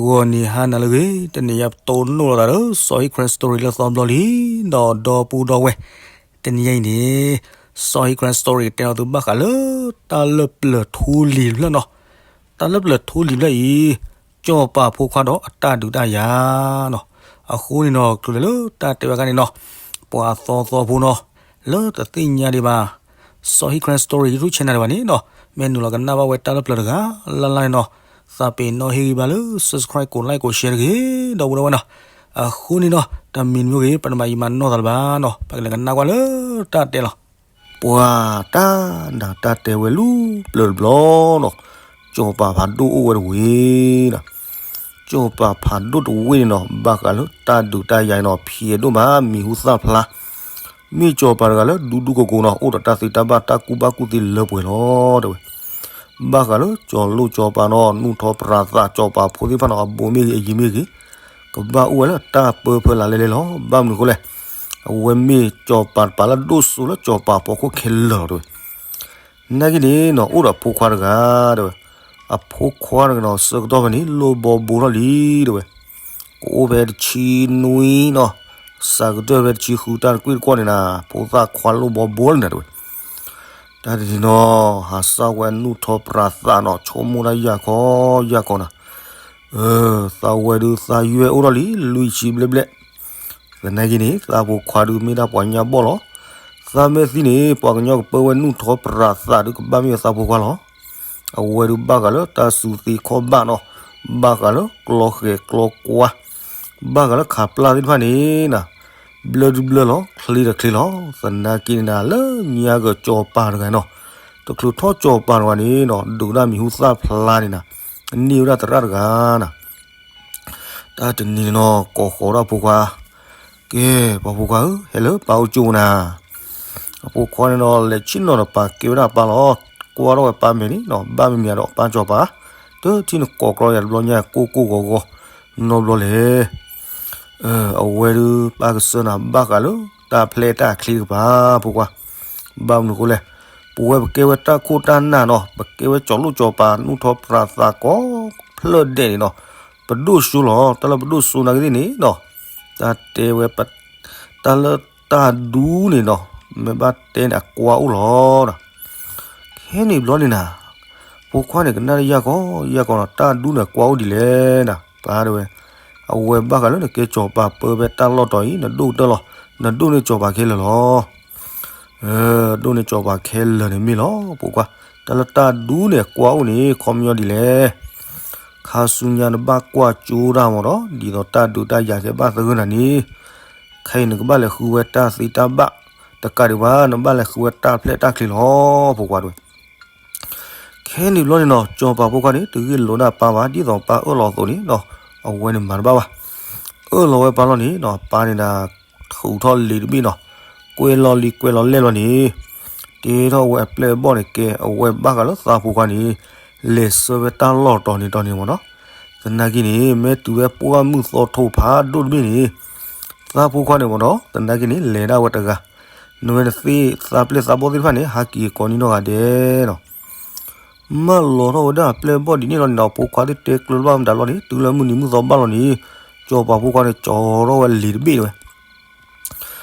ဂီၤနံၤဟါနၤလၢအဂ့ၤ, တနံၤအံၤပတိၢ်နီၣ်လိာ်သးဒီး စီၤဟံၣ် Crime Story လၢသီဘျီလံ, ဒီးဒီပုၢ်ဒီဝဲၢ်, တနံၤအံၤန့ၣ် စီၤဟံၣ် Crime Story ကတဲလီၤသုဘၣ်ဃးလၢ တၢ်လၢပျၢၤထူလံၤတဖျၢၣ်နီၤ, တၢ်လၢပျၢၤထူလံၤတဖျၢၣ်အံၤ ကၠီၤပၤဖိခွါဒီးအတၢ်ဒုးတၢ်ယၤနီၤ. အဃိန့ၣ်နီၤ ချုးလဲၤလၢတၢ်တဲဝဲအခါန့ၣ်နီၤ, ပှၤသီသီဖိနီၤ, လၢတသ့ၣ်ညါဒံးဘၣ် စီၤဟံၣ် Crime Story YouTube channel ဒံးဘၣ်န့ၣ်နီၤ, မ့ၢ်နုာ်လီၤကနၣ်ဘၣ်ဝဲတၢ်လၢပျၢၤတဂၤလၢ်လၢ်န့ၣ်နီၤ, သးပ့ၤနီၣ်ဟ့ၣ်ဂံၢ်ဘါလၢ subscribe ကိး like ကိး share တဂ့ၤ ဒီပုၢ်ဒီဝဲၢ်နီၤ. အဃိန့ၣ်နီၤ တမံၤမံၤဂ့ၤ ပတမၤယံာ်မၤနီၢ်သးလၢၤဘၣ်နီၤ, ပကလဲၤကနၣ်ကွၢ်လၢတၢ်တဲလီၤ. ပှၤတၢ်နၤတၢ်တဲဝဲလူၤပျၢၤတဘျီနီၤ, ကၠီၤပၤဖးဒိၣ်အိၣ်ဝဲတဝ့ၢ်နီၤ. ကၠီၤပၤဖးဒိၣ်တဝ့ၢ်န့ၣ်နီၤ ဘၣ်ဃးလၢတၢ်ဒုးတၢ်ယၤအံၤနီၤ ဖံးဒိၣ်မး မံၤဟူသၣ်ဖျါ, မ့ၢ်ကၠီၤပၤတဂၤလၢဒူဒူကိၢ်ကိၢ်နီၤ အိၣ်ဒီးတၢ်သ့တၢ်ဘၣ်တၢ်ကူၣ်ဘၣ်ကူၣ်သ့လၢပှဲၤလီၤ တဲဝဲ. ဘၣ်ဃးလၢကၠီၤလိၣ်ကၠီၤပၤနီၤ နူၢ်ထီၣ်ပြးသး ကၠီၤပၤဖိသ့ၣ်တဖၣ်နီၤ အဘိမ့ၢ်ဂ့ၤအယံၤမ့ၢ်ဂ့ၤ ကဘၣ်အိၣ်ဝဲလၢတၢ်ပၢဖၢလၢ်လဲၣ်လဲၣ်လီၤ. ဘၣ်မနုၤအဃိလဲၣ်, အဝဲမ့ၢ်ကၠီၤပၤတပၤလၢဒိၣ်စိလၢကၠီၤပၤဖီခိၣ်ခဲလၢာ်လီၤ တဲဝဲ. နာ်က့န့ၣ်နီၤ အိၣ်ဒီးအဖိခွါတဂၤ တဲဝဲ. အဖိခွါတဂၤနီၤ ဆၢကတီၢ်ဖဲန့ၣ် လိၣ်ဘီဘိထီၣ်လံ တဲဝဲ. ကအိၣ်ဖဲတဆံနွံနီၤ, စးကတၢၢ်ဖဲတဆံဃု တၢ်တကွံၣ်တကွီၢ်န့ၣ်နၤ ဖိသၣ်ခွါလိၣ်ဘီဘိလံနၤ တဲဝဲ. တၢ်တနံၤနီၤ ဟးစၢ်ဝဲနူၢ်ထီၣ်ပြးသးနီၤ ဆိကမိၣ်တၢ်ယၢ်ခီယၢ်ခီနၤ, သးဝဲဒုးသးယွဲၢ်အိၣ်ထီၣ်လံ လွံၢ်ဆံဘျဲၣ်ဘျဲၣ် သနာ်က့န့ၣ် သးဖိခွါဒုးမ့ၢ်ဒၣ်ပှၤညါဘီၣ်လီၤ. သးမဲာ်သံန့ၣ် ပှၤကညီကပၢဝဲနူၢ်ထီၣ်ပြးသးဒုးကဘၣ်မ့ၢ်ဝဲသးဖိခွါလီၤ. အဝဲဒုးဘၣ်ဃးလၢတၢ်စူၤသ့ခီၣ်ဘၣ်နီၤ, ဘၣ်ဃးလၢကျီဃဲၤကျီကွါ, ဘၣ်ဃးလၢခးပျၢ်သ့ၣ်တဖၣ်န့ၣ်နၤ, ဘျၢဒုးဘျၢလီၤ ချ့ဒီးချ့လီၤ. သနာ်က့န့ၣ်နၤ လၢညါကၢၤကၠီၤပၤတဂၤနီၤ, တချုးထီၣ်ကၠီၤပၤတဂၤန့ၣ်နီၤ ဒုးဒၣ်မံၤဟူသၣ်ဖျါန့ၣ်နၤ, န့ၢ်ဝဲဒၣ်သရၣ်တဂၤနၤ တၢ်တနံၤန့ၣ်နီၤ ကိးဃီၤဒၣ်အဖိခွါ, ကဲ ပှၤဖိခွါဧၢ, ဟဲလၢပၢ်အိၣ်ကၠိနၤ. အဖိခွါန့ၣ်နီၤ လဲၤဆ့ၣ်နီၤဒီးပၢ်ကဲဝဲဒၣ်အပၢ်လီၤ. ကွၢ်ထီၣ်ဝဲပၢ်မဲာ်န့ၣ်နီၤ ဘၣ်မံၤမံၤဒီးပၢ်ကၠီၤပၤ, တထံၣ်နကိးကြီယၤတဘျီညါ ကိၢ်ကိၢ်ဂီၤဂီၤ နီတဘျီလဲၣ်. အဝဲဒုးပၢ်ကစၢၢ်နၤ ဘၣ်ဃးလၢတၢ်ဖျဲးတၢ်ချ့တကပၤ ဖိခွါ, ဘၣ်မနုၤအဃိလဲၣ်, ပဝဲပကဲဝဲတၢ်ခိၣ်တၢ်နၢ်နီၤ ပကဲဝဲကၠီၤလိၣ်ကၠီၤပၤ နူၢ်ထီၣ်ပြးသးကိးဖျၢၣ်ဒဲးန့ၣ်နီၤ, ပဒိၣ်စိလီၤ. တၢ်လၢပဒိၣ်စိနာ်က့သ့ၣ်န့ၣ်နီၤ, တၢ်တဲဝဲ တၢ်လၢတၢ်ဒူန့ၣ်နီၤ, မ့ၢ်ဘၣ်တဲန့ၣ် အကွၢ်အိၣ်လီၤ. ခဲန့ၣ်ဘျီန့ၣ်နၤ, ဖိခွါန့ၣ်ကနၣ်တၢ်ယၢ်ကီယၢ်ကီနီၤ, တၢ်ဒူန့ၣ်ကွၢ်အိၣ်ဒ်လဲၣ်နၤ, ပၢ်တဲဝဲ, အဝဲဘၣ်ဃးလၢနကဲကၠီၤပၤပၢဖဲတၢ်လီၢ်တီၤအံၤ နဒိၣ်ကတၢၢ်လီၤ, နဒိၣ်န့ၢ်ကၠီၤပၤခဲလၢာ်လီၤ. ဒိၣ်န့ၢ်ကၠီၤပၤခဲလၢာ်န့ၣ်မ့ၢ်လီၤ ဖိခွါ, တၢ်လၢတၢ်ဒူန့ၣ်ကွၢ်အိၣ်န့ၣ် ခီပညီဒ်လဲၣ်. ခါဆူညါနဘၣ်ကွၢ်ကၠိတၢ်မ့ၢ်ဒီး ဒ်သိးတၢ်ဒုးတၢ်ယၤကဲဘၣ်သဂၢၢ်နၤန့ၣ်, ခဲအံၤနကဘၣ်လဲၤဃုဝဲတၢ်သ့တၢ်ဘၣ်, တကးဒံးဘၣ် နဘၣ်လဲၤဃုဝဲတၢ်ဖျဲးတၢ်ချ့လီၤ ဖိခွါတဲဝဲ. ခဲန့ၣ်ဘျီန့ၣ်နီၤ ကၠီၤပၤဖိခွါန့ၣ် တဂ့ၢ်လိာ်ဒၣ်ပၢ်ဘၣ် ဒ်သိးပၢ်အၢၣ်လီၤအသိးန့ၣ်နီၤ, အဝဲန့ၣ်မၤတဘၣ်ဘၣ်. အၢၣ်လီၤဝဲပၢ်လီၤန့ၣ်နီၤ ပၢ်န့ၣ်ဒၣ် ထုးထီၣ်လံာ်တဘ့ၣ်နီၤ, ကွဲးလီၤလံာ်ကွဲးလီၤလဲၢ်လီၤန့ၣ်, တဲထီၣ်ဝဲအပျဲၢ်အဘီၣ်န့ၣ် ကဲအဝဲဘၣ်ဃးလၢသးဖိခွါန့ၣ် လဲၤဆှၢဝဲတၢ်လီၢ်တီၤန့ၣ်တီၤန့ၣ်မ့ၢ်နီၤ. သနာ်က့န့ၣ် မ့ၢ်တုၤဝဲပှၢ်မုၢ်သီထိဖးဒိၣ်တဘ့ၣ်န့ၣ် သးဖိခွါန့ၣ်မ့ၢ်နီၤ သနာ်က့န့ၣ် လဲၤဒၣ်ဝဲတဂၤ, နဝဲနသ့ၣ်သးပျဲၢ်သးဘီၣ်သ့ၣ်တဖၣ်န့ၣ် ဟးက့ၤကိးနံၤနီၢ်ဂၤဒဲးနီၤ. မၢလီၤထီၣ်ဝဲဒၣ်အပျဲၢ်အဘီၣ်ဒ်န့ၣ်လီၤန့ၣ်ဒီး ဖိခွါသ့ၣ်တဲကျၢၤဘၣ်မတၤလီၤန့ၣ် တုၤလၢမုၢ်နံၤမုၢ်သီဘၣ်လီၤန့ၣ်, ကၠီၤပၤဖိခွါန့ၣ် ကၠီၤထီၣ်ဝဲလံာ်တဘ့ၣ်ဝဲ ကၠီၤ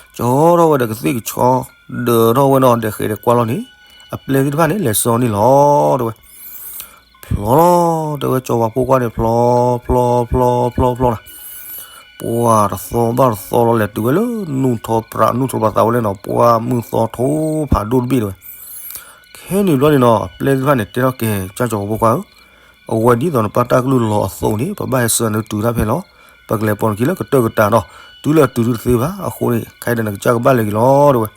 ထီၣ်ဝဲဒီးကသ့ၣ်ကဆီ, ဒၢးထီၣ်ဝဲနီၤ ဒီးဃဲးဒီးကွၢ်လီၤန့ၣ်, အပျဲၢ်သ့ၣ်တဖၣ်န့ၣ် လဲၤဆှၢအီၤန့ၣ်လီၤ တဲဝဲ. ဖျီလီၤ တဲဝဲ ကၠီၤပၤဖိခွါန့ၣ် ဖျီ ဖျီ ဖျီ ဖျီ ဖျီနၤ, ပှၢ်တသီဘၣ်တသီလီၤ လဲၤတုၤဝဲလၢနူၢ်ထီၣ်ပြး နူၢ်ထီၣ်ပြးသးဝဲလဲၣ်နီၤ ပှၢ်မုၢ်သီထိဖးဒိၣ်တဘ့ၣ်တဲဝဲ. ခဲန့ၣ်ဘျီန့ၣ်နီၤ အပျဲၢ်သ့ၣ်တဖၣ်န့ၣ် တဲထီၣ်ကဲ ကၠီၤပၤဖိခွါဧၢ, အဝဲဒ်သိးနပၢ်တၢ်ကလုၢ်လီၤအသိးန့ၣ် ပဘၣ်ဟဲဆှၢနၤတုၤတၢ်ဖဲလီၤ. ပကလဲၤပိာ်နခံလၢကတၢၢ်ကတာ်နီၤ, တုၤလၢအတုၤဒုတသ့ဘၣ်. အဃိန့ၣ် ခဲအံၤဒီးနကစၢ်ကဘၣ်လဲၤက့ၤလီၤ တဲဝဲ.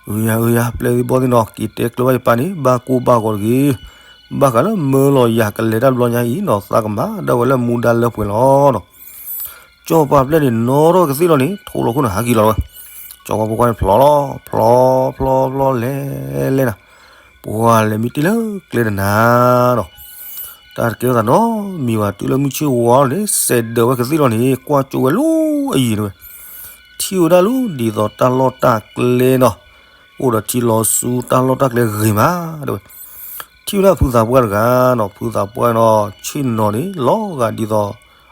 အၢယၤ အၢယၤ ပျဲၢ်သ့ၣ်ဘီၣ်သ့ၣ်နီၤ က့ၤတဲကျၢၤဘၣ်ယပၢ်န့ၣ် ဘၣ်ကိၢ်ဘၣ်ဂီၤတဂ့ၤ. ဘၣ်ဃးလၢမၢလီၤယၤကလဲၤတၢ်တဘျီညါအံၤနီၤ သးကမၤဒၣ်ဝဲလၢမူဒါလၢပှဲၤလီၤနီၤ. ကၠီၤပၤပျဲၢ်န့ၣ် နီၣ်ထီၣ်ကသ့ၣ်လီၤန့ၣ် ထိၣ်လီၤခိၣ်န့ၣ် ဟးက့ၤလီၤဝဲ. ကၠီၤပၤဖိခွါန့ၣ် ဖျီလီၤ ဖျီ ဖျီ ဖျီ လဲၤ လဲၤနၤ, ပှၢ်လဲၤမံတ့ၢ်လၢကျဲတနၤနီၤ. တၢ်တကဲထီၣ်သးနီတမံၤဘၣ် တုၤလၢမုၢ်ဆ့ၣ်ဝါလီၤန့ၣ် စဲးဒၢးဝဲကသ့ၣ်လီၤန့ၣ် ကွၢ်ကၠိဝဲလၢအယံၤတဲဝဲ. ထံၣ်ဝဲဒၣ်လၢဒ်သိးတၢ်လီၢ်တၢ်ကျဲနီၤ, အိၣ်ဒီးထံလီၤဆူ တၢ်လီၢ်တၢ်ကျဲဂ့ၤမးတဲဝဲ. ထံၣ်ဝဲဒၣ်ဖုသးပှၢ်တဂၤနီၤ, ဖုသးပှၢ်နီၤ ဆ့ၣ်နီၤန့ၣ် လီၤဂာ်ဒ်သိး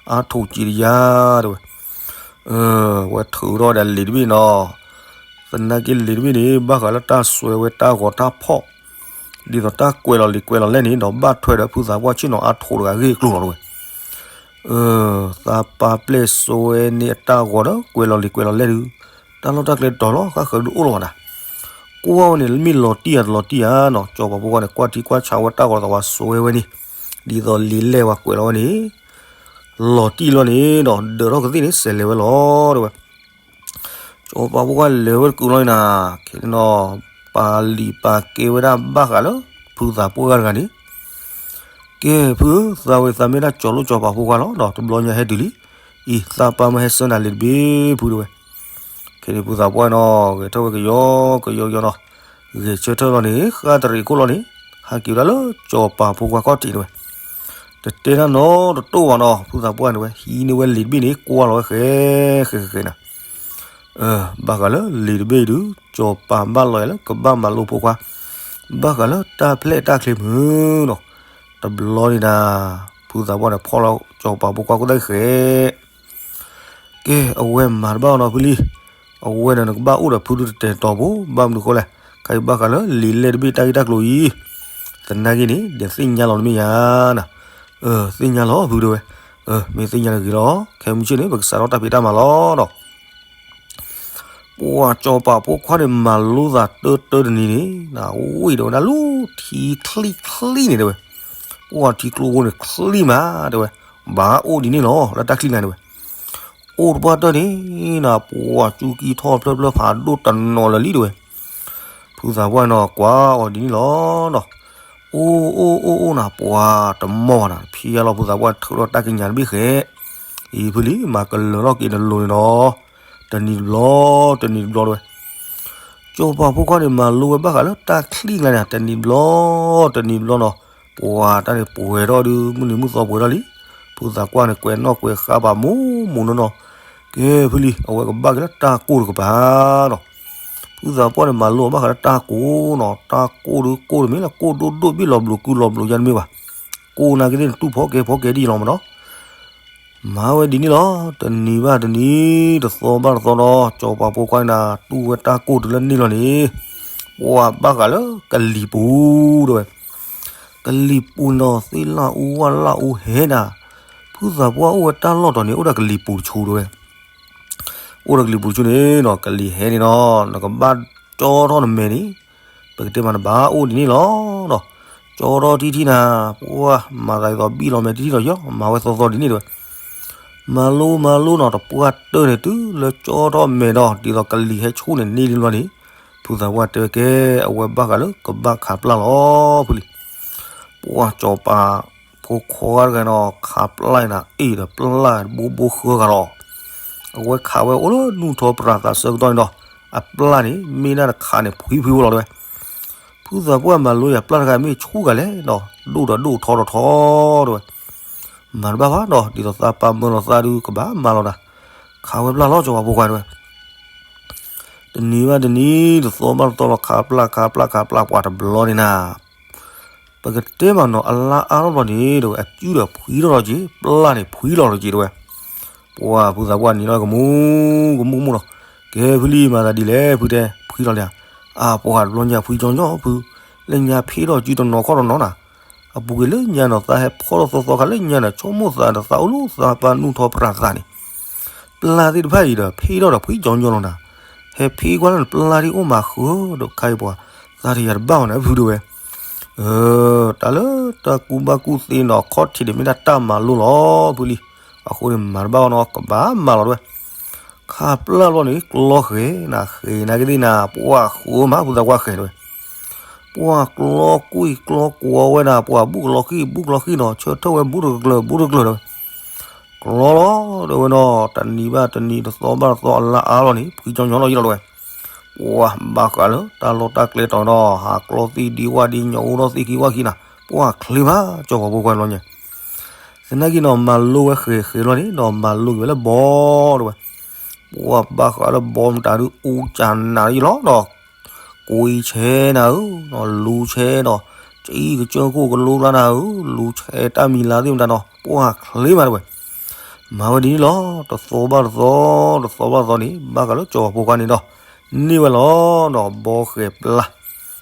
အါထိၣ်ကံးတယါ တဲဝဲ. ဝဲထုးထီၣ်ဒီးလံာ်တဘ့ၣ်နီၤ. သနာ်က့လံာ်တဘ့ၣ်န့ၣ် ဘၣ်ဃးလၢတၢ်စွဲဝဲတၢ်ဂီၤတၢ်ဖီၣ်, ဒ်သိးတၢ်ကွဲးလီၤလံာ်ကွဲးလီၤလဲၢ်န့ၣ် ဒီးဘၣ်ထွဲဒီးဖုသးပှၢ်ဆ့ၣ်နီၤအါထိၣ်တဂၤအဂ့ၢ်အကျိၤလီၤ တဲဝဲ. သးပၢ်ပျဲၢ်စွဲန့ၢ်အတၢ်ဂီၤဒီးကွဲးလီၤလံာ်ကွဲးလီၤလဲၢ်ဒုး တၢ်လီၢ်တၢ်ကျဲတီၤလီၤ ဃၣ်ဃၢၤဒုးအိၣ်လီၤဘၣ်နၤ. ကွၢ်ဝဲန့ၣ် မ့ၢ်လီၤတံၢ်ဧါတလီၤတံၢ်ဧါနီၤ, စီၤပၤဖိခွါန့ၣ် ကွၢ်ထံကွၢ်ဆးဝဲတၢ်ဂီၤသးဝးစွဲဝဲန့ၣ်, ဒ်သိးလံာ်လဲၢ်ဝဲကွဲးလီၤဝဲန့ၣ် လီၤတံၢ်လီၤန့ၣ်ဒီး ဒၢးထီၣ်ကသ့ၣ်န့ၣ် စဲးလဲၤဝဲလီၤ တဲဝဲ. စီၤပၤဖိခွါလဲၤဝဲတကုာ်လီၤန့ၣ်နၤ, ခဲန့ၣ်နီၤ ပာ်လံာ်ပာ်ကဲဝဲဒၣ်ဘၣ်ဃးလၢ ဖုသးပှၢ်တဂၤန့ၣ်, ကဲဖုဧၢ, သးဝဲသးမ့ၢ်ဒၣ်ကၠီၤလိၣ်စီၤပၤဖိခွါလီၤဒီး တဘျီညါဟဲတုၤလံ, အံၤ သးပၢ်မ့ၢ်ဟဲဆှၢနၤလံာ်တဘ့ၣ်ဖု တဲဝဲ. ခဲန့ၣ်ဖုသးပှၢ်နီၤ ဂဲၤထၢၣ်ဝဲကယီကယီကယီနီၤ, ဂဲၤဆၢထၢၣ်လီၤန့ၣ် ဃၣ်တရံးခိၣ်လီၤန့ၣ် ဟးက့ၤဝဲဒၣ်လၢစီၤပၤဖိခွါခီၣ်ထံး တဲဝဲ. တတဲတၢ်နီတတိၢ်ဘၣ်နီၤ ဖုသးပှၢ်တဲဝဲ ဟံးန့ၢ်ဝဲလံာ်တဘ့ၣ်န့ၣ် ကွၢ်လီၤဝဲဃဲဃဲဃဲဃဲနၤ. ဘၣ်ဃးလၢလံာ်တဘ့ၣ်ဒုး စီၤပၤဘၣ်လီၤယၤလၢကဘၣ်မၤလိဖိခွါ, ဘၣ်ဃးလၢတၢ်ဖျဲၣ်တၢ်ချ့မုၢ်နီၤ. တဘျီန့ၣ်နၤ ဖုသးပှၢ်န့ၣ်ဖီၣ်လီၤစီၤပၤဖိခွါခိၣ်သၣ်ဃဲ ကဲ အဝဲမၤတဘၣ်အီၤနီၤဖုလံ, အဝဲန့ၣ်နကဘၣ်အိၣ်ဒီးဖုဒုးတတဲာ်တီၤဖိ ဘၣ်မနုၤဃိလဲၣ်, ခဲအံၤဘၣ်ဃးလၢလံာ်လဲၢ်တဘ့ၣ်တၢ်ဂ့ၢ်တၢ်ကျိၤအံၤ, သနာ်က့န့ၣ် ဒီးသ့ၣ်ညါလီၤနမ့ၢ်ယၤနၤ, သ့ၣ်ညါလီၤဖုတဲဝဲ, မ့ၢ်သ့ၣ်ညါတဂ့ၤလီၤ, ခဲမုၢ်ဆ့ၣ်န့ၣ် ပကစးထီၣ်တၢ်ဖံးတၢ်မၤလီၤဒီး ပှၤစီၤပၤဖိခွါန့ၣ် မၤလိသးတၢတၢတနံၤန့ၣ် ဝံၤဒီးဝဲဒၣ်လၢထံချံချံန့ၣ်တဲဝဲ, ပှၤထံကျိဖိန့ၣ်ချံမးတဲဝဲ, ဘၣ်အိၣ်ဒ်န့ၣ်လီၤ လၢတၢ်ချံကျါန့ၣ်ဝဲ, အိၣ်တပှၢ်တၢၢ်န့ၣ်နၤ ပှၤစူးကံထီၣ်ဖျၢၣ်ဖျၢၣ်ဖးဒိၣ်တနီၤလၢာ်လံတဲဝဲ, ဖုသးပှၢ်နီၤ ကွၢ်အီၤဒ်န့ၣ်လီၤနီၤ, အိၣ်အိၣ်အိၣ်အိၣ်နၤ ပှၤတမီၢ်ဘၣ်နၤ ဖံးယါလီၤဖုသးပှၢ်ထုးထီၣ်တၢ်ကညးတဘ့ၣ်ဃဲ, အံၤဖုလံ မၤကလၢၤလီၤက့ၤနလိၤန့ၣ်ဒီး တနံၤတဘျီ တနံၤတဘျီတဲဝဲ, စီၤပၤဖိခွါန့ၣ် မၤလိဝဲဘၣ်ဃးလၢတၢ်ချံကျါန့ၣ် တနံၤတဘျီ တနံၤတဘျီနီၤ, ပှၤတၢ်န့ၣ်ပှဲၤထီၣ်ဒုး မုၢ်နံၤမုၢ်သီပှဲၤထီၣ်လံ, ဖုသးပှၢ်န့ၣ် ကွဲးနီၣ်ကွဲးဃါဘၣ်မူးမူးနီၢ်နီၢ်, ကဲဖုလံ အဝဲကဘၣ်က့ၤလၢတၢ်ကိၢ်တကပၤနီၤ, ဖုသးပှၢ်န့ၣ် မၤလိအီၤဘၣ်ဃးလၢတၢ်ကိၢ်နီၤ, တၢ်ကိၢ်ဒုးကိၢ်တမ့ၢ်လၢကိၢ်ဒိၣ်ဒိၣ်ဘ့ၣ်လီၤဘျိးကုလီၤဘျိးယါတမ့ၢ်ဘၣ်, ကိၢ်နာ်က့သ့ၣ်န့ၣ် တူၢ်ဖီကဲဖီကဲဒ်အံၤလီၤမးနီၤ မၤဝဲဒ်န့ၣ်လီၤ. တနံၤဘၣ်တနံၤ တသီဘၣ်တသီဒီး စီၤပၤဖိခွါန့ၣ် တူၢ်ဝဲတၢ်ကိၢ်တုၤလၢန့ၣ်လီၤန့ၣ်, ပှၤဘၣ်ဃးလၢကလံၤပူၤတဲဝဲ, ကလံၤပူၤနီၤ သ့ၣ်လၣ်အူဝၣ်လၣ်အူဟဲနၤ, ဖုသးပှၢ်အိၣ်ဝဲတၢ်လီၢ်တီၤန့ၣ် အိၣ်ဒီးကလံၤပူၤတဆူတဲဝဲ, အိၣ်ဒီးကလံၤပူၤတဆူန့ၣ်နီၤ ကလံၤဟဲန့ၣ်နီၤ နကဘၣ်ကၠီထီၣ်နမဲာ်န့ၣ် ပကတဲမးနဘၣ်အိၣ်ဒ်န့ၣ်လီၤ. ကၠီထီၣ်ထံထံနၤ, ပှၤမၤသးဒ်သိးဘံၣ်လီၤမဲာ်ထံထံလီၤယီၤ မၤဝဲသီသီဒ်န့ၣ်တဲဝဲ, မၤလိမၤလိနီၤ တပှၢ်တၢၢ်န့ၣ် တုၤလၢကၠီထီၣ်မဲာ်ဒီး ဒ်သိးကလံၤဟဲဆူၣ်န့ၣ်န့ၢ်လံဘျီန့ၣ်, ဖုသးပှၢ်တဲဝဲကဲ အဝဲဘၣ်ဃးလၢကဘၣ်ခးပျၢ်လီၤဖုလံ. ပှၤစီၤပၤဖိခွါတဂၤနီၤ ခးပျၢ်နၤ အ့ၣ်ဒီးပျၢ်ဘိဘိဃၢဃာ်လီၤ. အဝဲခးဝဲအိၣ်လၢနူၢ်ထီၣ်ပြးသးဆၢကတီၢ်န့ၣ်ဒီး အပျၢ်န့ၣ် မ့ၢ်ဒၣ်တခးန့ၣ် ဖှံဖှံဖိလီၤတဲဝဲ. ဖုသးပှၢ်မၤလိယၤပျၢ်တဂၤမ့ၢ်ဆူၣ်ဂၤလဲၣ်ဒီး ဒိၣ်ဒီးဒိၣ်ထီထီထီတဲဝဲ. မၤတဘၣ်ဘၣ်ဒီး ဒ်သိးသးပၢ်မၢလီၤသးဒုးကဘၣ်မၤလီၤနၤ, ခးဝဲပျၢ်လီၤစီၤပၤဖိခွါတဲဝဲ. တနံၤဘၣ်တနံၤ တသီဘၣ်တသီလီၤ ခးပျၢ်ခးပျၢ်ခးပျၢ်ပှၤတဘျီန့ၣ်နၤ ပကတဲမးနီၤ အလါအါထီၣ်ဘျီန့ၣ်တဲဝဲ အစုဒီးဖှံထီၣ်လီၤက့ၤ ပျၢ်န့ၣ်ဖှံလီၤလီၤက့ၤတဲဝဲ. ပှၤဖုသးပှၢ်နံၤလီၤကမူကမူကမူနီၤ, ကဲဖုလံမၤသးဒ်လဲၣ်ဖုတဲ ဖှံလီၤလံဧါ. အါပှၤတဘျီညါဖှံကၠီကၠီဖု, လၢညါဖံးထီၣ်စုတနီၤခီၣ်တနီၤနၤ, အပူၤကွံာ်လၢညါနီၤ သးဟဲဖီထီၣ်သီသီခါလၢညါန့ၣ် ဆိကမိၣ်သးဒီးသးအိၣ်လၢသးပၢ်နူၢ်ထီၣ်ပြးသးန့ၣ် ပျၢ်သ့ၣ်တဖၣ်အံၤဒီး ဖံးထီၣ်ဒီးဖှံကၠီကၠီလီၤနၤ, ဟဲဖံးကွၢ်လၢနပျၢ်ဒ်အိၣ်မးဃုာ်ဒီးခါအံၤပှၤ သးတယၤတဘၣ်ဘၣ်နၤဖုတဲဝဲ. တၢ်လၢတၢ်ကူၣ်ဘၣ်ကူၣ်သ့နီၤ ခီၣ်ထံးန့ၣ်မ့ၢ်ဒၣ်တၢ်မၤလိလီၤဖုလံ. အဃိန့ၣ်မၤတဘၣ်ဘၣ်နီၤ ကဘၣ်မၤလီၤတဲဝဲ. ခးပျၢ်ဘျီန့ၣ် ကျီဃဲၤနၤ ဃဲၤနၤကသ့ၣ်နၤ ပှၤဃုာ်မးဖုသးပှၢ်ဃဲၤတဲဝဲ. ပှၤကျီကွံာ်ကျီကွီၤဝဲဒၣ် ပှၤဘူၣ်ကျီဃံၣ်ဘူၣ်ကျီဃံၣ်နီၤ ဆၢထၢၣ်ဝဲဘူးတကျၢၤဘူးတကျၢၤတဲဝဲ. ကျီလီၤတဲဝဲနီၤ တနံၤဘၣ်တနံၤ တသီဘၣ်တသီ အလါအါလီၤန့ၣ် ဖှံကၠီကၠီလီၤယံလီၤတဲဝဲ. ပှၤဘၣ်ဃးလၢတၢ်လီၢ်တၢ်ကျဲတီၤနီၤ ဟးကျီသံၣ်ဒံဝၣ်ဒံ ညၣ်အူထီၣ်သ့ၣ်ခံဝၣ်ခံနၤ ပှၤချ့မး စီၤပၤဖိခွါလီၤညါ သနာ်က့နီၤ မၤလိဝဲဃဲၤဃဲၤလီၤန့ၣ်ဒီး မၤလိက့ၤဝဲလၢဘီတဲဝဲ. ပှၤဘၣ်ဃးလၢဘီမတၤဒုး အူကၢ်နၤယံလီၤနီၤ, ကွံဆဲနၤဧၢ, လူၤဆဲဒီး ကအံၣ်ကစၢၢ်ခိၣ်ကလိကျါနၤဧၢ, လူၤဆဲတၢ်မံၤလၤသ့ၣ်မတၤနီၤ ပှၤချ့မးတဲဝဲ. မၤဝဲဒ်န့ၣ်လီၤ. တသီဘၣ်တသီ, တသီဘၣ်တသီန့ၣ် ဘၣ်ဃးလၢစီၤပၤဖိခွါန့ၣ်ဒီး န့ၢ်ဝဲလီၤဒီး ဘီဃဲၤပျၢ်,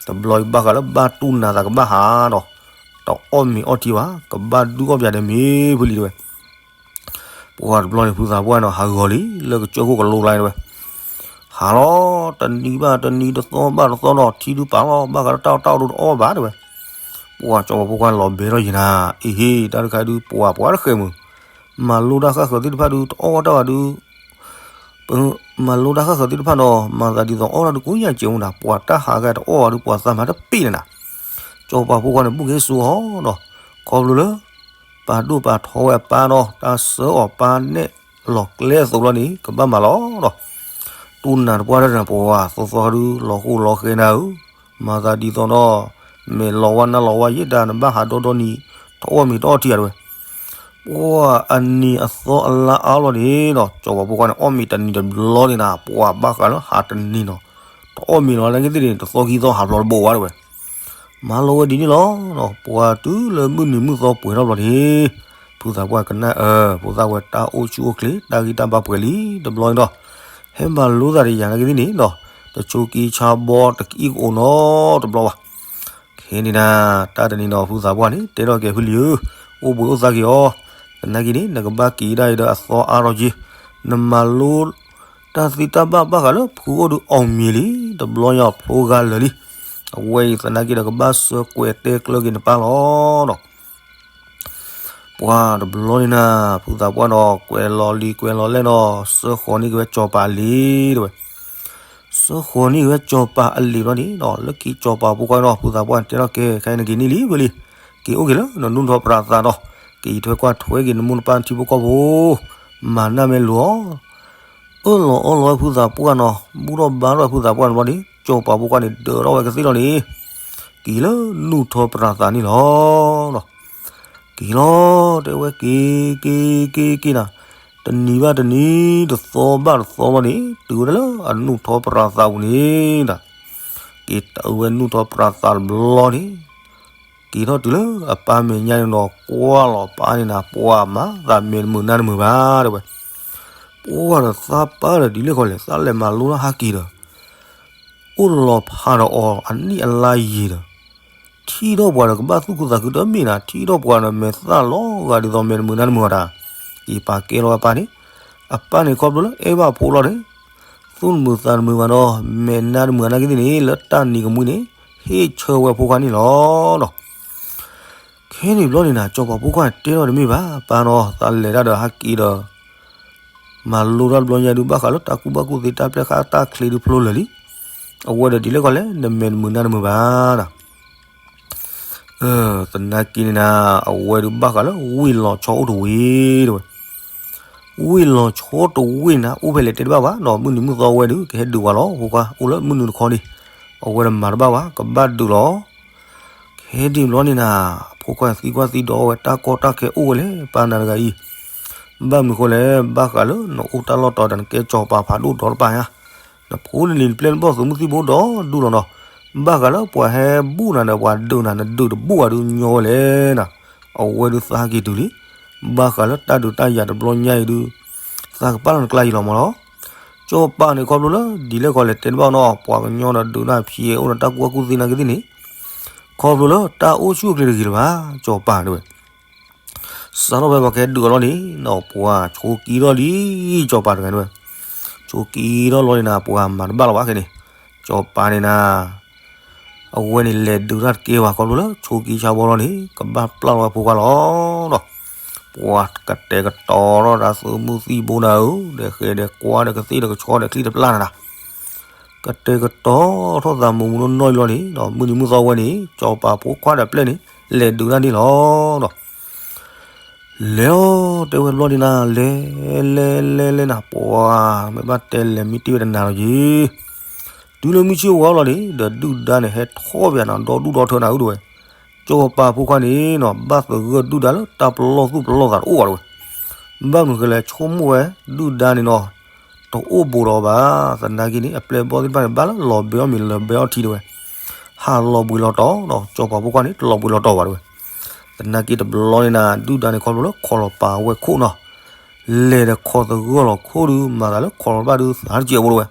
တဘျီအံၤဘၣ်ဃးလၢဘၣ်တူၢ်နးသးကဘၣ်ဟးဒီး တအီၣ်မ့ၤအီထံဘၣ်, ကဘၣ်ဒုးအီၣ်ပယၤဒီးမ့ၤဖုလံတဲဝဲ. ပှၤတဘျီန့ၣ် ဖုသးပှၢ်နီၤ ဟးဂီၤလံ လၢကစၢၢ်ခိၣ်ကလိကျါတဲဝဲ, ဟးလီၤ တနံၤဘၣ်တနံၤ တသီဘၣ်တသီဒီး ထံဒုးပာ်လီၤ ဘၣ်ဃးလၢတၢ်အီၣ်တၢ်အီဒုးတအီၣ်ဘၣ်တဲဝဲ. ပှၤစီၤပၤဖိခွါန့ၣ်လီၤဘဲထီၣ်ယံၤနၤ, အ့ဟ့ တၢ်တခါဒုး ပှၤပှၤတဃဲးမုာ်, မၤလိတၢ်ဃၣ်ဃၢၤသ့ၣ်တဖၣ်ဒုး တအီၣ်ဝဲတၢ်ဘၣ်ဒုး ပမၤလိတၢ်ဃၣ်ဃၢၤသ့ၣ်တဖၣ်နီၤ မၤသးဒ်သိးအီၣ်တၢ်ဒုးကိးညါစဲးမူနၤ, ပှၤတၢ်ဟးဂၤတအီၣ်ဘၣ်ဒုး ပှၤသးမၤတပ့ၢ်နၤနၤ. စီၤပၤဖိခွါန့ၣ် ဘူၣ်က့ၤစိအီၤဒီး ခီဖျိလၢ ပာ်ဒိၣ်ပာ်ထီဝဲအပၢ်ဒီး တၢ်စၢအီၤပၢ်နဲၣ်လီၤကျဲအသိးလီၤန့ၣ် ကဘၣ်မၤလီၤဒီး တူၢ်နးတပှၢ်တၢ်န့ၣ် ပှၤသီသီဒုး လီၤဃိလီၤဃဲနၤဧၢ, မၤသးဒ်သိးဒီး မဲာ်လီၤဝါနါလီၤဝါယဲၢ်တၢ် နဘၣ်ဟးဒီဒီနံၤ တအီၣ်မ့ၤတအီထံဧါတဲဝဲ. ပှၤအနံၤအသီအလါအါလီၤန့ၣ်ဒီး စီၤပၤဖိခွါန့ၣ် အီၣ်မ့ၤတနံၤတဘျီန့ၣ်နၤ, ပှၤဘၣ်ဃးလၢဟးတနံၤနီၤ တအီၣ်မ့ၤလီၤနာ်က့သ့ၣ်န့ၣ် တသီခံသီဟးဖျိးတဘိးဝဲတဲဝဲ. မၤလိဝဲဒ်န့ၣ်လီၤ. ပှၤတုၤလၢမုၢ်နံၤမုၢ်သီပှဲၤထီၣ်ဘျီန့ၣ် ဖုသးပှၢ်ကနၣ်အၢ ဖိသၣ်ဝဲတၢ်အိၣ်ဆူၣ်အိၣ်ချ့ တၢ်ဂံၢ်တၢ်ဘါပှဲၤလံတဘျီန့ၣ်ဒီး ဟဲမၤလိသးဒီးယၤနာ်က့သ့ၣ်န့ၣ်ဒီး တဆိးက့ဆါဘီတကအံၣ်ကအိၣ်နီတဘျီဘၣ်. ခဲန့ၣ်နၤ တၢ်တနံၤဒီး ဖုသးပှၢ်န့ၣ် တဲထီၣ်က့ၤဖုလံဧၢ, အိၣ်ဘှံးအိၣ်သါက့ၤအီၤ, သနာ်က့န့ၣ် နကဘၣ်က့ၤဒၣ်အံၤဒီးအသီအါထီၣ်က့ၤ, နမၤလိ တၢ်သ့တၢ်ဘၣ်ဘၣ်ဃးလၢဖုအိၣ်ဒုးအီၣ်မ့ၤလံ, တဘျီညါဖျိဂၤလၢာ်လံ. အဝဲအံၤသနာ်က့ဒီး ကဘၣ်ဆှၢကွဲးတဲကျၢၤက့ၤနပၢ်လီၤဒီး ပှၤတဘျီန့ၣ်နၤ ဖုသးပှၢ်ဒီး ကွဲးလီၤလံၤကွဲးလီၤလဲၣ်ဒီး စၢဃီၤန့ၢ်က့ၤဝဲစီၤပၤအလံၤတဲဝဲ. စၢဃီၤန့ၢ်က့ၤဝဲစီၤပၤအလံၤဘျီန့ၣ်ဒီး လၢခံစီၤပၤဖိခွါဒီး ဖုသးပှၢ်တဲထီၣ်က့ၤ ခဲအံၤနက့ၤန့ၢ်လံဝဲလံ, က့ၤအိၣ်က့ၤလၢနနူၢ်ထီၣ်ပြးသးဒီး က့ၤထွဲကွၢ်ထွဲက့ၤနမိၢ်နပၢ်ထံဖိကီၢ်ဖိ, မၤနၢ်မ့ၢ်လိၤအီၤ အၢၣ်လီၤအီလီၤဝဲဖုသးပှၢ်နီၤ, ဘူၣ်ထီၣ်ဘါထီၣ်ဝဲဖုသးပှၢ်န့ၣ်ဘျီန့ၣ် စီၤပၤဖိခွါန့ၣ် ဒၢးထီၣ်ဝဲကသ့ၣ်လီၤန့ၣ် က့ၤလၢနူၢ်ထီၣ်ပြးသးန့ၣ်လီၤ. က့ၤလီၤ တဲဝဲက့ၤ က့ၤ က့ၤ က့ၤနၤ, တနံၤဘၣ်တနံၤ တသီဘၣ်တသီဘျီန့ၣ် တုၤဝဲဒၣ်လၢအနူၢ်ထီၣ်ပြးသးပူၤန့ၣ်ဒီး က့ၤတုၤဝဲနူၢ်ထီၣ်ပြးသးတဘျီန့ၣ် က့ၤထီၣ်တုၤလၢအပၢ်မဲာ်ညါန့ၣ်ဒီး ကွၢ်လီၤပၢ်န့ၣ်နၤ ပှၤမၤသးမဲာ်တမုာ်နါတမုာ်ဘၣ်တဲဝဲ. ပှၤဒီးသးပၢ်ဒီးဒ်လဲၣ်ဃီလဲၣ် သးလဲၤမၤလိတၢ်ဟးက့ၤဒီး အိၣ်လီၤဖးဒီးအီၤအနံၣ်အလါယံာ်ဒီး ထံၣ်ထီၣ်ပှၤဒီးကဘၣ်သူၣ်ခုသးခုတမ့ၢ်နၤ, ထံၣ်ထီၣ်ပှၤဒီးမဲာ်သၣ်လီၤဂာ်ဒ်သိးမဲာ်တမုာ်နါတမုာ်အီၤတၢ်, က့ၤပာ်ကဲလီၤဝဲအပၢ်န့ၣ်, အပၢ်န့ၣ်ခီဖျိလၢအဲၣ်ဘၣ်ဖိလီၤန့ၣ်, သူၣ်တမုာ်သးတမုာ်ဘၣ်ဒီး မဲာ်နါတမုာ်အနၢ်က့သ့ၣ်န့ၣ် လၢတၢ်နံၤကမှံန့ၣ် ဟ့ၣ်ဆၢဝဲဖိခွါန့ၣ်လီၤဒီး ခဲန့ၣ်ဘျီန့ၣ်နၤ စီၤပၤဖိခွါတဲထီၣ်တမ့ၢ်ဘၣ်, ပၢ်နီၤ သးလဲၤတၢ်ဒီးဟးက့ၤဒီး မၤလိတၢ်တဘျီညါဒုး ဘၣ်ဃးလၢတၢ်ကူၣ်ဘၣ်ကူၣ်သ့တၢ်ပျဲၢ်ဃာ်တၢ်ချ့ဒုးဖျိလၢာ်လံ. အဝဲဒီးဒ်လဲၣ်ဃီလဲၣ် နမဲာ်တမုာ်နါတမုာ်ဘၣ်နၤ. သနာ်က့န့ၣ်နၤ အဝဲဒုးဘၣ်ဃးလၢဝ့ၢ်လီၤဆီအိၣ်တဝ့ၢ်တဲဝဲ. ဝ့ၢ်လီၤဆီတဝ့ၢ်နၤ အိၣ်ဖဲလဲၣ်တဲတဘၣ်ဘၣ်ဒီး မုၢ်နံၤမုၢ်သီဝဲဒုး ကဟဲဒုးဝဲလီၤ ဖိခွါ အိၣ်လၢမုၢ်နုာ်တခီန့ၣ် အဝဲဒီးမၤတဘၣ်ဘၣ် ကဘၣ်ဒုးလီၤ. ခဲဒ်ဘျီန့ၣ်နၤ ဖိခွါသံကွၢ်သံဒိးဝဲ တၢ်ကီတၢ်ခဲအိၣ်ဝဲလဲၣ် ပၢ်နၤတဂၤအံၤ, ဘၣ်မနုၤဃိလဲၣ် ဘၣ်ဃးလၢနအိၣ်တၢ်လီၢ်တီၤဒီး နကဲစီၤပၤဖးဒိၣ်ဒီတပၤညါ, နဖိနလံၤနပျဲၢ်နဘီၣ်သုးမုၢ်သံၣ်ဘိဒီဒူၣ်လီၤနီၤ, ဘၣ်ဃးလၢပှၤဟဲဘူၣ်နၤဒီး ပှၤဒုးနၤ နဒုးတဘူၣ်ဘၣ်ဒုးညီဝဲလဲၣ်နၤ, အဝဲဒုးသးက့ၤတုၤလံ, ဘၣ်ဃးလၢတၢ်ဒုးတၢ်ယၤတဘျီညါအံၤဒုး သးကပာ်လီၤနကျါယံၤလီၤမးလီၤ. စီၤပၤန့ၣ်ခီဖျိလၢ ဒ်လဲၣ်ခီလဲၣ်တဲတဘၣ်နီၤ ပှၤကညီဒီးဒုးတၢ်ဖျဲးအိၣ်ဒီးတၢ်ကူၣ်ဘၣ်ကူၣ်သ့နာ်က့သ့ၣ်န့ၣ်, ခီဖျိလၢတၢ်အိၣ်ဆူၣ်အိၣ်ချ့တဂ့ၤလၢၤဘၣ် စီၤပၤတဲဝဲ. စးထီၣ်ဖဲပှၤကဟဲဒုးအီၤလီၤန့ၣ်နီၤ ပှၤဆိးက့ထီၣ်လံ စီၤပၤတဂၤတဲဝဲ. ဆိးက့ထီၣ်လီၤန့ၣ်နၤ ပှၤမၤတဘၣ်လီၤဘၣ်ခဲန့ၣ်, စီၤပၤန့ၣ်နၤ အဝဲန့ၣ်လဲၤဒုးတၢ်တကဲဘၣ် ခီဖျိလၢဆိးက့ဆါဘီလီၤန့ၣ် ကဘၣ်ပျၢ်လီၤဝဲဖိခွါလီၤဒီး ပှၤကတဲာ်ကတီၤထီၣ်တၢ်သုးမုၢ်သံၣ်ဘိနၤဧၢ, ဒီးဃဲၤဒီးကွၢ်ဒီးကသ့ၣ်ဒီးကဆီဒီးချံတပျၢ်နၤနၤ, ကတဲာ်ကတီၤထီၣ်သးမူးမူးနီၢ်နီၢ်လီၤန့ၣ်ဒီး မုၢ်နံၤမုၢ်သီဝဲန့ၣ် စီၤပၤဖိခွါဒီးပျဲၢ်န့ၣ် လဲၤဒုးတၢ်န့ၣ်လီၤဒီး လဲၤအီၤတဲဝဲဘျီန့ၣ်နၤ လဲၤ လဲၤ လဲၤ လဲၤနၤ ပှၤမ့ၢ်ဘၣ်တဲလဲၤမံတ့ၢ်ဝဲတနၤလီၤက့ၤ, တုၤလၢမုၢ်ဆ့ၣ်ဝါလီၤန့ၣ် ဒီးဒုၣ်ဒါန့ၣ် ဟဲထီၣ်ပယၤနၤ ဒီဒူၣ်ဒီထၢနၤဧၢတဲဝဲ, စီၤပၤဖိခွါန့ၣ်နီၤ ဘၣ်သဂၢၢ်ဒုၣ်ဒါလၢတၢ်ပလီၢ်သူၣ်ပလီၢ်သးတအိၣ်ဘၣ်တဲဝဲ, ဘၣ်မနုၤဃိလဲၣ် ဆိကမိၣ်ဝဲ ဒုၣ်ဒါန့ၣ်နီၤ တအိၣ်ဘူးဒီးအီၤဘၣ်, သနာ်က့န့ၣ် အပျဲၢ်ဘီၣ်သ့ၣ်တဖၣ်န့ၣ် ဘၣ်လၢလီၤဘဲအီၣ်မ့ၤလီၤဘဲအီၣ်ထံတဲဝဲ, ဟးလီၤဘှံးလီၤတီၤနီၤ စီၤပၤဖိခွါန့ၣ် တလီၤဘှံးလီၤတီၤဘၣ်တဲဝဲ, သနာ်က့တဘျီန့ၣ်နၤ ဒုၣ်ဒါန့ၣ်ခီဖျိလၢခီလီၤပာ်ဝဲခိၣ်နီၤ, လဲၤဒီးခီသဂၢၢ်လီၤခိၣ်ဒုး မၤသးလၢခီလီၤတဘၣ်ဒုး သးတကဲးဖိတဝဲ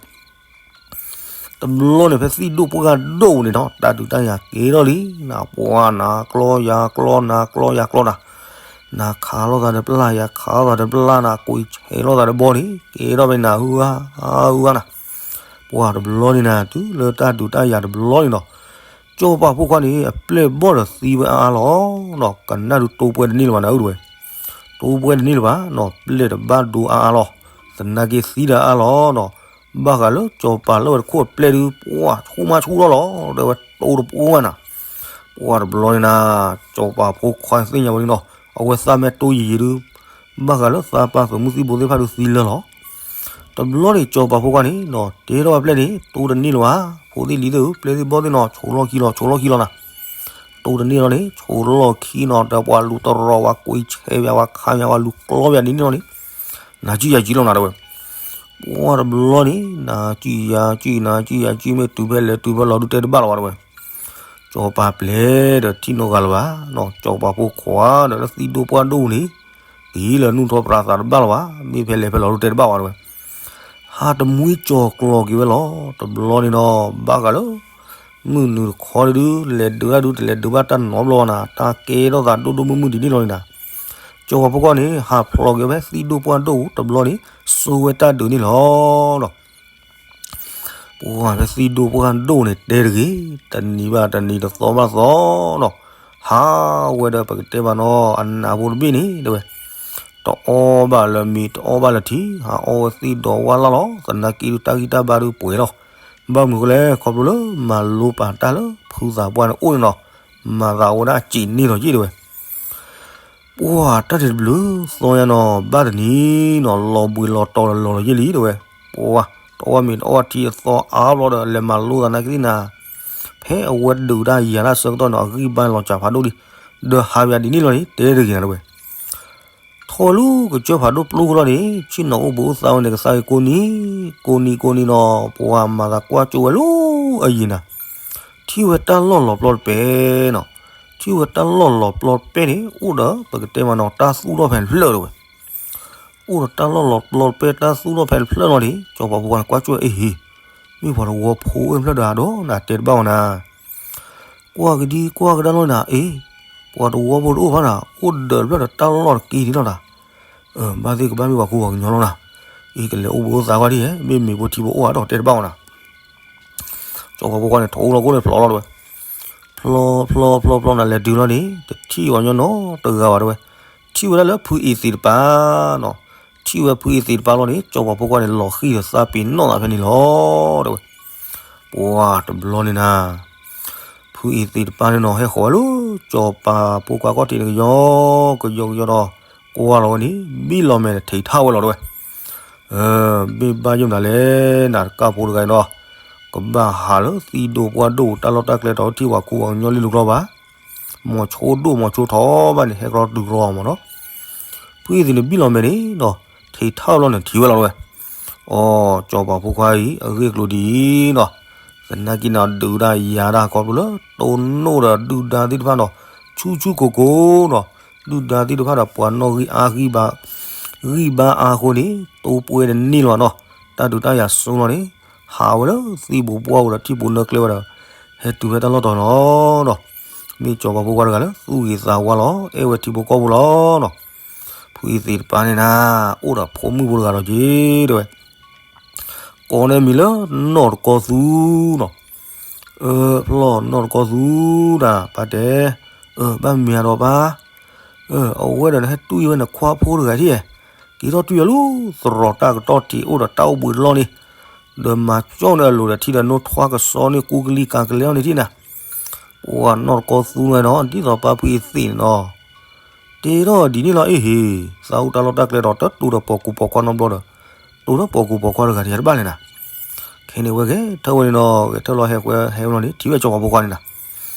တဘျီန့ၣ် ဖဲသံၣ်ဒိၣ်ပှၢ်ဒိၣ်န့ၣ်နီၤ တၢ်ဒုးတၢ်ယၤကဲထီၣ်လံ, နပှၤနၤကျီယၤကျီ နၤကျီယၤကျီနၤ, နၤခးလိာ်သးဒီးပျၢ် ယၤခးလိာ်သးဒီးပျၢ်နၤ ကွံာ်ဆဲးလိာ်သးဒီးဘီန့ၣ် ကဲထီၣ်ဖဲနၤဟုၣ်ဂၤ ဟုၣ်ဂၤနၤ, ပှၤတဘျီန့ၣ်နၤ တုၤလၢတၢ်ဒုးတၢ်ယၤတဘျီန့ၣ်နီၤ, စီၤပၤဖိခွါန့ၣ် အပျဲၢ်ဘီၣ်ဒီးသံဝဲအါအါလီၤနီၤ, ကနၣ်ဒုးတိပှဲၤတန့ၢ်လၢၤဘၣ်နၤ အုၣ်တဝဲ တိပှဲၤတန့ၢ်လၢၤဘၣ်, ပျဲၢ်တဘၣ်ဒိအါအါလီၤ, သနာ်က့သံဒီးအါလီၤနီၤ, ဘၣ်ဃးလၢစီၤပၤလၢဝဲတခိၣ်အပျဲၢ်ဒုး ပှၤဆူၣ်မးဆူၣ်ထီၣ်လီၤ တဲဝဲတိတပှဲၤနၤ, ပှၤတဘျီန့ၣ်နၤ, စီၤပၤဖိခွါသ့ၣ်ညါဝဲန့ၣ်နီၤ, အဝဲသးမ့ၢ်တိယံာ်ယံာ်ဒုး ဘၣ်ဃးလၢသးပၢ်သုးမုၢ်သံၣ်ဘိသ့ၣ်တဖၣ်ဒုးသံလၢာ်လီၤ. တဘျီန့ၣ် စီၤပၤဖိခွါန့ၣ်နီၤ တဲထီၣ်ဝဲပျဲၢ်န့ၣ် တိတန့ၢ်လၢၤဘၣ်, ဖိသ့ၣ်လံၤသ့ၣ်ဧၢ ပျဲၢ်သ့ၣ်ဘီၣ်သ့ၣ်နီၤ ဆိးလီၢ်ခံလီၤ ဆိးလီၢ်ခံလီၤနၤ, တိတန့ၢ်လီၤန့ၣ် ဆိးလီၢ်ခံနီၤ ဒီးပှၤလူၤတရီၤ ပှၤကွံာ်ဆဲးပှၤ ပှၤခးပှၤ ပှၤလူၤကျီပှၤဒ်န့ၣ်လီၤန့ၣ်, နၤကံၣ်ယၤကံၣ်လီၤနၤ တဲဝဲ, ပှၤတဘျီန့ၣ် နၤကံၣ်ယၤကံၣ် နၤကံၣ်ယၤကံၣ် မ့ၢ်တုၤဖဲလဲၣ်တုၤဖဲလဲၣ်ဒုးတဲတဘၣ်လၢၤဘၣ် တဲဝဲ, စီၤပၤပျဲၢ်ဒီးထံၣ်နီတဂၤလၢၤဘၣ်နီၤ, စီၤပၤဖိခွါဒီးလၢသံၣ်ဒိၣ်ပှၢ်ဒိၣ်န့ၣ် က့ၤလၢနူၢ်ထီၣ်ပြးသးတဘၣ်လၢၤဘၣ်, မ့ၢ်ဖဲလဲၣ်ဖဲလဲၣ်ဒုးတဲတဘၣ်ဘၣ် တဲဝဲ, ဟးတမှံကၠီၤကျီၤက့ၤဝဲလီၤ. တဘျီန့ၣ်နီၤ ဘၣ်ဃးလၢ မုၢ်နုာ်တခီဒုး လဲၤဒုးတၢ်ဒုး တလဲၤဒုးဘၣ်တၢ်နီတဘျီဘၣ်နၤ, တၢ်ကဲထီၣ်သးဒိၣ်ဒိၣ်မုၢ်မုၢ်ဒ်န့ၣ်လီၤန့ၣ်နၤ, စီၤပၤဖိခွါန့ၣ် ဟးဖျိးက့ၤဖဲသံၣ်ဒိၣ်ပှၢ်ဒိၣ်တဘျီန့ၣ် စိဝဲတၢ်ဒုးန့ၣ်လီၤနီၤ ပှၤဖဲသံၣ်ဒိၣ်ပှၢ်ဒိၣ်န့ၣ်တဲတဂ့ၤ, တနံၤဘၣ်တနံၤ တသီဘၣ်သီနီၤ, ဟးဝဲဒီးပကတဲမးနီၤ အနးဖိတဘ့ၣ်န့ၣ် တဲဝဲ, တအီၣ်ဘၣ်လၢၤမံၤ တအီၣ်ဘၣ်လၢၤထံ ဟးအီၣ်ဝဲသ့ၣ်ဒီးဝၣ်လၢ်လီၤ, သနာ်က့ဒုးတၢ်ဂံၢ်တၢ်ဘါဒုးပှဲၤလီၤ, ဘၣ်မနုၤဃိလဲၣ် ခီဖျိလၢမၤလိပာ်တၢ်လၢဖုသးပှၢ်န့ၣ်အိၣ်န့ၣ်နီၤ, မၤသးဝဲဒၣ်အစံးန့ၢ်လီၤယ့ၣ် တဲဝဲ ပှၤတၢ်ဒဲးတဘျုးသီညါနီၤ ဘၣ်တနံၤနီၤ လီၤဘှံးလီၤတီၤဒီးလီၤလီၤယ့ၣ်လံ တဲဝဲ, ပှၤတအီၣ်မ့ၤတအီၣ်ထံအသီအါဘျီဒီး လဲၤမၤလိသးနာ်က့သ့ၣ်နၤ, ဖဲအဝဲဒုးတၢ်ယၤတၢ်ဆၢကတီၢ်နီၤ အဂံၢ်ဘါလီၤစှၤဖးဒိၣ်လံ, ဒီးဟးဝဲဒ်န့ၣ်လီၤန့ၣ် တဲတဂ့ၤနၤ တဲဝဲ ထီၣ်လၢကစၢၢ်ဖးဒိၣ်ပျိဃီလီၤန့ၣ် ဆ့ၣ်နီၤအိၣ်ဘှံးအိၣ်သါဝဲန့ၣ် ကသါက့ၤကိးနံၤ, ကိးနံၤကိးနံၤနီၤ ပှၤမၤသးကွၢ်ကၠိဝဲလၢအယံၤနၤ, ထံၣ်ဝဲတၢ်လီၢ်လီၤပျီတပဲနီၤ, ထံၣ်ဝဲတၢ်လီၢ်လီၤပျီတပဲန့ၣ် အိၣ်ဒီးပကတဲမးနီၤ တၢ်သူၣ်ထီၣ်ဖဲတဖျၢၣ်တဲဝဲ, အိၣ်ဒီးတၢ်လီၢ်လီၤပျီတပဲ တၢ်သူၣ်ထီၣ်ဖဲတဖျၢၣ်လီၤန့ၣ် စီၤပၤဖိခွါန့ၣ်ကွၢ်ကၠိဝဲ အ့ဟ့, မ့ၢ်ပှၤတဝီဖိအိၣ်ဖျၢၣ်ဒီးအဒိနၤ တဲတဘၣ်ဝဲနၤ ကွၢ်ကဒံကွၢ်ကဒါလီၤနၤ အ့, ပှၤတဝီဖိတအိၣ်ဘၣ်နၤ အိၣ်ဒၢးတဖျၢၣ်ဒီးတၢ်လီၢ်တက့ၢ်န့ၣ်လီၤနၤ, ဘၣ်သ့ၣ်ကဘၣ်မ့ၢ်ပှၤကူပှၤကညီလီၤနၤ, အ့ ကလဲၤအိၣ်ဘှံးအိၣ်သါကွၢ်ဒ်ဟဲ မ့ၢ်မ့ၢ်ဖိထံဖိအိၣ်အါဒီးတဲတဘၣ်ဝဲနၤ, စီၤပၤဖိခွါန့ၣ် ထီၣ်အိၣ်လီၤခိၣ်န့ၣ်ဖျိးလီၤတဲဝဲ, ဖျိးဖျိးဖျိးဖျိးနၤလဲၤတုၤလီၤန့ၣ် တထံၣ်ပှၤကညီနီတဂၤဘၣ်တဲဝဲ, ထံၣ်ဝဲဒၣ်လၢဖုအံၤသ့ၣ်တပၤနီၤ, ထံၣ်ဝဲဖုအံၤသ့ၣ်တပၤလီၤန့ၣ် စီၤပၤဖိခွါန့ၣ် လီၤဃံၤဒီးသးပ့ၤနီၣ်သးဖဲန့ၣ်လီၤတဲဝဲ ပှၤတဘျီန့ၣ်နၤ, ဖုအံၤသ့ၣ်တပၤန့ၣ်နီၤ ဟဲဃီၤဝဲလၢ စီၤပၤဖိခွါခီၣ်ထံးန့ၣ်ကယီကယီကယီဒီး ကွၢ်လီၤဝဲန့ၣ် ဘံၣ်လီၤမဲာ်န့ၣ် ထံးထီၣ်ဝဲလီၤတဲဝဲ, မ့ၢ်ဘၣ်ယိၣ်မနုၤလဲၣ် နၤတကၢ်ဖိတဂၤအံၤဒီး ကဘၣ်ဟးလၢသံၣ်ဒိၣ်ပှၢ်ဒိၣ် တၢ်လီၢ်တၢ်ကျဲတီၤထံၣ်ပှၤကူပှၤကညီလံလူၤကျီဘၣ်, မီၤဆိဒိၣ်မီၤဆိထီဘၣ်န့ၣ် ဟဲကျီတုၤကျီမးနီၤ, ဖုအံၤသ့ၣ်န့ၣ်ဘံၣ်လီၤမဲာ်န့ၣ်နီၤ ထံးထီၣ်လီၤန့ၣ်ထံးဝဲလီၤတဲဝဲ, အိ စီၤပၤဖိခွါအံၤ အဂ့ၢ်အကျိၤဒ်အံၤနီၤ, သနာ်က့န့ၣ်ဒုးတၢ်ယၤတၢ်ခီဖျိလၢ တိၢ်နီၣ်ဒီးဒုၣ်ဒါသ့ၣ်တဖၣ်နီၤ ဆူၣ်ဆူၣ်ကိၤကိၤနီၤ, ဒုၣ်ဒါသ့ၣ်တဖၣ်ဒီးပှၤနီၣ်ဂံၢ်အါ ဂံၢ်ဘါအါအဃိန့ၣ် တိပှဲၤတန့ၢ်လၢၤဘၣ်နီၤ, တၢ်ဒုးတၢ်ယၤစိလီၤန့ၣ် ဟးဝဲလၢသံၣ်ဘိပှၢ်ပူၤဒီးထံၣ်ဘိနၢကျဲဝဲဒီး ဟဲတုၤဖဲတၢ်လီၢ်တီၤနီၤနီၤ, မ့ၢ်စီၤပၤဖိခွါတဂၤလၢသူၣ်ဂ့ၤသးဝါလီၤ အဲၣ်ဝဲထံဖိကီၢ်ဖိလီၤနီၤ, ဖုအံၤသ့ၣ်တပၤန့ၣ်နၤ အိၣ်ဒီးဖိမုၣ်ဖိတဂၤလီၤက့ၤတဲဝဲ ကိးန့ၢ်မံၤလၢနီၢ်တကီသူနီၤ, အၢ ဖျီၣ်နီၢ်တကီသူတၢ် ပၢ်တဲ, အၢ ဘၣ်မနုၤဒီးပၢ်, အဝဲဒီးနဟဲတွံၢ်ဝဲနခွါဖိတဂၤထံၣ်, က့ၤထီၣ်တွံၢ်အီၤလၢသရိာ်တၢ်ကတီၢ်ထံးအိၣ်ဒီးတၢ်အိၣ်ဘှံးလီၢ်န့ၣ်, ဒီးမၤကၠီၣ်န့ၢ်အလိၤဒီးထံဒီးနိထွါကစီန့ၢ်ကူကလံၤကၤကလဲၤအီၤန့ၣ်ထံၣ်နၤ, ပှၤနီၢ်တကီသူန့ၣ်နီၤ ဒ်သိးပၢ်ဖုအံၤသ့ၣ်န့ၣ်နီၤ တဲထီၣ်ဒ်န့ၣ်လီၤ အ့ဟ့, သးအိၣ်တၢ်လီၢ်တၢ်ကျဲဒီးတတူၢ်ဒီးပိာ်ကူပိာ်ခွါနီတဘျီဒီး, တူၢ်ဒီးပိာ်ကူပိာ်ခွါတဂၤတယၤတဘၣ်လဲၣ်နၤ, ခဲန့ၣ်ဝဲဂဲၤထၢၣ်ဝဲန့ၣ်နီၤ ဂဲၤထၢၣ်လီၤဟဲဃဲဟဲဝဲလီၤန့ၣ် ထံၣ်ဝဲစီၤပၤဖိခွါန့ၣ်နၤ,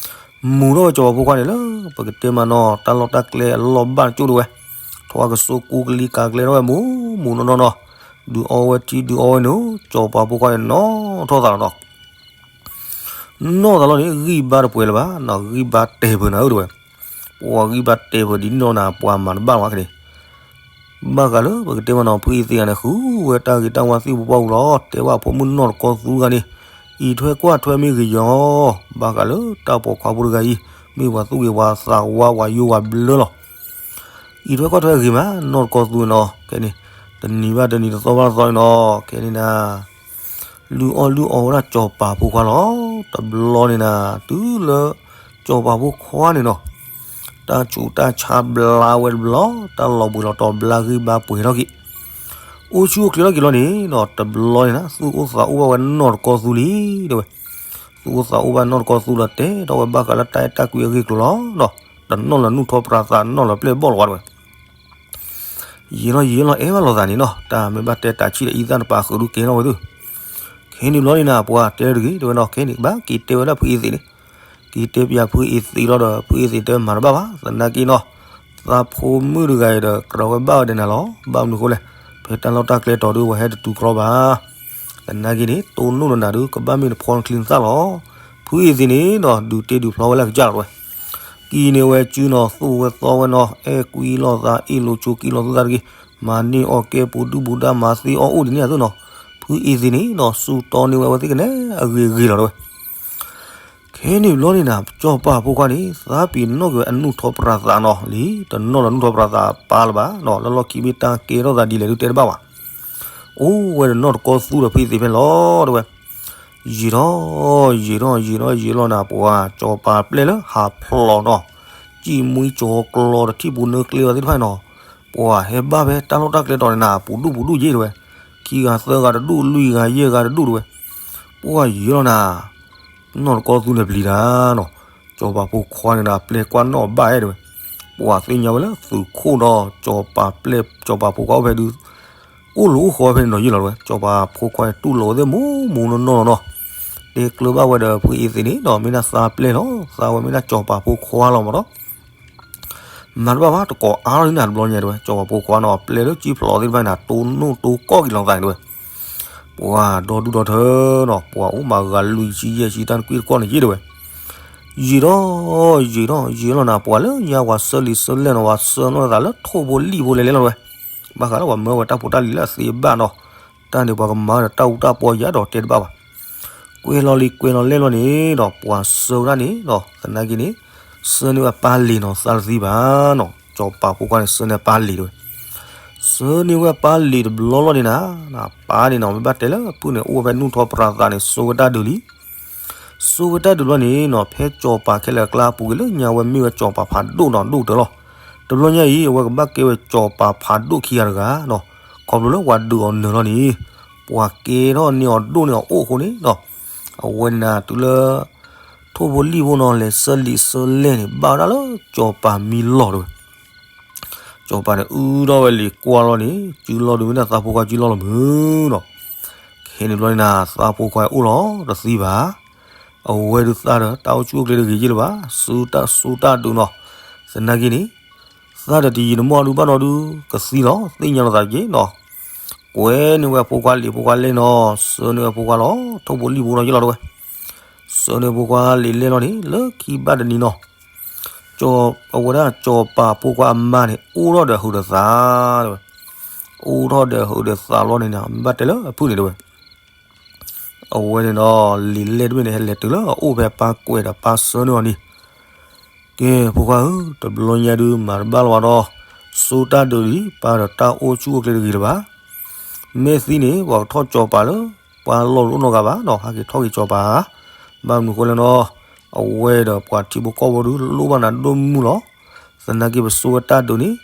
မူၤထီၣ်ဝဲစီၤပၤဖိခွါန့ၣ်လၢ ပကတဲမးနီၤ တၢ်လီၢ်တၢ်ကျဲအလီၢ်ဘၣ်ကၠိၣ်ဒၣ်ဝဲ, ထွါကစိကူကလံၤကၤကျဲထီၣ်ဝဲမူၤမူၤနီၢ်နီၢ်နီၤ, ဒုးအီဝဲထံဒုးအီဝဲနိၤ စီၤပၤဖိခွါန့ၣ်နီၣ်ထီၣ်သးလီၤနီၤ နီၣ်သးလီၤန့ၣ် ဂံၢ်ဘါတပှဲၤလၢၤဘၣ်နီၤ ဂံၢ်ဘါတဲာ်ဖုးနၤဧၢတဲဝဲ, ပှၤဂံၢ်ဘါတဲာ်ဖုးဒ်န့ၣ်နီၤနၤ ပှၤမၤတဘၣ်ဝဲခဲန့ၣ်, ဘၣ်ဃးလၢပကတဲမ့ၢ်နီၤ ဖုအ့သ့ၣ်ဂၤန့ၣ် ဃုဝဲတၢ်ဂ့ၤတၢ်ဝါသ့ၣ်ပူၤပှၢ်ပူၤလီၤ. တဲဘၣ်အဖိမုၣ်နီၢ်တကီသူတဂၤန့ၣ်, အံးထွဲကွၢ်ထွဲမ့ၢ်ဂ့ၤယီၤ, ဘၣ်ဃးလၢတၢ်ပိာ်ခွါဖိတဂၤအံၤ မ့ၢ်ပှၤသူၣ်ဂ့ၤပှၤသးဝါ ပှၤယိဝၤဘျၢလီၤ. အံးထွဲကွၢ်ထွဲဂ့ၤမး နီၢ်တကီသူနီၤ, ခဲန့ၣ် တနံၤဘၣ်တနံၤ တသီဘၣ်တသီနီၤ, ခဲန့ၣ်နၤ လုၢ်အီၣ်လုၢ်အီဝဲဒၣ်စီၤပၤဖိခွါလီၤ. တဘျီန့ၣ်နၤ တုၤလၢ စီၤပၤဖိခွါန့ၣ်နီၤ, တၢ်ဆူးတၢ်ဆါဘျါဝဲတဘျီ, တၢ်လီၤဘှံးလီၤတီၤဘျါဂ့ၢ်ဘါပှဲၤထီၣ်က့ၤ, အိၣ်ဆူၣ်အိၣ်ချ့ထီၣ်က့ၤလီၤန့ၣ်နီၤ, တဘျီန့ၣ်နၤ သူၣ်အိၣ်သးအိၣ်ဘၣ်ဝဲနီၢ်တကီသူလံ တဲဝဲ. သူၣ်အိၣ်သးအိၣ်ဘၣ်နီၢ်တကီသူလီၤ တဲထီၣ်ဝဲဘၣ်ဃးလၢတၢ်အဲၣ်တၢ်ကွံအဂ့ၢ်အကျိၤလီၤနီၤ. တနီၣ်လၢနူၢ်ထီၣ်ပြးသး နီၣ်လၢပျဲၢ်ဘီၣ်လီၤဝဲ တဲဝဲ. ယံာ်လီၤယံာ်လီၤ အဲၣ်ဘၣ်လိာ်သးန့ၣ်နီၤ, တၢ်မ့ၢ်ဘၣ်တဲတၢ်ဆံၣ်ဒီးအံသၣ်တပၤဃုာ်ဒုကဲထီၣ်ဝဲသု. ခဲန့ၣ်ဘျီန့ၣ်နၤ ပှၤတဲတဂ့ၤ တဲဝဲနီၤ, ခဲန့ၣ် ကဘၣ်က့ၤတဲဝဲဒၣ်ဖုအ့သ့ၣ်န့ၣ်, က့ၤတဲပၠးဖုအ့သ့ၣ်လီၤဒီး ဖုအ့သ့ၣ်တဲမၤတဘၣ်ဘၣ်, သနာ်က့နီၤ, သးဖိမုၣ်တဂၤအံၤဒီး ကြၢးဝဲဘၣ်ဝဲဒီးနၤလီၤ. ဘၣ်မနုၤအဃိလဲၣ်, ဖဲတၢ်လီၢ်တၢ်ကျဲတီၤဒု ပှၤဟဲတတုၤကြီဘၣ် သနာ်က့န့ၣ် တိၢ်နီၣ်ဒီးနၤဒု ကဘၣ်မ့ၢ်တဖီနချံနသၣ်လီၤ. ဖုအ့သ့ၣ်န့ၣ်နီၤ ဒုးတ့ဒုးဖျီဝဲလၢကစၢ်လီၤတဲဝဲ. ကံၢ်န့ၢ်ဝဲစုနီၤ သူၣ်ဝဲသီဝဲနီၤ, အဲၣ်ကွံလိာ်သး အ့ၣ်လိာ်ဆိးက့လိာ်သးတဂ့ၤ, မၤန့ၢ်အီၣ်ကဲပူၤဒုၣ်ပူၤဒါ မၤသ့အီၣ်အိၣ်ဒ်န့ၣ်အသိးနီၤ, ဖုအ့သ့ၣ်န့ၣ်နီၤ စူၢ်တီန့ၢ်ဝဲအဝဲသ့ၣ်ကနဲအဂ့ၤဂ့ၤလီၤတဲဝဲ. ခဲန့ၣ်ဘျီန့ၣ်နၤ စီၤပၤဖိခွါန့ၣ် သးပ့ၤနီၣ်က့ၤဝဲအနူၢ်ထီၣ်ပြးသးနီၤလံ, တနီၣ်လၢနူၢ်ထီၣ်ပြးသးပၢ်လၢၤဘၣ်နီၤ, လၢလီၢ်ခံမ့ၢ်တၢ်ကဲထီၣ်သးဒ်လဲၣ်ဒုတဲတဘၣ်ဘၣ်. အိၣ်ဝဲဒီးနီၢ်တကီသူဒီးဖုအ့သ့ၣ်ဖဲလီၤတဲဝဲ. ယံာ်ထီၣ် ယံာ်ထီၣ် ယံာ်ထီၣ် ယံာ်လီၤနၤ ပှၤစီၤပၤပျဲၢ်လၢဟးဖျိးနီၤ, စံၣ်မှံကၠီၤကျီတထံၣ်ပူၤနၢကျဲဝဲသ့ၣ်တဖၣ်နီၤ, ပှၤဟဲဘၣ်ဖဲတၢ်လီၢ်တၢ်ကျဲတီၤန့ၣ်နၤ ပူၤဒူၣ်ပူၤဒူၣ်ယ့ၢ်တဲဝဲ, ခံဂၤသၢဂၤတဒူၣ် လွံၢ်ဂၤယဲၢ်ဂၤတဒူၣ်တဲဝဲ, ပှၤယံာ်လီၤနၤ နီၢ်တကီသူန့ၣ်ပျံၤတၢ်နီၤ, စီၤပၤဖိခွါန့ၣ်ဒီးပျဲၢ်ကွၢ်နီၣ်ဘၣ်အဲၣ်တဲဝဲ, ပှၤသ့ၣ်ညါဝဲလၢသုးခိၣ်ဒီး စီၤပၤပျဲၢ် စီၤပၤဖိခွါအိၣ်ဖဲဒု အိၣ်လီၤအိၣ်ဃီဖဲန့ၣ်နီၤယ့ၢ်လီၤတဲဝဲ, စီၤပၤဖိခွါန့ၣ်တူၢ်လိာ်ဝဲသ့ၣ်မူမူနီၢ်နီၢ်နီၤ, တဲကျၢၤဘၣ်ဝဲဒီးဖုအ့သ့ၣ်န့ၣ်နီၤ မ့ၢ်ဒၣ်သးပျဲၢ်လီၤ, သးဝဲမ့ၢ်ဒၣ်စီၤပၤဖိခွါလီၤမးနီၤ မၤတဘၣ်ဘၣ် တကိးအါထီၣ်လံနၤတဘျီညါတဲဝဲ, စီၤပၤဖိခွါနီၤ ပျဲၢ်လၢကံၣ်ဖျိးသ့ၣ်တဖၣ်န့ၣ် တိၢ်နီၣ်တိၢ်ကီၢ်က့ၤလီၤသးန့ၣ်တဲဝဲ, ပှၤဒီဒူၣ်ဒီထၢနီၤ ပှၤအိၣ်မးဂၤလွံၢ်ဆံယဲၢ်ဆံတၢ်နကွံတကီၢ်န့ၣ်ယ့ၢ်တဲဝဲ, ယံာ်ထီၣ် ယံာ်ထီၣ် ယံာ်လီၤနၤ ပှၤလၢညါပှၤဆၢလံာ်ဆၢလဲၢ်နီၤ ပှၤဆၢနီၢ်သးလၢထိၣ်ဖိလံၣ်ဖိလဲၤလဲၤလီၤတဲဝဲ, ဘၣ်ဃးလၢပှၤမၢဝဲတၢ်ဖိတၢ်လံၤလၢအသ့အဘၣ်နီၤ, တၢ်န့ၣ်ပှၤကမၤဒီးတၢ်အူတၢ်ပီယၤဒီးတဲတဘၣ်ဘၣ် ကွဲၤလီၤလံာ်ကွဲၤလီၤလဲၢ်လီၤန့ၣ်ဒီး ပှၤဆၢဝဲဒၣ်န့ၣ်ဒီး သနာ်က့န့ၣ် ဆၢန့ၢ်ဝဲပၢ်လံာ်နီၤ သးတသံဘၣ်နီၤ, စီၤပၤဖိခွါန့ၣ် ဆၢန့ၢ်ပၢ်လံာ်တဲဝဲ, ဆၢန့ၢ်ဝဲပၢ်လံာ်တဘျီလီၤန့ၣ်နၤ, ပၢ်န့ၣ်နီၤ မ့ၢ်ဘၣ်တဲလၢဖုန့ၣ် အိၣ်ဝဲဖဲနူၢ်ထီၣ်ပြးသးန့ၣ် စိဝဲတၢ်ဒုးလံ စိဝဲတၢ်ဒုးတဘျီန့ၣ်နီၤ ဖဲစီၤပၤခဲလၢာ်အကျါပူၤကွံာ်လၢညါဝဲမ့ၢ်ဝဲစီၤပၤဖးဒိၣ်နီၤ ဒိၣ်ကတၢၢ်လီၤ, တဘျီညါအံၤ အဝဲကဘၣ်ကဲဝဲစီၤပၤဖးဒိၣ်ခံဂၤတဂၤနီၤ, ခီဖျိလၢပှၤဒုးအီၤနၢၤလီၤန့ၣ်, ပှၤကဲထီၣ်န့ၢ်အီၤဒိၣ်န့ၢ်အီၤအိၣ်အဃိန့ၣ်နီၤ, အဝဲန့ၣ်နၤတုၤလၢ ထိၣ်ဖိလံၣ်ဖိနီၤ လဲၤဆၢလံာ်ဆၢလဲၢ်န့ၣ် ဘၣ်ဝဲဒၣ်လၢစီၤပၤမံလီၢ်တဲဝဲ စီၤပၤန့ၣ်အုၣ်ထီၣ်ဝဲလံာ်ကွၢ်လီၤန့ၣ် စုလီၢ်ဒုးမ့ၢ်ဒၣ်သးဖိခွါစုလီၢ်လီၤမုၢ်နီၤ, ခဲန့ၣ်တဘျီန့ၣ်နၤ သးဖိခွါအိၣ်လီၤတသံဘၣ်, အဝဲဒုးသးဒီးတၢ်အိၣ်ဆူၣ်အိၣ်ချ့တဂ့ၤယ့ၢ်လၢၤဘၣ်, ဆူတၢ်ဆူတၢ်ဒုးနီၤ, သနာ်က့န့ၣ် သးဒီးတယံာ်တမီၢ်ဒုးဘၣ်နီၤဒုး ကသံလီၤ သ့ၣ်ညါလီၤသးတက့ၢ်နီၤ, ကွဲန့ၢ်ဝဲဖိခွါလံာ်ဖိခွါလဲၢ်နီၤ ဆၢန့ၢ်ဝဲဖိခွါလီၤ ထိၣ်ဖိလံၣ်ဖိနီၤယ့ၢ်လီၤတဲဝဲ, ဆၢန့ၢ်ဖိခွါလံာ်လဲၢ်လီၤန့ၣ် လၢခံဘၣ်တနံၤနီၤ အဝဲဒၣ်စီၤပၤဖိခွါအမါန့ၣ် အိၣ်ထီၣ်ဒီးဟုးဒီးသးတဲဝဲ, အိၣ်ထီၣ်ဒီးဟုးဒီးသးလီၤန့ၣ်နၤ မ့ၢ်ဘၣ်တဲလၢအဖုၣ်န့ၣ်တဲဝဲ, အဝဲန့ၣ်ဒီး လံာ်လဲၢ်တဘ့ၣ်န့ၣ် ဟဲလဲၤတုၤလၢအအိၣ်ဖဲပၢ်ကွဲးဒီးပၢ်ဆၢန့ၢ်အီၤန့ၣ်, ကဲ ဖိခွါဧၢ, တဘျီညါဒုးမၤတဘၣ်လၢၤဘၣ်ဒီး, ဆူတၢ်ဒုးလံ ပၢ်ဒီးတၢ်အိၣ်ဆူၣ်အိၣ်ချ့တဂ့ၤလၢၤဘၣ် မ့ၢ်သံန့ၣ် ပှၤကထီၣ်စီၤပၤလၢ ပှၤလီၢ်တအိၣ်နီတဂၤဘၣ်နီၤ, ဟဲက့ၤထီၣ်က့ၤစီၤပၤ, ဘၣ်မနုၤဃိလဲၣ်နီၤ, အဝဲဒီးပှၤထံဖိကီၢ်ဖိဒုးလိၣ်ဘၣ်နၤဒိၣ်မုၢ်လီၤ, သနာ်က့ပစိဝဲတၢ်ဒုးန့ၣ်,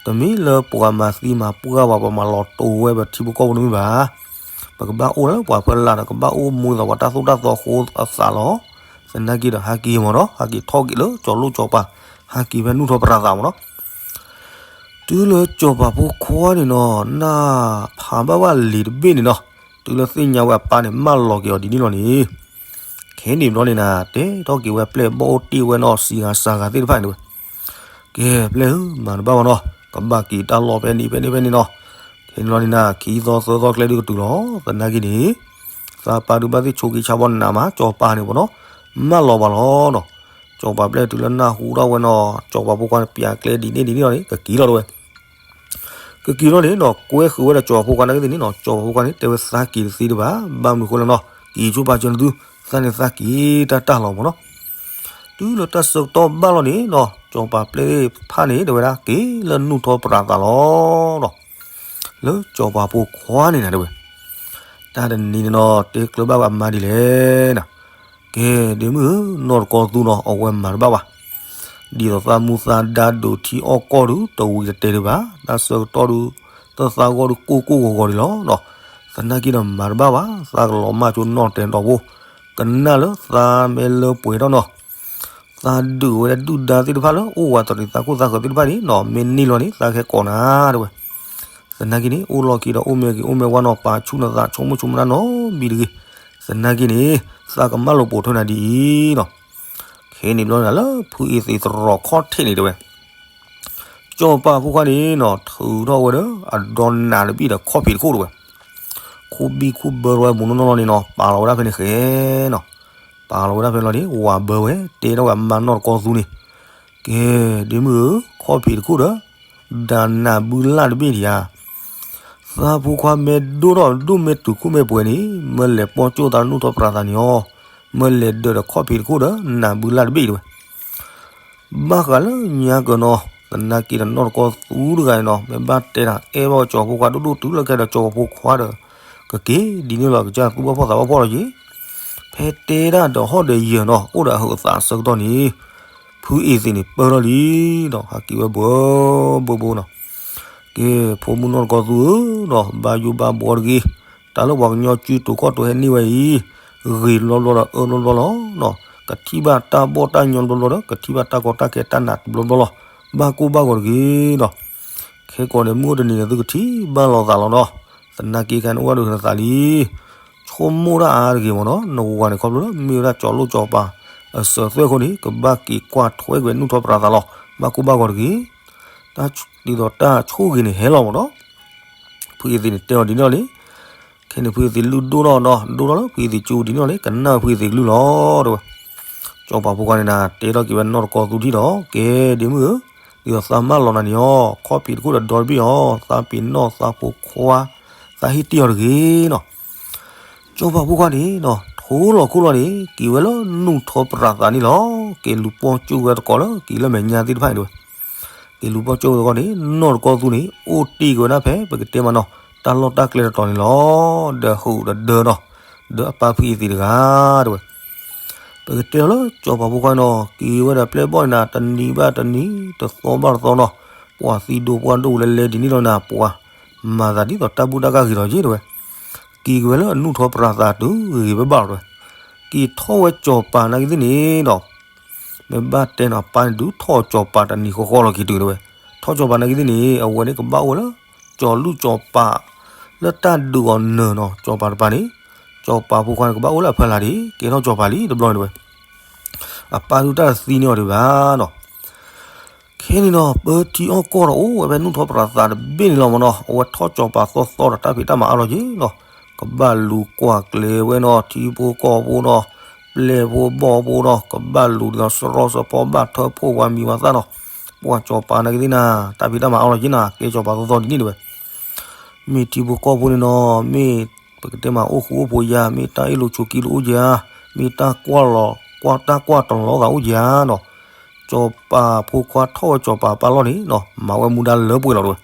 တမ့ၢ်လၢပှၤမၤသံမၤပှၢ်ပှၤ ပှၤမၤလီၤတိာ်ဝဲပထံဖိကီၢ်ဖိတမ့ၢ်ဘၣ် ပကဘၣ်အိၣ်လၢပှၤဖၢလၢ်ဒီး ကဘၣ်အိၣ်မူသးပှၤတၢ်သိၣ်တၢ်သီအဃိအသးလီၤ, သနာ်က့ဒီးဟဲက့ၤမးနီၤ, ဟဲက့ၤထီၣ်က့ၤလၢစီၤလိၣ်စီၤပၤ, ဟဲက့ၤဖဲနူၢ်ထီၣ်ပြးသးမးနီၤ တုၤလၢစီၤပၤဖိခွါန့ၣ်နီၤ, နၢ်ဖးဘၣ်ဝဲလံာ်တဘ့ၣ်န့ၣ်နီၤ, တုၤလၢသ့ၣ်ညါဝဲအပၢ်န့ၣ် မၢလီၤက့ၤအီၤဒ်န့ၣ်လီၤန့ၣ်, ခဲန့ၣ်ဘျီန့ၣ်နၤ, တဲထီၣ်က့ၤဝဲပျဲၢ်ဘီၣ်အိၣ်တ့ၢ်ဝဲနီၤ စံၤဂၤစၢ်ဂၤသ့ၣ်တဖၣ်န့ၣ်ဝဲ, ကဲပျဲၢ်ဧၢ, မၤတဘၣ်ဘၣ်နီၤ, ကဘၣ်က့ၤတၢ်လီၢ်ဖဲန့ၣ်ဖဲန့ၣ်ဖဲန့ၣ်နီၤ, ခဲန့ၣ်ဘျီန့ၣ်နၤ, ခံသီသၢသီကျဲဒုးကတုၤလီၤ, သနာ်က့န့ၣ် သးပၢ်ဒုးဘၣ်သ့ၣ်ဆိးက့ဆါဘီနးမး စီၤပၤန့ၣ်မးနီၤ, မၢလီၤပှၤလီၤနီၤ, စီၤပၤပျဲၢ်တုၤလၢနၢ်ဟူထီၣ်ဝဲနီၤ, စီၤပၤဖိခွါန့ၣ် ပျးကျဲဒ်န့ၣ်ဒ်န့ၣ်လီၤန့ၣ် ကက့ၤလီၤတဲဝဲ, က ကက့ၤထီၣ်န့ၣ်နီၤ ကွဲဃုာ်ဝဲဒၣ်စီၤပၤဖိခွါနာ်က့သ့ၣ်န့ၣ်နီၤ, စီၤပၤဖိခွါန့ၣ် တဲဝဲသးက့ၤတသ့တဘၣ်, ဘၣ်မနုၤဃိလဲၣ်နီၤ, က့ၤဆိပာ်စၢၤနသု, သးန့ၣ်သးက့ၤတၢ်တၢ်လီၤမၢ်နီၤ. တုၤလၢတၢ်ဆၢကတီၢ်ဘၣ်လီၤန့ၣ်နီၤ, စီၤပၤပျဲၢ်ဖးန့ၣ် တဲဝဲဒၣ် က့ၤလၢနူၢ်ထီၣ်ပြးသးလီၤနီၤ. လၢစီၤပၤဖိခွါန့ၣ်နၤတဲဝဲ တၢ်တနံၤန့ၣ်နီၤ တဲကျၢၤဘၣ်ဝဲအမါဒ်လဲၣ်နီၤ. ကဲ ဒ့မုၣ်ဧၢ, နီၢ်တကီသူနီၤ အဝဲမၤတဘၣ်ဘၣ်. ဒ်သိးသးမူသးဒါဒိးထံအီၣ်ကီၢ်ဒုး တဝံၤတတဲာ်ဒံးဘၣ်, တၢ်ဆၢကတီၢ်ဒုး တၢ်သးဂီၢ်ဒုးကိၢ်ကိၢ်ဂီၤဂီၤဒံးလီၤနီၤ. သနာ်က့ဒီးမၤတဘၣ်ဘၣ်, သးကလီၤမၢ်ဆိနီၢ်တဲာ်တီၤဖိ, ကနၣ်လၢသးမ့ၢ်လၢပှဲၤထီၣ်နီၤ သးဒုးဝဲဒၣ်ဒုၣ်ဒါသ့ၣ်တဖၣ်လၢအိၣ်ဝးတရံးသးခိၣ်သးဃၢၤသ့ၣ်တဖၣ်န့ၣ်နီၤ, မ့ၢ်န့ၢ်လီၤန့ၣ် သးကဟဲကိးနၤတဲဝဲ. သနာ်က့န့ၣ် အိၣ်လီၢ်ခံဒီးအိၣ်မ့ၢ်ဂ့ၤအိၣ်မ့ၢ်ဝါနီၤ ပာ်ဆူၣ်နသးဆိကမိၣ်ဆိကမနၣ်နီတဘျီတဂ့ၤ. သနာ်က့န့ၣ် သးကမၢလီၤပိာ်ထွဲနၤဒ်အံၤနီၤ. ခဲန့ၣ်ဘျီန့ၣ်လၢဖုအ့သ့းသရိာ်ခီၣ်ထံးန့ၣ်တဲဝဲ စီၤပၤဖိခွါန့ၣ်နီၤ ထုးထီၣ်ဝဲဒီးအဒိးနးတဘ့ၣ်ဒီးခီၣ်ဖံးတခိၣ်တဲဝဲ, ခူၣ်ဘံၣ်ခူၣ်ဘၢထီၣ်ဝဲမူနီၢ်နီၢ်လီၤန့ၣ်နီၤ ပာ်လီၤဝဲဒၣ်ဖဲန့ၣ်ဃဲနီၤ. ပာ်လီၤဝဲဒၣ်ဖဲလီၤန့ၣ် ဝၤဘၢဝဲ တဲထီၣ်ဝဲအမါနီၢ်တကီသူန့ၣ်, ကဲ ဒ့မုၣ်ဧၢ, ခီၣ်ဖံးတခိၣ်ဒီး ဒိးနးဘုလၢ်တဘ့ၣ်ဒံးဧါ. သးဖိခွါမ့ၢ်ဒိၣ်ထီၣ်ဒိၣ်မ့ၢ်တုၤခိၣ်မ့ၢ်ပှဲၤန့ၣ် မ့ၢ်လဲၤပီၢ်ကၠိၣ်သးနူၢ်ထီၣ်ပြးသးန့ၣ်အီၤ, မ့ၢ်လဲၤဒၢးဒီးခီၣ်ဖံးတခိၣ်ဒီးနးဘုလၢ်တဘ့ၣ်တဲဝဲ ဘၣ်ဃးလၢညါကၢၤနီၤ သနာ်က့ဒီးနီၢ်တကီသူတဂၤန့ၣ်နီၤ မ့ၢ်ဘၣ်တဲတၢ်အဲၣ်ဘၣ်စီၤဖိခွါဒိၣ်ဒိၣ်တုၤလၢခဲဒီးစီၤဖိခွါဒီး ကက့ၤဒ်န့ၣ်လီၤ ကစၢ်သူၣ်ဘၣ်ဖှီၣ်သးဘၣ်ဖှီၣ်လီၤက့ၤ. ဖဲတဲတၢ်ဒီးဟီၣ်ဒီးယၢၤနီၤ အိၣ်ဒီးအဟုးအသးအဆၢကတီၢ်န့ၣ် ဖုအ့သ့းန့ၣ်ပၢၢ်ထီၣ်လံနီၤ ဟးက့ၤဝဲဘှီဘှီဘှီနီၤ. ကဲ ဖိမုၣ်နီၢ်တကီသူဧၢနီၤ ဘၣ်ယိၣ်ဘၣ်ဘှီတဂ့ၤ, တၢ်လၢပှၤကညီစုတိၤခီၣ်တိၤဟဲန့ၢ်ဝဲအံၤ ဂ့ၤဘျီဘျီဒီးအၢဘျီဘျီလီၤနီၤ. ကထံၣ်ဘၣ်တၢ်ဘီၣ်တၢ်ညီဘျီဘျီဒီး ကထံၣ်ဘၣ်တၢ်ကီတၢ်ခဲတၢ်နးဘျီဘျီလီၤ. ဘၣ်ကိၢ်ဘၣ်ဂီၤတဂ့ၤနီၤ. ခဲကိာ်န့ၣ် မုၢ်အိၣ်တနံၤန့ၣ် သုကထံၣ်ဘၣ်လိာ်သးလီၤနီၤ. သနာ်က့ခဲန့ၣ် အိၣ်ဒီးနသးလံ ဆိကမိၣ်တၢ်အါတဂ့ၤမ့ၢ်နီၤ, နဝၤန့ၣ်ခီဖျိလၢမ့ၢ်ဝဲဒၣ်ကၠီၤလိၣ်ကၠီၤပၤ အစၢၤသွဲၣ်အဃိန့ၣ် ကဘၣ်က့ၤကွၢ်ထွဲကွံာ်နူၢ်ထီၣ်ပြးသးလီၤ. ဘၣ်ကိၢ်ဘၣ်ဂီၤတဂ့ၤ, ဒ်သိးတၢ်ဆိၣ်ဂ့ၤန့ၣ်ဟဲလီၤမ့ၢ်နီၤ. ဖုအ့သ့းန့ၣ်တဲအီၤဒ်န့ၣ်လီၤန့ၣ်, ခဲန့ၣ်ဖုအ့သ့းလုၢ်ဒိၣ်ထီၣ်နီၤ, ဒိၣ်ထီၣ်လၢဖုအ့သ့းကၠိဒ်န့ၣ်လီၤန့ၣ် ကနၣ်ဖုအ့သ့းကလုၢ်လီၤတဲဝဲ. စီၤပၤဖိခွါန့ၣ်နၤ တဲထီၣ်က့ၤဝဲနီၢ်တကီသူထံၣ်ဒီး ကဲဒ့မုၣ်ဧၢ, ဒ်သိးသးမၢလီၤနၤန့ၣ်အီၤ, ခီၣ်ဖံးတခိၣ်ဒီးဒီတဘ့ၣ်အီၤ, သးပ့ၤနီၣ်သးဖိခွါ, သးဟ့ၣ်တ့ၢ်အီၤတဂ့ၤနီၤ. စီၤပၤဖိခွါန့ၣ်နီၤ ထိလီၤခိၣ်လီၤန့ၣ် က့ၤဝဲလၢနူၢ်ထီၣ်ပြးသးန့ၣ်လီၤ. က့ၤလူၤပီၢ်ကၠိဝဲသကိးလၢက့ၤလၢမဲာ်ညါသ့ၣ်တဖၣ်န့ၣ်တဲဝဲ. က့ၤလူၤပီၢ်ကၠိဝဲသကိးန့ၣ် နီၢ်တကီသူန့ၣ် အိၣ်တ့ၢ်က့ၤဝဲဒၣ်ဖဲ ပကတဲမးနီၤ တၢ်လီၢ်တၢ်ကျဲတတီၤန့ၣ်လီၤ. ဒီးဟုးဒီးဒၢနီၤ, ဒီးအပၢ်ဖုအ့သ့းတဂၤတဲဝဲ. ပကတဲလီၤလၢစီၤပၤဖိခွါနီၤ က့ၤဝဲဒီးပျဲၢ်ဘီၣ်န့ၣ်နၤ တနံၤဘၣ်တနံၤ တသီဘၣ်တသီနီၤ, ပှၤသံဒိၣ်ပှၢ်ဒိၣ်လၢလဲဒ်န့ၣ်လီၤနၤ ပှၤမၤသးဒ်သိးတၢ်ဘူၣ်တၢ်ကၢ်ဂ့ၤလီၤက့ၤတဲဝဲ. က့ၤက့ၤဝဲလၢအနူၢ်ထီၣ်ပြးသးတုၤဂ့ၤဘၣ်ဘၣ်လီၤတဲဝဲ. က့ၤထီၣ်ဝဲစီၤပၤနာ်က့သ့ၣ်န့ၣ်ဒီး မ့ၢ်ဘၣ်တဲနီၤ ပၢ်န့ၣ်ဒုးထီၣ်စီၤပၤတနံၤဃီဃီလီၤက့ၤတုၤတဲဝဲ. ထီၣ်စီၤပၤနာ်က့သ့ၣ်န့ၣ် အဝဲန့ၣ်ကဘၣ်အိၣ်ဝဲလၢ စီၤလုၢ်စီၤပၤ လၢတၢ်ဒုးအီၤနၢၤနီၤ စီၤပၤတပၤန့ၣ်, စီၤပၤဖိခွါန့ၣ် ကဘၣ်အိၣ်လၢအဖီလာ်ဒံး ကဲထီၣ်စီၤပၤလံတဘျီန့ၣ်တဲဝဲ. အပၢ်ဒုးတၢ်တသံန့ၢ်အီၤဒံးဘၣ်နီၤ. ခဲန့ၣ်နီၤ ပၢထံအီၣ်ကီၢ်ဒီးအိၣ်ဝဲဖဲနူၢ်ထီၣ်ပြးသးတဘ့ၣ်န့ၣ်လီၤမ့ၢ်နီၤ, အဝဲထီၣ်စီၤပၤသီသီဒီးတၢ်ဖံးတၢ်မၤအါလီၤက့ၤနီၤ, ကဘၣ်လူၤကွၢ်ကျဲၤဝဲနီၤ ထံဖိကီၢ်ဖိနီၤ, ပျဲၢ်ဖိဘီၣ်ဖိနီၤ, ကဘၣ်လူၤဒ်သိးစရီစဖီဘၣ်ထၢဖှိၣ်ပှၤမံၤပှၤသၣ်နီၤ, ပှၤစီၤပၤနာ်က့သ့ၣ်နၤ တၢ်ဖံးတၢ်မၤအါလီၤက့ၤနၤ ကဲစီၤပၤသီသီဒ်န့ၣ်တဲဝဲ. မ့ၢ်ထံဖိကီၢ်ဖိန့ၣ်နီၤ မ့ၢ်ပကတဲမးအိၣ်ဃူအိၣ်ဖိးယၤ မ့ၢ်တၢ်အ့ၣ်လိာ်ဆိးက့လိာ်အိၣ်ယၤ, မ့ၢ်တၢ်ကွၢ်လီၤ ကွၢ်တၢ်ကွၢ်တလီၤသးအိၣ်ယၤနီၤ, စီၤပၤဖိခွါထီၣ်ဝဲစီၤပၤပၢ်လီၢ်န့ၣ်နီၤ မၤဝဲမူဒါလၢပှဲၤလီၤတဲဝဲ.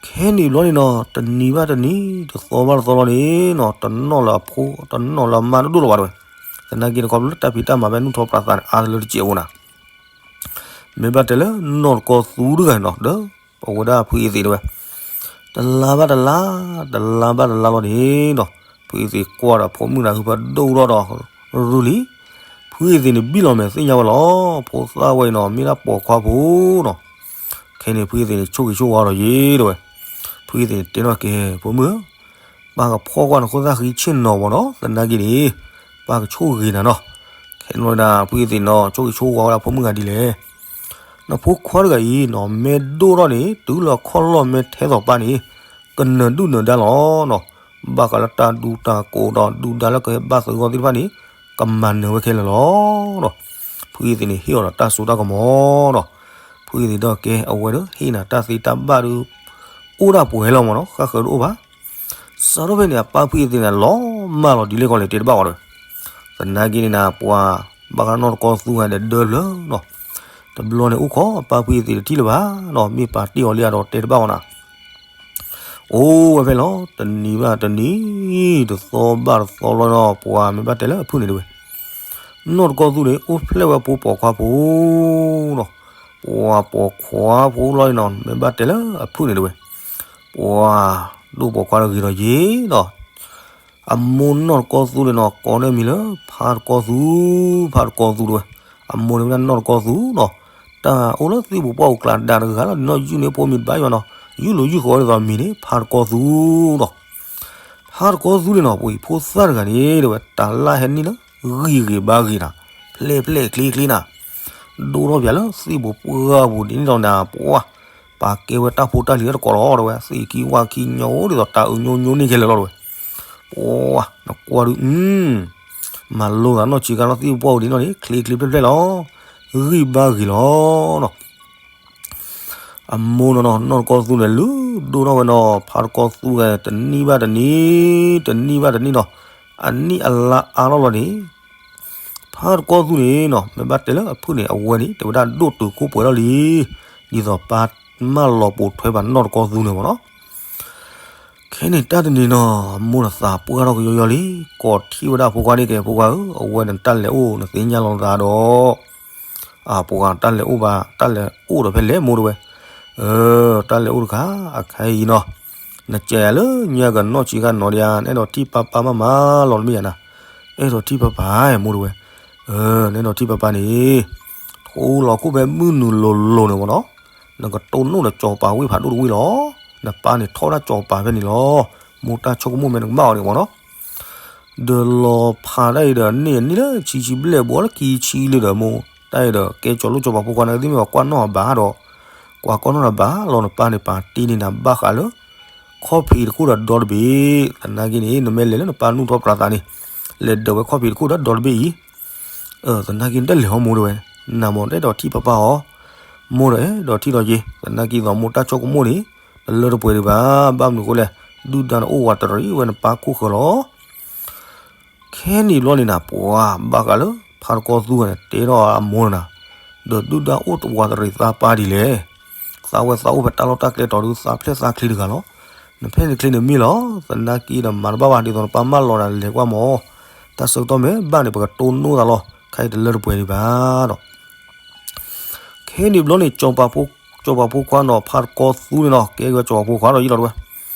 ခဲန့ၣ်ဘျီန့ၣ်နီၤ တနံၤဘၣ်တနံၤ တသီဘၣ်တသီလီၤန့ၣ်နီၤ တနီၣ်လၢအဖိ တနီၣ်လၢအမါဒိၣ်ဒိၣ်လီၤဘၣ်တဲဝဲ. သနာ်က့တခီဖျိလၢတၢ်ဖံးတၢ်မၤဖဲနူၢ်ထီၣ်ပြးသးန့ၣ် အါတလၢတစဲးဖိနၤ မ့ၢ်ဘၣ်တဲလၢနီၢ်တကီသူတဂၤန့ၣ်နီၤ ဒီးပဝဲဒၣ်ဖုအ့သ့းတဲဝဲ, တလါဘၣ်တလါ တလါဘၣ်တလါလီၤန့ၣ်နီၤ, ဖုအ့သ့းကွၢ်ဒီးဖိမုၣ်နၤဟုဖၢဒိၣ်ထီၣ်ဒီးရူလံ, ဖုအ့သ့းန့ၣ်ဘံၣ်လီၤမဲာ်သ့ၣ်ညါဝဲလီၤ, ဖိသၣ်ဝဲအံၤနီၤ မ့ၢ်ဒၣ်ပိာ်ခွါဖိနီၤ, ခဲန့ၣ်ဖုအ့သ့းန့ၣ် ဆိၣ်ဂ့ၤဆိၣ်ဝါဒီးယ့ၤတဲဝဲ, ဖုအ့သ့းန့ၣ်တဲနီၣ်က့ၤ ဖိမုၣ် ပၢ်ကဖှီၣ်ကွၢ်နခိၣ်သၣ်ဃံဆ့ၣ်နီၤဘၣ်နီၤ, သနာ်က့န့ၣ် ပၢ်ကဆိၣ်ဂ့ၤနၤနီၤ, ခဲန့ၣ်ဝဲဒၣ်ဖုအ့သ့းနီၤ ဆိၣ်ဂ့ၤဆိၣ်ဝါဝဲဒၣ်ဖိမုၣ်ဂၤဒ်လဲၣ် နဖိခွါတဂၤအံၤနီၤ မ့ၢ်ဒိၣ်ထီၣ်န့ၣ် တုၤလၢခီၣ်လီၢ်မ့ၢ်ထဲသိးပၢ်န့ၣ် ကနၢၤဒုၣ်နၢၤဒါလီၤနီၤ, ဘၣ်ဃးလၢတၢ်ဒူတၢ်ကိးဒီးဒုၣ်ဒါလၢကဟဲဘၣ်သဂၢၢ်သ့ၣ်တဖၣ်န့ၣ် ကမၤနၢၤဝဲခဲလၢာ်လီၤနီၤ, ဖုအ့သ့းန့ၣ်ဟ့ၣ်အီၤဒီးတၢ်စိတၢ်ကမီၤနီၤ, ဖုအ့သ့းဒီးကဲအဝဲဒီးဟ့ၣ်နၤတၢ်သ့တၢ်ဘၣ်ဒုး အိၣ်ဒၣ်ပှဲၤလီၤမ့ၢ်နီၤ, ဃၣ်ဃၢၤတအိၣ်ဘၣ်. စးထီၣ်ဖဲန့ၣ် အပၢ်ဖုအသ့ၣ်န့ၣ် လီၤမၢ်လီၤဒ်လဲၣ်ကီလဲၣ် တဲတဘၣ်အီၤဒီး, သနာ်က့န့ၣ်နၤ ပှၤ ဘၣ်ဃးနီၢ်တကီၢ်သူဂၤဒီးဒၢဖျၢၣ်နီၤ, တဘျီန့ၣ်အိၣ်ခိးအပၢ်ဖုအသ့ၣ်တထံၣ်လၢၤဘၣ်နီၤ, မ့ၢ်ပာ်တ့ၢ်အီၤလံဧါဒီးတဲတဘၣ်အီၤနၤ အိၣ်ဝဲဖဲလီၤ တနံၤဘၣ်တနံၤ, တသီဘၣ်တသီလီၤနီၤ, ပှၤမ့ၢ်ဘၣ်တဲလၢအဖုၣ်န့ၣ်တဝဲ, နီၢ်တကီၢ်သူန့ၣ် အိၣ်ဖျဲၣ်ဝဲဖိပိာ်ခွါဖိနီၤ, ပှၤပိာ်ခွါဖိလီၤနီၤ, မ့ၢ်ဘၣ်တဲလၢအဖုၣ်န့ၣ်တဝဲ, ပှၤဒိၣ်ပိာ်ခွါတဂ့ၤဒီးယ့ၤနီၤ အမိၢ်နီၢ်တကီၢ်သူန့ၣ်နီၤ ကိးန့ၢ်မံၤလၢ ဖါတကီၢ်သူ, ဖါတကီၢ်သူတဝဲ, အမိၢ်န့ၣ်ဝဲဒၣ်နီၢ်တကီၢ်သူနီၤ, တၢ်အိၣ်လၢသ့ၣ်ပူၤပှၢ်ပူၤကျါဒါတဂၤလီၤ, ဒ်နီၢ်ယုၢ်န့ၣ်ဖိမံၤတဘၣ်ယွၤနီၤ, ယုၢ်လိာ်ယုၢ်ဃီဒ်သိးမံၤန့ၣ် ဖါတကီၢ်သူနီၤ, ဖါတကီၢ်သူန့ၣ်နီၤ ပှၤဟံၣ်ဖိသၣ်တဂၤန့ၣ် တဲဝဲ တၢ်လၢဟဲန့ၢ်လၢ ဂံၢ်ဂ့ၤဘါဂ့ၤနၤ, ဖျဲၣ်ဖျဲၣ်ချ့ချ့နၤ, ဒိၣ်ထီၣ်ပၠးလၢသ့ၣ်ပူၤပှၢ်ပူၤဒ်န့ၣ်ဒီးနၤ ပှၤ ပာ်ကဲဝဲတၢ်ဖိတၢ်လံၤလၢတကိးလီၤ တဲဝဲ, သ့ၣ်ခံဝၣ်ခံညီအိၣ်ဒ်သိးတၢ်အုးညိညိန့ၢ်ခဲလၢာ်လီၤ တဲဝဲ, ပှၤ နကွၢ်ဒုး မၤလိသးနီၢ်ဆံးခါနီၤ သ့ၣ်ပူၤပှၢ်ပူၤဒ်နီၢ်န့ၣ် ချ့ချ့ဖျဲၣ်ဖျဲၣ်လီၤ, ဂံၢ်ဘါဂ့ၤလီၤနီၤ အမိၢ်နီၤနီၤ နီၢ်တကီၢ်သူန့ၣ် လုၢ်ဒိၣ်ထီၣ်ဝဲနီၤ ဖါတကီၢ်သူဝဲ တနံၣ်ဘၣ်တနံၣ်, တနံၣ်ဘၣ်တနံၣ်နီၤ, အနံၣ်အလါအါထီၣ်လီၤန့ၣ်, ဖါတကီၢ်သူန့ၣ်နီၤ မ့ၢ်ဘၣ်တဲလၢအဖုၣ်န့ၣ် အဝဲန့ၣ် တဲဝဲဒၣ်ဒိၣ်တုာ်ခိၣ်ပှဲၤထီၣ်လံ, ဒ်သိးပၢ်မၢလီၤပိာ်ထွဲဘၣ်နီၢ်တကီၢ်သူန့ၣ်မ့ၢ်နီၤ ခဲန့ၣ်တၢ်တနံၤနီၤ အမိၢ်နသးပှၢ်ထီၣ်ကယီယီလံ, ကိးထီၣ်ဝဲဒၣ်ဖိခွါန့ၣ် ကဲ ဖိခွါဧၢ, အဝဲန့ၣ်တၢ်လဲၤအိၣ် နသ့ၣ်ညါလီၤနသးဒီး အပှၤတၢ်လဲၤအိၣ်ဘၣ် တၢ်လဲၤအိၣ်ဒီးဖဲလဲၣ်မိၢ်တဲဝဲ, အၢ တၢ်လဲၤအိၣ်တခါ အခါအံၤနီၤ, နကဲယၤလၢညါကနီၢ်ဆံးခါနီၤဒီး နအဲၣ်ဒိးထံၣ်ပၢ်ပၢ်မးမးလီၤတမ့ၢ်ယၤနၤ, အဲၣ်ဒိးထံၣ်ပၢ်ပၢ်မိၢ်တဲဝဲ, အၢ နအဲၣ်ဒိးထံၣ်ပၢ်ပၢ်န့ၣ် ထိလီၤခိၣ်ဖဲမုၢ်နုာ်လိၤလိၤန့ၣ်မ့ၢ်နီၤ, နကတိၢ်နီၣ်ဒီးစီၤပၤဝ့ၢ်ဖးဒိၣ်တဝ့ၢ်လီၤ, နပၢ်န့ၣ်ထီၣ်ဒၣ်စီၤပၤဖဲန့ၣ်လီၤ, မိၢ်တၢ်ဆိကမိၣ်မ့ၢ်နကဘၣ်အီၤန့ၣ်မ့ၢ်နီၤ ဒီးလီၤဖးဒၣ်အံၤဒီးန့ၢ်အနံၣ်လၢဆံဆံဘျဲၣ်ဘီလၢခံဆံလံဒီးမိၢ် တၢ်အံၤဒီးကဲကၠီၤလိၣ်ကၠီၤပၤဖိခွါန့ၣ် သ့ၣ်မ့ၢ်ပှၤကွၢ်နီၣ်အဘၣ်ဒီး ကွၢ်ကွၢ်နီၣ်နဘၣ်လီၤ နပၢ်န့ၣ်ပာ်တ့ၢ်န့ၢ်နၤဘၣ်ဃးလၢ ခီၣ်ဖံးတခိၣ်ဒီးဒီတဘ့ၣ်, သနာ်က့န့ၣ် နမ့ၢ်လဲၤလၢနပၢ်နူၢ်ထီၣ်ပြးသးန့ၣ် လဲၤဒၢးဝဲခီၣ်ဖံးတခိၣ်ဒီးဒီတဘ့ၣ်အံၤ သနာ်က့နတလဲၤဟီမိၢ်တဲဝဲ, နမိၢ်တအဲၣ်ဒိးထံၣ်ပၢ်ပၢ်အီၤ, မိၢ်ဒီးအဲၣ်ဒိးထံၣ်ဒီးက့ၤ သနာ်က့သိးမိၢ်တၢ်ဆိကမိၣ်န့ၣ် တလၢတပှဲၤဒံးဘၣ်, ဘၣ်မနုၤအဃိလဲၣ်, ဒုၣ်ဒါန့ၣ်အိၣ်ဝးတရံးဝဲနပၢ်ခိၣ်ဃၢၤလီၤ. ခဲန့ၣ်ဘျီန့ၣ်နၤ ပှၤဘၣ်ဃးလၢ ဖါတကီၢ်သူဝဲန့ၣ် တဲထီၣ်အမိၢ်နၤ, ဒီးဒုၣ်ဒါအိၣ်ဝးတရံးသးပၢ်ဒ်လဲၣ်, သးဝဲသးအိၣ်ဖဲတၢ်လီၢ်တၢ်ကျဲတီၤဒုး သးဖျဲၣ်သးချ့တဂၤလီၤ. နဖဲန့ၣ်ချ့န့ၣ်မ့ၢ်လီၤ, သနာ်က့ဒီးမၤတဘၣ်ဘၣ် ဒ်သိးနပၢ်မၢလီၤနၤလဲၤကွၢ်မၢ်, တၢ်ဆၢကတီၢ်မ့ၢ်ဘၣ်န့ၣ် ပကတိၢ်နီၣ်သးလီၤ, ခဲအံၤတလၢတပှဲၤဒံးဘၣ်ဒီး ခဲန့ၣ်ဘျီန့ၣ် စီၤပၤဖိခွါနီၤ ဖါတကီၢ်သူန့ၣ်နီၤ ကဲက့ၤဝဲစီၤပၤဖိခွါဒီးယံာ်လီၤတဲဝဲ,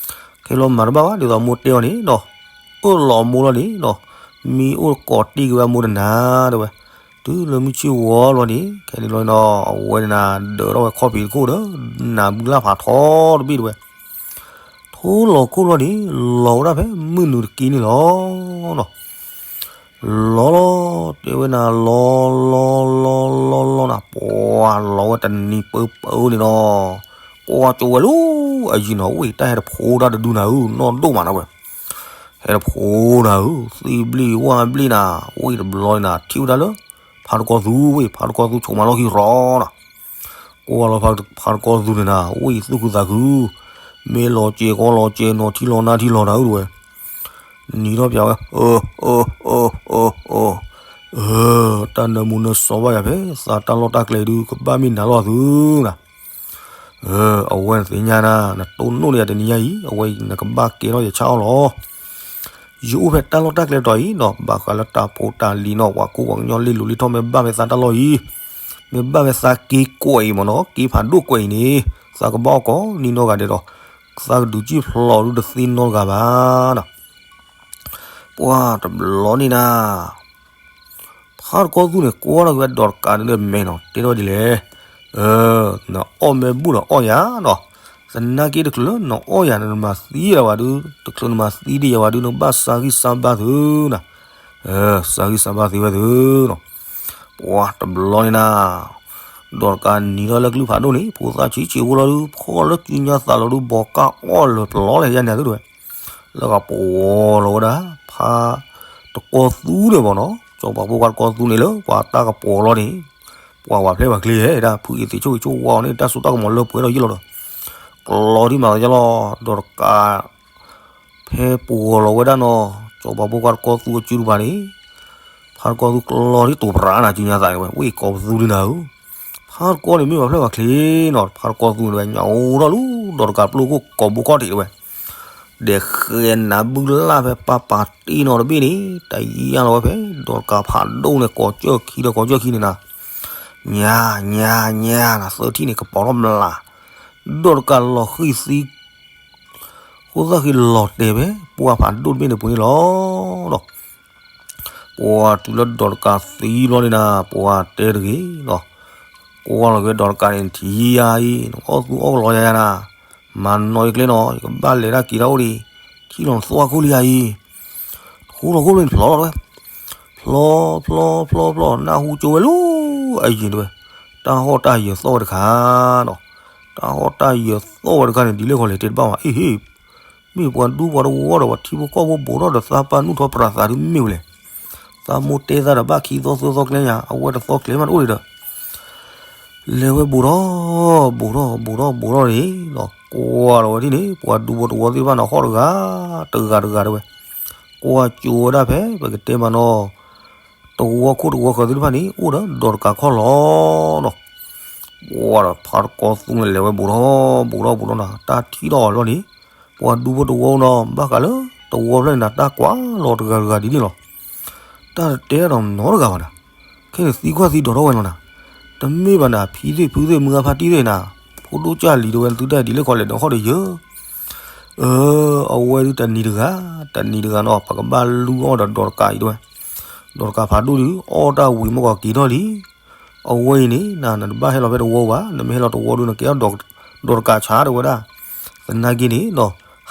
ခဲဘျီမၤတဘၣ်ဘၣ် ဒ်သိးမိၢ်တဲအီၤန့ၣ်နီၤ, အၢၣ်လီၤမိၢ်လီၤန့ၣ်နီၤ, မ့ၢ်အိၣ်ကိးတ့ၢ်က့ၤဝဲမိၢ်တနၤတဲဝဲ, တုၤလၢမုၢ်ဆ့ၣ်ဝီလီၤန့ၣ် ခဲန့ၣ်ဘျီန့ၣ်နီၤ အဝဲန့ၣ်နၤ ဒၢးထီၣ်ဝဲခီၣ်ဖံးတခိၣ်ဒီး နၤဘုလၢ်ဖးထီတဘ့ၣ်တဲဝဲ ထိလီၤခိၣ်လီၤန့ၣ် လီၤဝဲဒၣ်ဖဲမုၢ်နုာ်တက့ၢ်န့ၣ်လီၤ. လီၤလီၤ တဲဝဲနၤ လီၤလီၤလီၤလီၤလီၤနၤ ပှၤလီၤဝဲတနံၤပၢပၢန့ၣ်နီၤ, ကွၢ်ကၠိဝဲလၢ အယံၤနီၤ ဝဲတၢ်ဟဲတဖိတၢ်တဒုနၤဧၢ နီၢ်ဒိၣ်မးနၤဝဲ, ဟဲတဖိနၤဧၢ သံဘျ့ဝၢ်ဘျ့နၤ, ဝဲတဘျီန့ၣ်နၤ ထံၣ်ဝဲဒၣ်လၢ ဖါတကီၢ်သူဝဲ ဖါတကီၢ်သူဆိးမးလီၢ်ခံရီနၤ ကွၢ်လီၤဖါတကီၢ်သူန့ၣ်နၤ ဝဲသူၣ်ခုသးခု, မ့ၢ်လီၤစဲၤကီလီၤစဲၤနီၤ ထံလီၤနါထံလီၤနၤဧၢတဝဲ, နံၤထီၣ်ပၠးဝဲ အၢ အၢ အၢ အၢ အၢ အၢ တၢ်နၢမူနၢစီဘၣ်ယၤဖဲ သးတၢ်လီၢ်တၢ်ကျဲဒုး ကဘၣ်မ့ၢ်နၤလီၤသုနၤ, အဝဲနသ့ၣ်ညါနၤ နတိၢ်နီၣ်န့ၢ်ယၤတနံၤညါအံၤ အဝဲအံၤ နကဘၣ်ကဲထီၣ်ယဆၣ်အီၣ်လီၤ. ယအိၣ်ဖဲတၢ်လီၢ်တၢ်ကျဲတီၤအံၤနီၤ ဘၣ်ဃးလၢတၢ်ဖိတၢ်လံၤနီၤ ပှၤကူပှၤကညီလ့လိၤလ့ထီၣ် မ့ၢ်ဘၣ်ဖဲသးတၢ်လီၢ်အံၤ, မ့ၢ်ဘၣ်ဖဲသးက့ၤကွဲးအံၤမ့ၢ်နီၤ က့ၤဖးဒိၣ်ကွဲးအံၤန့ၣ် သးကဘၣ်အီၣ်ကိးနံၤနီတဂၤဒဲးဒီး သးကဒုးကံၣ်ဖျိးဒုးတသ့နီတဂၤဘၣ်နီၤ. ပှၤတဘျီန့ၣ်နၤ ဖါတကီၢ်သူန့ၣ် ကွၢ်ထီၣ်က့ၤဝဲဒီးတကးဒုးမဲာ်နီၤ တဲထီၣ်ဒ်လဲၣ်, နအီၣ်မ့ၢ်ဘူၣ်ဒီးအီၣ်ယၤနီၤ, သနာ်က့တချုးလၢနအီၣ်ယၤ နမၤသံဒံးယၤဝဲဒုး တချုးနမၤသံဒံးယၤဝဲဒုး နကဘၣ်စၢ်ဂံၢ်စၢ်ဘါသုနၤ, စၢ်ဂံၢ်စၢ်ဘါသုဝဲသုနီၤ. ပှၤတဘျီန့ၣ်နၤ ဒီးတကးနံၤထီၣ်လၢကလုၢ်ဖးဒိၣ်န့ၣ် ဖိသၣ်ဆံးဆံးဖိလီၤဒုး ဖီၣ်လၢကံညါသးလီၤဒုး ဘီကၢ်အီၣ်လၢပလီၢ်လဲၣ် ယါန့ၣ်သုတဝဲ လၢကပှီၤလီၤဝဲဒၣ် ဖါတကီၢ်သူန့ၣ်မ့ၢ်နီၤ, စီၤပၤဖိခွါတကီၢ်သူန့ၣ်လၢ ပှၤတၢ်ကပှီၤလီၤန့ၣ်, ပှၤဝဲဖျဲၣ်ဝဲချ့ဟဲဒၣ် ဖုအံၤသ့ၣ်ဆိၣ်ဂ့ၤဆိၣ်ဝါအီၤန့ၣ် တၢ်စိတၢ်ကမီၤလၢပှဲၤဒီးယံာ်လီၤဒီး, ကျီထံမၤသးယလီၤ, ဒီးတကး ဖဲပှဲၤလီၤဝဲဒၣ်နီၤ, စီၤပၤဖိခွါတကီသူအစုတဖၣ်န့ၣ်, ဖါတကီသူကျီထံတိၤပြးနၤ စုညါသးဝဲ ဝ့ၢ်ကိးပသူဒုနၤဧၢ, ဖါတကီန့ၣ်မ့ၢ်ပှၤဖျၢၣ်ပှၤချ့နီၤ, ဖါတကီသူန့ၣ်ဝဲ ညၣ်အိၣ်ထီၣ်လၢ ဒီးတကးပျိခိၣ်ကိးဘိကီၢ်ထံးတဝဲ ဒီးဃဲနၤဘုလၢ်ဖဲပၢ်ပာ်တ့ၢ်နီၤတဘ့ၣ်န့ၣ် တယါလီၤဝဲဖဲ ဒီးတကးဖးဒိၣ်န့ၣ် ကိးကၢၢ်ခံဒီးကိးကၢၢ်ခံန့ၣ်နၤ, ညါ ညါ ညါနၤ သၢထံၣ်န့ၣ် ကပီၤထီၣ်မျး, ဒီးတကးလီၤဃံၤသံ ဃိသၣ်ဃံၤလီၤတဲာ်ဖဲ ပှၢ်ဖးဒိၣ်တဘ့ၣ်န့ၣ်ပူၤန့ၣ်လီၤ. ဒီး ပှၤတုၤလၢဒီးတကးသံဘျီန့ၣ်နၤ ပှၤတဲတဂ့ၤဒီး, ကွၢ်လီၤက့ၤဒီးတကးန့ၣ် နထံၣ်ယၤအံၤ နအီၣ်သူအီၣ်ကလီယၤယၤနၤ, မၤနီၣ်ယကျဲနီၤ ယကဘၣ်လဲၤတၢ်က့ၤတၢ်အိၣ်ဒံး, ထံၣ်လီၤနသွၣ်ခိၣ်လံယၤအံၤ, တဃူထီၣ်ခိၣ်လၢနဖျီလီၤတဝဲ, ဖျီ ဖျီ ဖျီ ဖျီ နၢ်ဟူကၠိဝဲလၢ အယံၤတဝဲ, တၢ်ဟီၣ်တၢ်ယၢၤသီၣ်ဝဲတခါဒီး, တၢ်ဟီၣ်တၢ်ယၢၤသီၣ်ဝဲတခါန့ၣ် ဒ်လဲၣ်ခီလဲၣ်တဲတဘၣ်ဘၣ် အ့ဟ့ၣ် မ့ၢ်ပှၤဒူပှၤတဝီဒီး ပှၤထံဖိကီၢ်ဖိဘူးထီၣ်ဒီး သးပၢ်နုာ်ထီၣ်ပြးသးဒုးမ့ၢ်ဝဲလဲၣ်, သးမိၢ်တဲသးဒီးဘၣ်ခံသီသၢသီကျဲယၤ အဝဲတသီကျဲမးတအိၣ်ဒံးဒီး လဲၤဝဲဘူးထီၣ် ဘူးထီၣ် ဘူးထီၣ် ဘူးထီၣ်န့ၣ်ဒီး ကွၢ်လီၤဝဲဒ်န့ၣ် ပှၤဒူဖိတဝီသ့ၣ်တဖၣ်န့ၣ် ဟီၣ်တဂၤ တဂၤ တဂၤ တဝဲ, ကွၢ်ကၠိဝဲဒၣ်ဖဲ ပကတဲမးနီၤ တဝီခိၣ်တဝီဃၢၤသ့ၣ်တဖၣ်န့ၣ် အိၣ်ဒီးဒီးတကးခီၣ်လီၤဒီး ပှၤဒီးဖါတကီသူန့ၣ် လဲၤဝဲဘူးထီၣ် ဘူးထီၣ် ဘူးထီၣ်နၤ တၢ်ထံၣ်ထီၣ်အီၤလီၤန့ၣ်, ပှၤဒူဖိတဝီနီၤ ဘၣ်ဃးလၢတဝီဖျၢၣ်န့ၣ်နၤ တၢ်ကွၢ်လီၤတဂၤတဂၤဒ်န့ၣ်လီၤ. တၢ်တတဲဒီးနီတဂၤဘၣ်နၤ, ခဲန့ၣ်သံကွၢ်သံဒိးထီၣ်ဝဲလီၤနၤ, တမ့ၢ်ဘၣ်နၤ ဖံသ့ၣ်ဖုသ့ၣ်မုၢ်ဂၢ်ဖါတံၢ်သ့ၣ်နၤ, ဖိဒိၣ်ကၢ်လံၤတဝဲ နသုတၢ်ဒ်လဲၣ်ခီလဲၣ်ဒီးဟီၣ်ဒီးယၢၤ အၢ အဝဲဒုးတနံၤတဂၤ တနံၤတဂၤနီၤ ပကဘၣ်လူအီၣ်ဒီးဒီးတကးအံၤတဝဲ, ဒီးတကးဖးဒိၣ်ဒုး အီၣ်တၢ်ဝံၤမ့ၢ်ကီးက့ၤထီၣ်လံ, အဝဲအံၤန့ၣ် န နတဘၣ်ဟဲလီၤဖဲတဝီဘၣ်, နမ့ၢ်ဟဲလီၤတဝီဒုး နကဲအီၣ်ဒီးတကးဆါတဝဲဒၣ်, သနာ်က့န့ၣ်ဒီး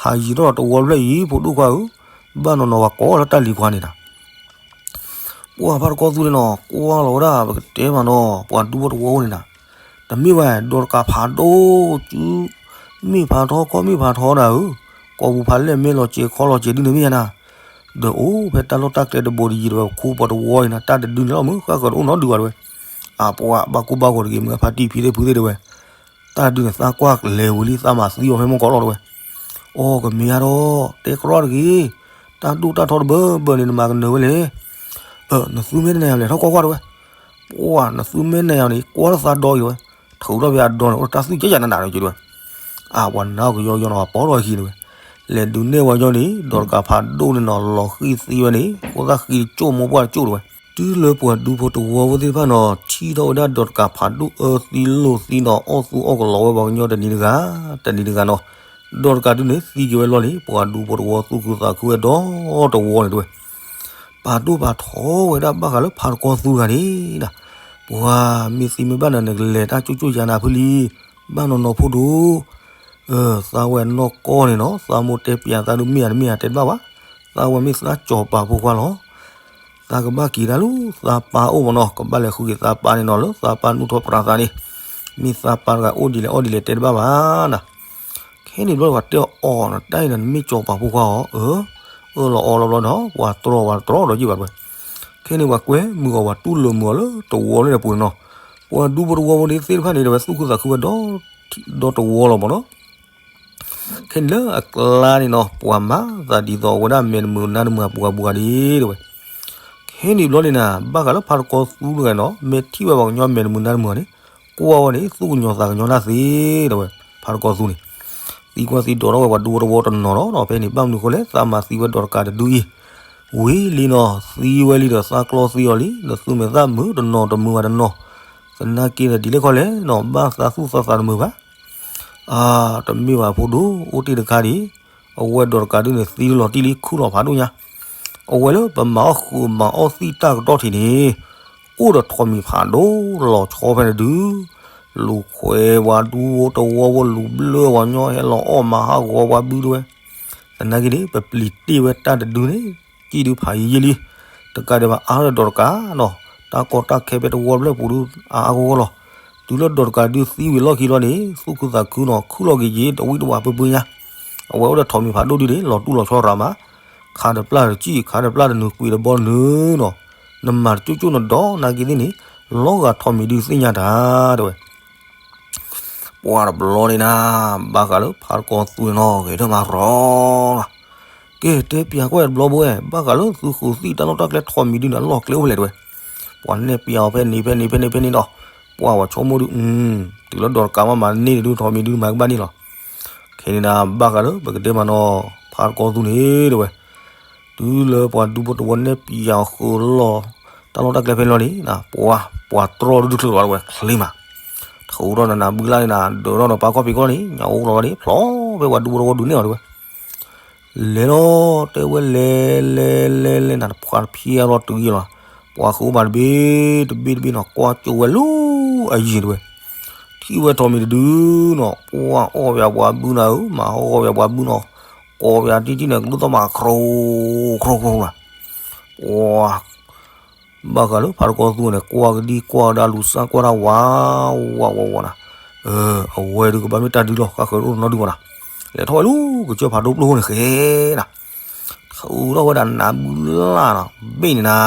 ဟးယံၤထီၣ်တဝီဖျၢၣ်အံၤ ဖိဒိၣ်ခွါဧၢ, ဘၣ်နီၢ်နီၢ်ပှၤကိးလၢတၢ်လံၤပှၤန့ၣ်နၤ ပှၤဖါတကီသူန့ၣ်နီၤ ကွၢ်လီၤဝဲဒၣ် ပကတဲမးနီၤ ပှၤဒူဖိတဝီန့ၣ်နၤ, တမ့ၢ်ဝဲ ဒီးတကးဖးဒိၣ်စု မ့ၢ်ဖးထီ ကီၢ်မ့ၢ်ဖးထီနၤဧၢ, ကိာ်ပူၤဖးလဲၢ်မ့ၢ်လီၤစဲၤခီလီၤစဲၤဒုးန့ၣ်မ့ၢ်ယါနၤ, ဒီးအိၣ်ဖဲတၢ်လီၢ်တၢ်ကျဲတဘိတယံၤတဝဲ ပခိၣ်ပှၤတဝီအံၤနၤ တၢ်တဒုန့ၣ်လီၤ မုၢ်ဃၣ်ဃၢၤတအိၣ်နီတဒုဘၣ်တဝဲ, အပှၤဘၣ်ကူဘၣ်ဂီၤတဂ့ၤ မုၢ်ဂၢ်ဖါတံၢ်ဖံသ့ၣ်ဖုသ့ၣ်တဝဲ တၢ်ဒုးန့ၣ် သးကွၢ်လဲၤဝံၤလံ သးမၤသံအီၤဖဲမုၢ်ကီးလီၤတဝဲ, အိ ကမ့ၢ်ယါဒီး တဲကြီတဂ့ၤ, တၢ်ဒိၣ်တၢ်ထီတဘၢဘၢန့ၣ် နမၤကနၢၤဝဲလဲၣ်, နသူမ့ၢ်တနၢၤယၤလဲၤထီၣ်ကွၢ်ကွၢ်တဝဲ, ပှၤ နသူမ့ၢ်နၢၤယၤန့ၣ် ကွၢ်လၢသးဒီအံၤတဝဲ, ထုးထီၣ်ဖဲအဒီန့ၣ် အိၣ်တၢ်သူၣ်ကဲယၤနနၤဒီးက့ၤတဝဲ, အပှၤနၢ်ကယီယီနီၤ ပီထီၣ်အခံတဝဲ, လဲၤဒုးနဲၣ်ဝဲညီန့ၣ် ဒီးတကးဖးဒိၣ်န့ၣ်နီၤ လီၤဃံၢ်သံဝဲန့ၣ် ဃိသၣ်ဃံတကၠိၣ်မိၢ်ပှၢ်တကၠိၣ်တဝဲ တုၤလၢပှၤဒူဖိတဝီဖိသ့ၣ်တဖၣ်နီၤ ထံၣ်ထီၣ်ဝဲဒၣ်ဒီးတကးဖးဒိၣ်အၢသံလိာ်သံနီၤ အီၣ်သူအီၣ်ကလီဝဲပှၤကညီတနံၤတဂၤ တနံၤတဂၤနီၤ, ဒီးတကးဒုးန့ၣ် သံက့ၤဝဲလီၤန့ၣ် ပှၤဒူဖိတဝီသူၣ်ခုသးခုဝဲဒီတဝီန့ၣ်တဝဲ, ပာ်ဒိၣ်ပာ်ထီဝဲဒၣ်ဘၣ်ဃးလၢဖးတကီသူတဂၤန့ၣ်, ပှၤမ့ၢ်သံမ့ၢ်ဘၣ်နၤ နကလဲၤတၢ်ကၠိၣ်ကၠိၣ်ယၤနၤဖုလံ, ဘၣ်နီၢ်နီၢ်ဖိဒိၣ် သးဝဲနီၢ်ကီၢ်န့ၣ်နီၤ သးမိၢ်တဲပျးသးဒုးမ့ၢ်ဧါတမ့ၢ်ဧါတဲတဘၣ်ဘၣ်, သးဝဲမ့ၢ်သးစီၤပၤဖိခွါလီၤ, သးကဘၣ်က့ၤတၢ်လၢသးပၢ်အိၣ်မးနီၤ ကဘၣ်လဲၤဃုက့ၤသးပၢ်န့ၣ်နီၤ လၢသးပၢ်နုာ်ထီၣ်ပြးသးန့ၣ်, မ့ၢ်သးပၢ်တဂၤအိၣ်ဒ်လဲၣ်အီၣ်ဒ်လဲၣ်တဲတဘၣ်ဘၣ်နၤ, ခဲန့ၣ်ဘျီပှၤတဲအီၤနတၢ်အံၤနမ့ၢ်စီၤပၤဖိခွါအီၤ အၢ အၢၣ်လီၤအီလီၤဘျီဒီး ပှၤတြီပှၤတြီဒီးယံာ်ဘၣ်တဝဲ, ခဲန့ၣ်ပှၤကွဲမုာ်အီၤ ပှၤတူၢ်လိာ်မုာ်အီၤလၢတဝီန့ၣ်တပူၤန့ၣ်နီၤ, ပှၤဒူဖိတဝီဖိန့ၣ်သ့ၣ်တဖၣ်န့ၣ် တဝဲသူၣ်ခုသးခုဝဲဒီးတဝီလီၤမးနီၤ, ခဲန့ၣ်လၢအကျါန့ၣ်နီၤ ပှၤမၤသးဒ်သိးအဝဲဒၣ် မဲာ်တမုာ်နါတမုာ်အပှၤပှၤဒ်တဝဲ, ခဲန့ၣ်ဘျီန့ၣ်နၤ ဘၣ်ဃးလၢဖးတကီသူတဂၤနီၤ မ့ၢ်ထံၣ်ဝဲပှၤကညီမဲာ်တမုာ်နါတမုာ်န့ၣ် ကွၢ်ဝဲန့ၣ် သူၣ်ကညီၤသးကညီၤတၢ်သ့တဝဲ, ဖးတကီသူန့ၣ် သံကွၢ်သံဒိးထီၣ်ဝဲပှၤဒူဖိတဝီတနီၤနီၤ ဖဲန့ၣ် ဘၣ်မနုၤဃိလဲၣ် သးမၤသံဝဲဒီးတကးတဒုအံၤ, ဝံၤလံနီၤ သံဝဲလံဒီးသးကျီသံအီၤလံ နသူၣ်မဲာ်သးမုာ်တနီၤတမုာ်ဘၣ်တနီၤ, သနာ်က့ဒီးဒ်လဲၣ်ခီလဲၣ်နီၤ ဘၣ်သးသူၣ်သးသးတမုာ်ဘၣ် အါ တမ့ၢ်ဘၣ်ဖိဒိၣ် အိၣ်တ့ၢ်တခါဒံး, အဝဲဒီးတကးဒုးန့ၣ် သံလီၤတံၢ်လံ ခူၣ်လီၤဖးဒိၣ်ညါ, အဝဲလၢပမၤအီၣ်ဃုာ်မၤအီၣ်သံၣ်တၢ်ကတီၢ်ထံးန့ၣ်, အိၣ်ဒီးထိးမံၤဖးဒိၣ်လီၤဆီဖဲန့ၣ်ဒုး, လူၤခွဲးဝဲဒူဖိတဝီဖိ လူၤဘျၢဝဲညီ ဟဲလီၤအီၣ်မၤဟးဂီၤဝဲဘုတဝဲ, သနာ်က့န့ၣ် ပပျံၤတ့ၢ်ဝဲတၢ်တဒုန့ၣ် ကံၣ်ဒုးဖးယံာ်ယံာ်လံ, တကးဒံးဘၣ်အါထီၣ်ဒီးတကးနီၤ, တၢ်ကီတၢ်ခဲဖဲတဝီဖျၢၣ်ပူၤဒုး အါအါဂီၢ်ဂီၢ်လီၤ. တုၤလၢဒီးတကးဒုးသံဝံၤလီၢ်ခံလီၤန့ၣ် သူၣ်ခုသးခုနီၤ ခုၣ်လီၤက့ၤယ့ၤ တဝံတဝးပၢပၢညါ, အဝဲအိၣ်ဒီးထိးမံၤဖးဒိၣ်ဒုးန့ၣ် လီၤတူၢ်လီၤဆီရၤမး, ခးတပျၢ်တစံၣ် ခးတပျၢ်တနုာ် ကွံာ်တဘီတနုာ်နီၤ, နမၤတကၠိၣ်ကၠိၣ်နဒီးနာ်က့သ့ၣ်န့ၣ် လီၤဂာ်ထိးမံၤဒုးသ့ၣ်ညါတၢ်တဲဝဲ ပ ပှၤတဘျီန့ၣ်နၤ, ဘၣ်ဃးလၢဖးတကီသူန့ၣ်နီၤ ဂဲၤထၢၣ်မၤရီၤလီၤ. ကဲ တဲပျးကွၢ်တဘျီဘၣ်ဝဲ, ဘၣ်ဃးလၢသုဃုာ်သံၣ်တၢ်လီၢ်တၢ်ကျဲထီးမံၤဒုန့ၣ် အလီၢ်ကျဲအိၣ်ဖဲလဲၣ်တဲဝဲ. ပှၤနဲၣ်ပျးအီၤဖဲန့ၣ်ဖဲန့ၣ်ဖဲန့ၣ်ဖဲန့ၣ်ဒီး ပှၤဝဲဆိကမိၣ်ဒုး, တုၤလၢဒီးတကးမးမၤန့ၢ်ဒုး ထီးမံၤဒုးမၤကဘၣ်န့ၣ်လီၤ. ခဲန့ၣ်နၤ ဘၣ်ဃးလၢပကတဲမးနီၤ ဖးတကီသူန့ၣ်တဲဝဲ တုၤလၢပှၤဒူဖိတဝီနဲၣ်ပျးအီၤဃုာ်လီၤ တၢ်လီၢ်တၢ်ကျဲဖဲန့ၣ်လီၤန့ၣ်, ပှၤ ပှၤတြီဒုးတချုးလီၤတဲဝဲ ချ့မး. ထူးထီၣ်နၤနၤဘုလၢ်န့ၣ်နၤ ဒၢးထီၣ်နပၢ်ခီၣ်ဖံးခီၣ်န့ၣ် ညၣ်အိၣ်လီၤဝဲန့ၣ် ဖျီဖဲပှၤဒူဖိတဝီဒုးနဲၣ်အီၤတဲဝဲ. လဲၤလီၤတဲဝဲ လဲၤလဲၤလဲၤလဲၤနၤ တဖှးတဖျဲလီၤတုၤယံၤလီၤ. ပှၤဃုာ်အိၣ်ဘၣ်တဘ့ၣ်တဘ့ၣ်တဘ့ၣ်နီၤ ကွၢ်ကၠိဝဲလၢအယံၤတဲဝဲ. ထံၣ်ဝဲထီးမံၤတဒုနီၤ ပှၤအီၣ်ပၠးပှၤဘုနၤဧၢ, မၤဟီၣ်ဂီၤပၠးပှၤဘုနီၤ, ကိးပၠးတံၢ်တံၢ်န့ၣ် ကဒုၣ်သီၣ်မး ခရိခရိခရိနၤ. ပှၤ ဘၣ်ဃးလၢဖးတကီသူန့ၣ် ကွၢ်ကဒံကွၢ်ကဒါလူၤစၢ်ကွၢ်တၢ်ဝး ဝးဝးဝးနၤ. အဝဲဒုးကဘၣ်မ့ၢ်တၢ်ဒုးလီၤ ဃၣ်ဃၢၤတအိၣ်နီတဒုဘၣ်နၤ. လဲၤထီၣ်ဝဲလၢကစၢၢ်ဖးဒိၣ်ပျိၢ်ဃိန့ၣ်ဃဲနၤ. ထုးထီၣ်ဝဲဒၣ်နၤဘုလၢ်နီၤ ဘ့ၣ်န့ၣ်နၤ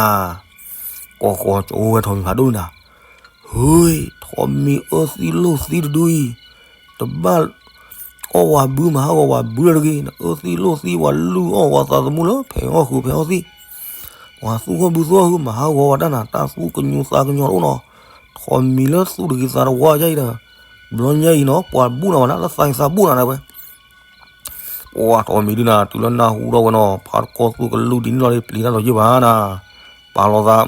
ကိးဃီၤကၠိဝဲထီးမံၤဖးဒိၣ်နၤ. ဟူၣ် ထီးမံၤအၢသံလိာ်သံတဒုအံၤ တဘၣ်အီၣ်ဝၤဘုမၤဟးဂီၤဝၤဘုလၢတဂ့ၤ, နအၢသံလိာ်သံဝၤလုၢ်အီၣ်ဝၤသးသမူလၢဖဲးအီၣ်ဃုာ်ဖဲးအီၣ်သံ, ပှၤသူၣ်ဟီၣ်ဘုသူၣ်ဟီၣ်ဟူမၤဟးဂီၤဝဲတၢ်နၤ တၢ်သူၣ်ကညိသးကညီတအိၣ်နီၤ, ထီးမံၤလၢသူၣ်တဂ့ၤသးတဝါယါအံၤဒီး, ဘျီညါအံၤနီၤ ပှၤဘူၣ်နၤဝဲနၤ လၢသးအံၤသးဘူၣ်နၤနၤဝဲ ပှၤထီးမံၤဒုနၤ တုၤလၢနၢ်ဟူထီၣ်ဝဲနီၤ ဖးတကီသူကလူဒ်န့ၣ်လီၤ ပျံၤတၢ်လီၤယံၢ်ဘၣ်နၤ, ပာ်လီၤသး,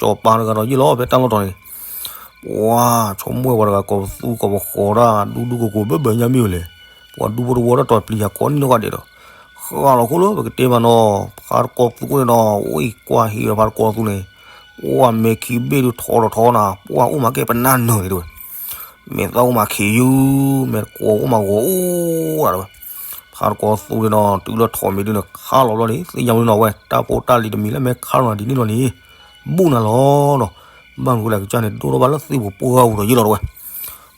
ကၠီၤပၤတဂၤဒီးယံၢ်လီၤ ဖဲတၢ်လီၢ်တီၤန့ၣ်, ပှၤဆိကမိၣ်ဝဲပှၤတဂၤ ကိးပသူကိးပဃီၤတၢ် ဒူဒူကိးကိးဘၢဘၢညါမ့ၢ်ဝဲလဲၣ်, ပှၤဒူဖိတဝီတၢ်တီၤပျံၤယၤကိးနံၣ်နီၢ်ကဒဲးဒီး, ဃၣ်လီၤခိၣ်လၢပကတဲမးနီၤ ဖးတကီသူန့ၣ်နီၤ အိၣ်အံၤကွၢ်ဟံးဝဲဖးတကီသူန့ၣ်, ပှၤမဲာ်ခံဘ့ၣ်ဒုးထီထီထီနၤ ပှၤအိၣ်မးကဲပနၢ်နၢၤန့ၣ်တဲဝဲ မဲာ်သၣ်အိၣ်မးခ့ယုၢ်, မဲာ်တကိးအိၣ်မးဂီၤအိၣ်ဒၣ်ဝဲ, ဖးတကီသူန့ၣ်နီၤ တုၤလၢထီးမံၤဒုန့ၣ် ခးလီၤဘျီန့ၣ် သ့ၣ်ညါဝဲနီၤဝဲ တၢ်ဖိတၢ်လံၤတမံၤလၢမဲခးလီၤနၤဒ်န့ၣ်လီၤန့ၣ်, ဘူၣ်နၤလီၤနီၤ, ဘၣ်မနုၤဃိလဲၣ် ကစၢ်န့ၣ် ဒိၣ်ထီၣ်ဘၣ်လၢသ့ၣ်ပူၤပှၢ်ပူၤဒီးယံၢ်လီၤတဝဲ,